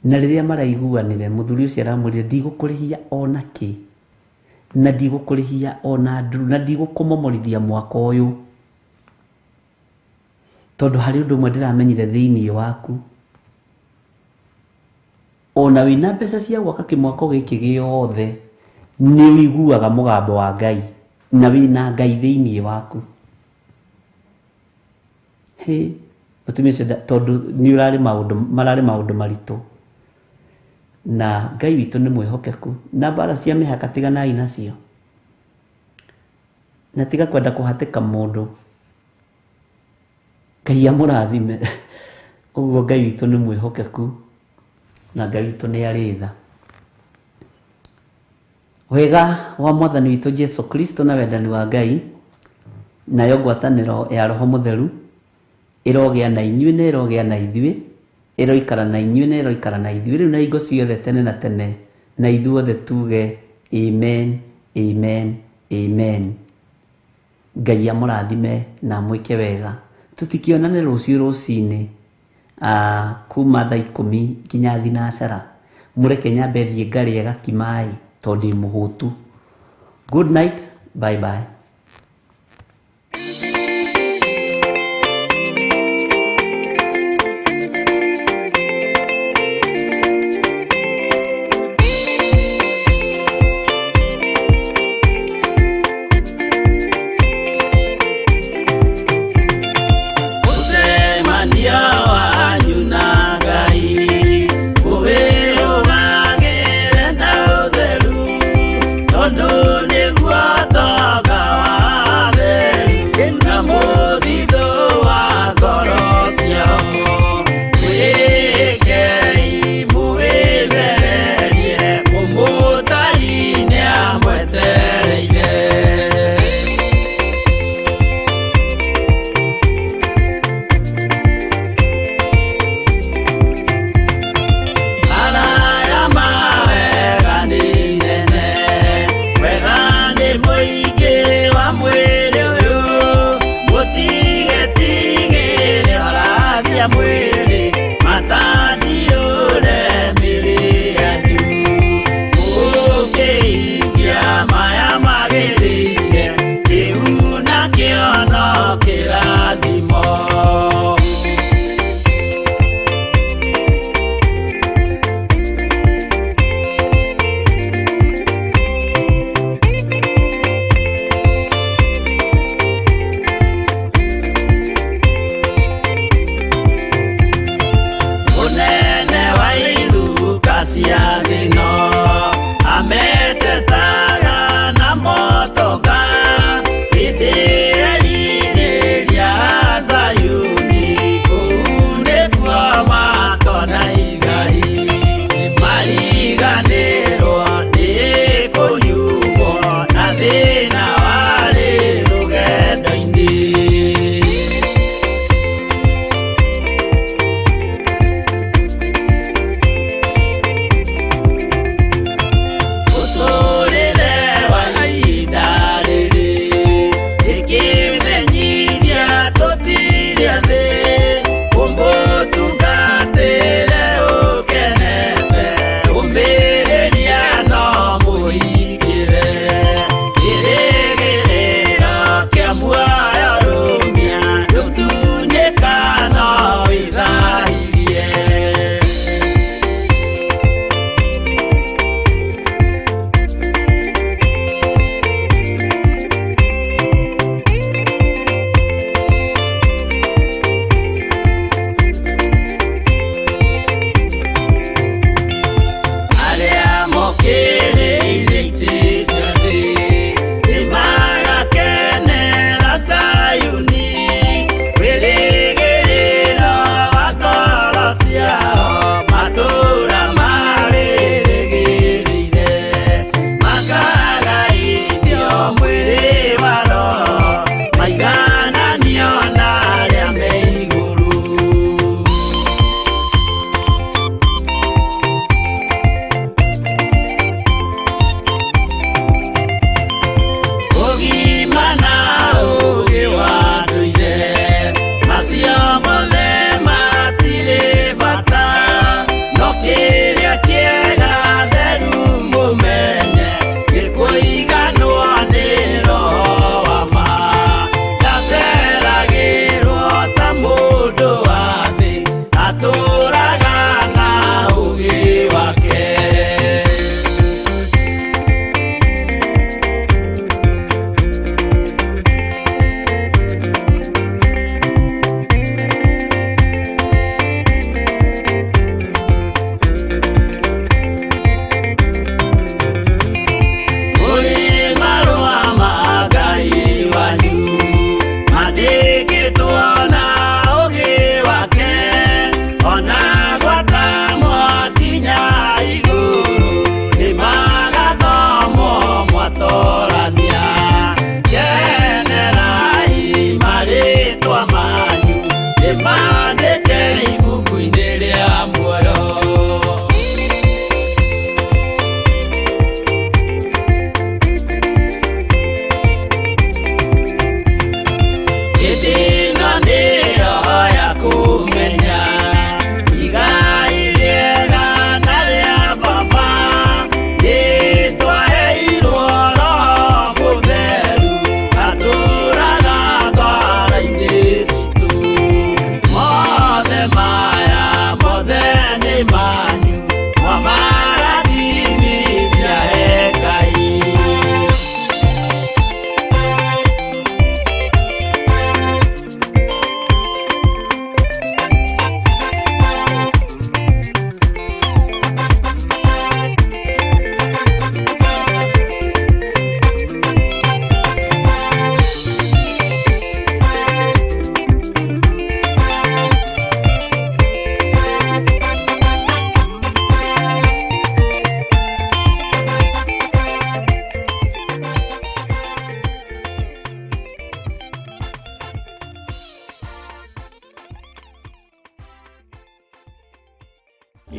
na rĩrĩa maraiguanire, mũthuri ũcio aramwĩrire, ndigũkũrĩhia ona kĩ, na ndigũkũrĩhia ona nduru, na ndigũkũmomorithia mwaka ũyũ, tondũ harĩ ũndũ ũmwe ndĩramenyire thĩinĩ waku. Ona wĩna mbeca cia gwaka kĩmwako gĩkĩ gĩothe, nĩ ũiguaga mũgambo wa Ngai, na wĩna Ngai thĩinĩ waku. Hĩ, mũtumia ũcio tondũ nĩ ũrarĩ maũndũ, mararĩ maũndũ maritũ. Na Ngai witũ nĩ mwĩhokeku. Na mbara cia mĩhaka tiganai nacio. Na tiga kwenda kũhatĩka mũndũ. Ngai amũrathime. Ũguo Ngai witũ nĩ mwĩhokeku na Ngai witũ nĩ arĩ tha. Wega wa Mwathani witũ Jesu Kristo na wendani wa Ngai nayo ngwatanĩro ya Roho Mũtheru ĩrogĩa na inyuĩ na ĩrogĩa na ithuĩ, ĩroikara na inyuĩ na ĩroikara na ithuĩ rĩu na hingo ciothe tene na tene, na ithuothe tuge amen, amen, amen. Ngai amũrathime na amwĩke wega. Tũtikĩonane rũciũ rũcinĩ kuma thaa ikũmi nginya thinacara. Mũreke nyambe thiĩ ngarĩe gakima-ĩ, tondũ ndĩ mũhũtu. Good night, bye bye. Mũcemanio wanyu na Ngai ũwĩrũgagĩre na ũtheru, tondũ nĩguo ũtonga.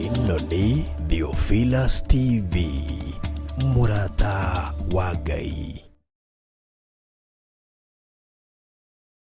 Ĩno nĩ Theophilus TV, mũrata wa Ngai.